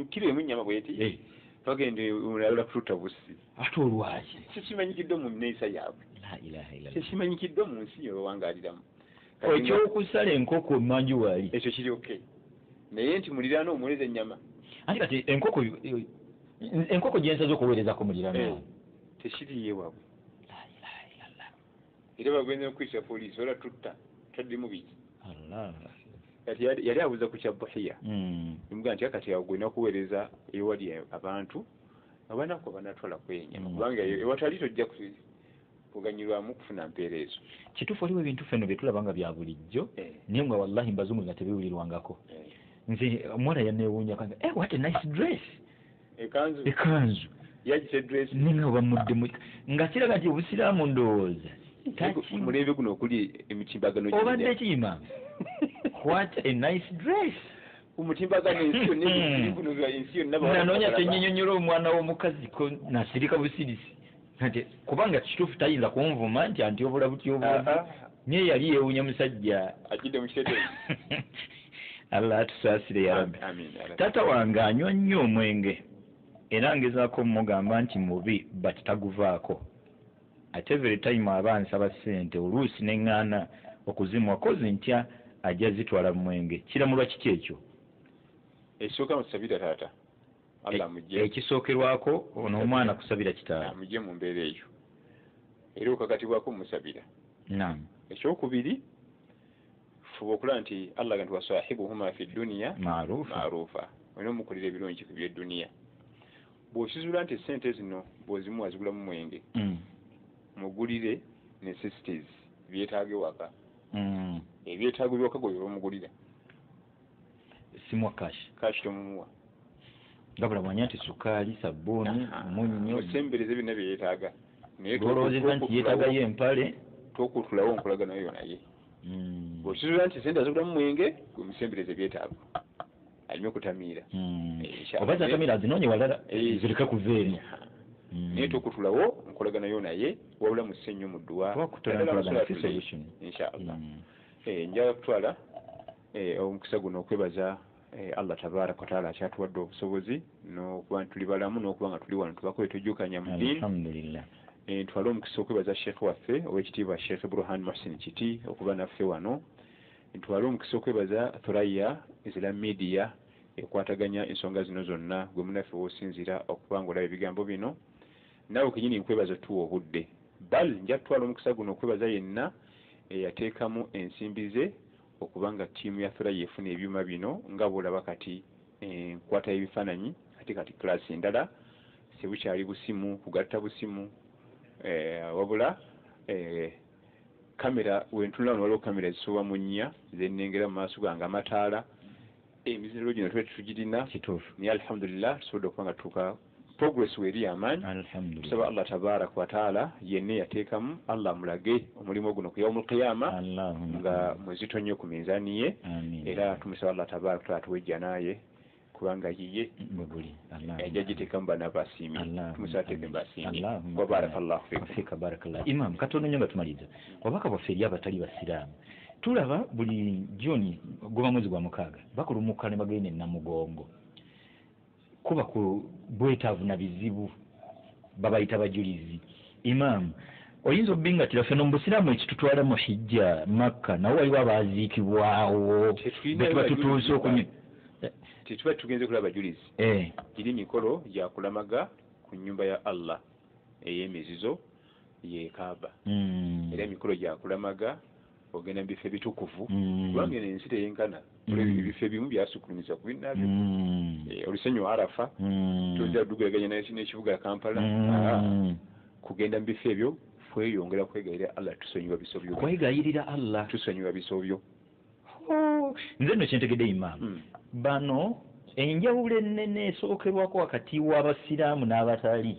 kiro emu ennyama bw'eti. Bagenda olala kututta busi. Ate olwaki? Sikimanyikiddwa mu nneeyisa yaabwe. La ilaha illallah. Sikimanyikiddwa mu nsi gye bawangaaliramu. Ekyokusala enkoko emanju wali. Ekyo kiri okay. Naye nti muliraano omuweereza ennyama. Anti kati enkoko gye nsaze okuweerezako muliraano. Tekiriiyo waabwe. La ilaha illallah. Era bagenze okuyisa poliisi ola tutta taddemu biki. Allah. Kati yali abuuza ku kya buhiya. Nimugamba nti kati awo gw'olina kuweereza ewali abantu abanaku abanatwalako ennyama kubanga ewatali tojja kuganyulwamu kufuna mpeera ezo. Kituufu waliwo ebintu ffenno bye tulaba nga bya bulijjo naye nga wallahi mbazungu nga tebiwulirwangako. Nze omuwala yanneewuunya kanga what a nice dress. Ekanzu. Yagise dress. Ninga bamuddemu nga kiraga nti obusiraamu ndowooza. Mulembe guno okuli emitimbagano obadde ki imam? What a nice dress. Omutimbagano ensi yonna ensi yonna nanoonya kyenyinyonnyola omwana w'omukazi ko nasirika busirisi. Nti kubanga kituufu tayinza kunvuma nti antyobula butyobozi. Naye yali yeewuunya musajja. Ajjidde mu kiteeteeyi. Allah atusaasire ya Rabbi. Taata wange anywa nnyo omwenge era ngezaako mmugamba nti mubi but taguvaako. Ate every time aba nsaba ssente oluusi ne ŋŋaana okuzimuwa kozi ntya ajja zitwala mu mwenge. Kiramulwa kiki ekyo? Ekisooka musabira taata. Allah amugye. Ekisookerwako ono omwana kusabira kitaawe. Amugye mu mbeera eyo. Era okakatibwako musabira. Naam. Ekyokubiri fuba okulaba nti Allah agamba nti wasahibuhuma fi dduniya maarufa. Olina omukolera ebirungi ku by'edduniya. Bw'okizuula nti essente zino bw'ozimuwa zigulamu mwenge, mugulire necessities byetaaga ewaka. Ebyetaago byokka gwe bimugulira. Simwa cash. Cash tomumuwa. Gabula mwanya nti sukaali, sabbuuni, munnyo. Osembereze byonna bye yeetaaga. Naye Lwolowooza nti yeetaagayo empale. Tokutulawo nkolagana yo naye. Bw'okizuula nti sente azigulamu mwenge, gwe musembereze ebyetaago. Aleme okutamiira. Oba zatamiira azinoonye walala, zireke kuva eno. Naye tokutulawo nkolagana yo naye, wabula musse nnyo mu dduwa. Inshallah. Njagala kutwala omukisa guno okwebaza Allah tabaraka wa taala akyatuwadde obusobozi n'okuba nti tuli balamu n'okuba nga tuli wano tubako etujjukanya mu ddiini. Alhamdulillah. Ntwale omukisa okwebaza Sheikh waffe ow'ekitiibwa Sheikh Burhan Muhsin Kiti okuba naffe wano. Ntwale omukisa okwebaza Thuraya Islam Media ekwataganya ensonga zino zonna gwe munaffe w'osinziira okuba ng'olaba ebigambo bino. Naawe kennyini nkwebaza otuwa obudde. Bal nja kutwala omukisa guno okwebaza yenna eyateekamu ensimbi ze okubanga ttiimu ya Thuraya efuna ebyuma bino nga bw'olaba kati enkwata y'ebifaananyi ate kati class endala sebukyali busimu kugatta busimu wabula kamera wentunula wano waliwo kamera ezisoba mu nnya zennengera mu maaso gange amataala emiziro gino tuba tetugirina naye alhamdulillah tusobodde okuba nga tutuuka progress weeri amaanyi. Tusaba Allah tabaraka wa taala yenna yateekamu Allah amulage omulimu guno ku yaumul qiyama nga muzito nnyo ku minzaani ye, era tumusaba Allah tabaraka wa taala atuwe naye kubanga yiye ajja giteekamu bana basiimye, tumusaba ateeke basiimye. Wa barakallahu fikum. Barakallahu. Imam, katono nnyo nga tumaliriza obubaka bwaffe eri abatali basiraamu. Tulaba buli Juni guba mwezi gwa mukaaga bakulumuka ne bagenda e Namugongo, kuba ku bwetaavu na bizibu babayita bajulizi. Imam, oyinza obingatira ffe mu busiraamu ekitutwala mu hijja Makka nawo waliwo abaziikibwawo betuba tutuuse okunywa tetuba tugenze kulaba bajulizi. Giri mikolo gya kulamaga ku nnyumba ya Allah ey'emizizo ye Kaaba. Era emikolo gya kulamaga ogenda mu bifo ebitukuvu kubanga eno ensi teyenkana. Ebifo ebimu byasukkulumizibwa ku binnaabyo. Olusenyu Arafa tujja lugeraganya n'ekibuga Kampala. Kugenda mu bifo ebyo kweyongera kwegayirira Allah tusonyiwa bisobyo. Kwegayirira Allah tusonyiwa bisobyo. Nze nno kyentegedde Imam, bano enjawulo ennene esookerwako wakati w'abasiraamu n'abatali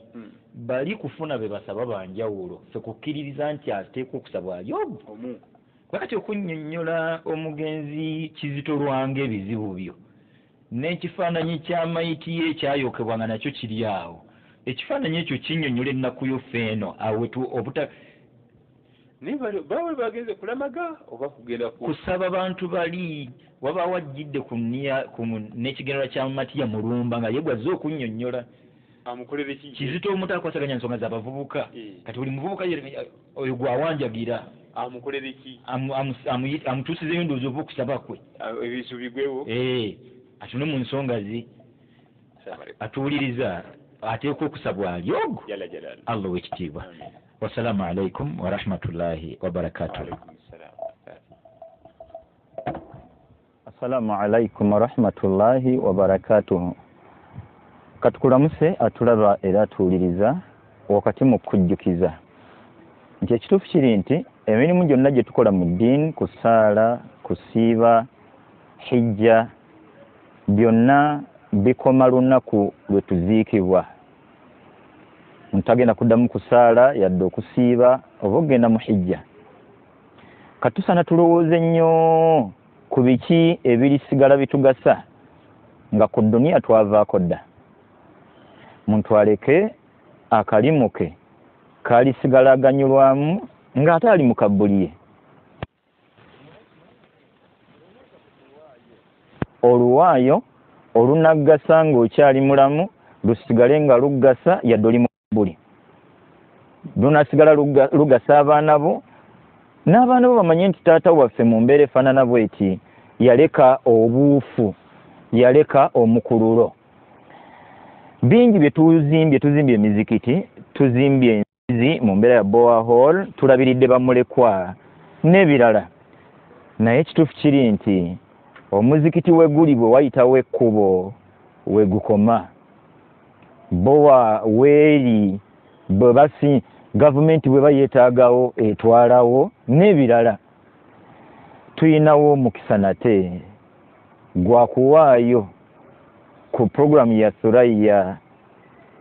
bali kufuna be basaba banjawulo, ffe kukkiririza nti ateekwa okusaba ali omu. Wakati okunnyonnyola omugenzi Kizito Lwanga ebizibu byo n'ekifaananyi ky'amayiti ye ekyayokebwa nga nakyo kiri awo, ekifaananyi ekyo kinnyonnyola ennaku yo ffe eno awo obuta naye bawe bagenze kulamaga oba kugenda kusaba bantu bali wabaawo ajjidde ku n'ekigendererwa kya Matiya Mulumba nga ye gwazze okunnyonnyola amukolere ki Kizito omuto akwasaganya nsonga z'abavubuka. Kati buli muvubuka oyo gwawanjagira amukolere ki amutuusizeyo ndowooza oba okusaba kwe ebisu bigwewo atune mu nsonga ze atuwuliriza ateekwa okusabwa ali ogwo. Allah w'ekitiibwa. Wassalamu alaikum warahmatullahi wabarakatuh. Assalamu alaikum warahmatullahi wabarakatuh. Katukulamuse atulaba era atuwuliriza wakati mu kujjukiza nti ekituufu kiri nti emirimu gyonna gye tukola mu ddiini, kusaala, kusiiba, hijja, byonna bikoma lunaku lwe tuziikibwa. Omuntu agenda kuddamu kusaala yadde okusiiba oba okugenda mu hijja. Katusaana tulowooze nnyo ku biki ebirisigala bitugasa nga ku dduniya twavaako dda. Muntu aleke akalimu ke kalisigala aganyulwamu ng'ate ali mu kabbuli ye. Oluwaayo olunaggasa ng'okyali mulamu lusigale nga luggasa yadde oli mu kabbuli. Lunasigala lugasa abaana bo n'abaana bo bamanye nti taata waffe mu mbeera efaanana bw'eti yaleka obuufu, yaleka omukululo. Bingi bye tuzimbye, tuzimbye emizikiti, tuzimbye enzizi mu mbeera ya Boa Hall, tulabiridde bamulekwa n'ebirala. Naye ekituufu kiri nti omuzikiti we guli bwe wayitawo ekkubo we gukoma. Boa weeri bwe basi gavumenti bwe bayeetaagawo etwalawo n'ebirala. Tuyinawo omukisa nate gwakuwaayo ku programu ya Thuraya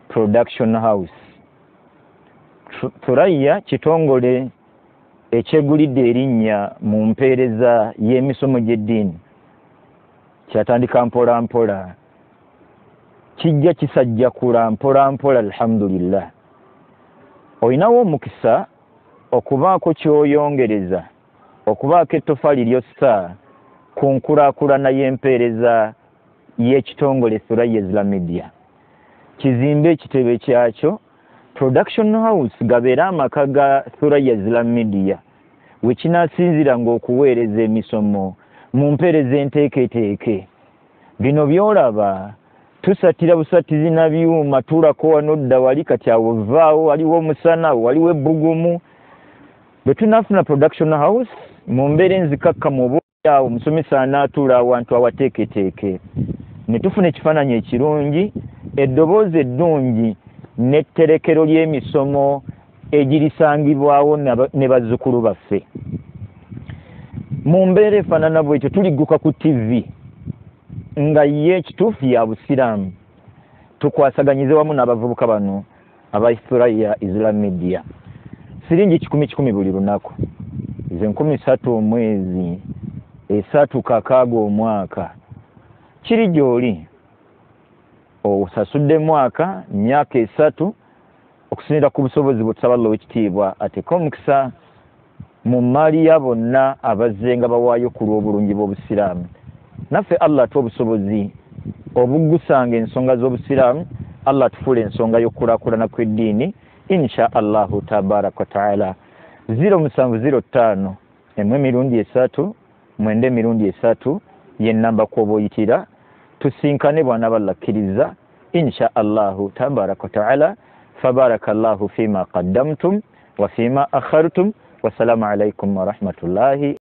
Production House. Thuraya kitongole ekyegulidde erinnya mu mpeereza y'emisomo gy'eddiini. Kyatandika mpola mpola, kijja kisajjakula mpola mpola, alhamdulillah. Olinawo omukisa okubaako ky'oyongereza, okubaako ettofaali lyossa ku nkulaakulana y'empeereza y'ekitongole Thuraya Islam Media. Kizimbe ekitebe kyakyo, Production House, gabeere amaka ga Thuraya Islam Media we kinaasinziira ng'okuweereza emisomo mu mpeereza enteeketeeke. Bino by'olaba tusattira busattizi na byuma, tuulako wano dda wali, kati awo vaawo waliwo omusana, waliwo ebbugumu. Bwe tunaafuna Production House mu mbeera enzikakkamu, oba awo omusomesa anaatuula awantu awateeketeeke, ne tufuna ekifaananyi ekirungi, eddoboozi eddungi, n'etterekero ly'emisomo egirisangibwawo ne bazzukulu baffe. Mu mbeera efaanana bwetyo tuligguka ku TV nga ye ekituufu ya Busiraamu. Tukwasaganyize wamu n'abavubuka bano aba Thuraya Islam Media. Siringi 100 buli lunaku, ze 3,000 omwezi, 360 omwaka. Kiri gy'oli osasudde mwaka, myaka 3, okusinziira ku busobozi bwe. Tusaba Allah ow'ekitiibwa ateeke omukisa mu mmaali ya bonna abazze nga bawaayo ku lw'obulungi bw'Obusiraamu. Naffe Allah atuwa obusobozi obuggusanga ensonga z'Obusiraamu, Allah atufuula ensonga y'okukulaakulana kw'eddiini, insha Allahu tabaraka wa taala. 0705 1 3 9 3 ye namba kwoba oyitira. Tusinkane bw'anaaba Allah akkiriza, insha Allahu tabaraka wa taala. Fabaraka Allahu fima qaddamtum wa fima akhartum. Wassalamu alaikum warahmatullahi.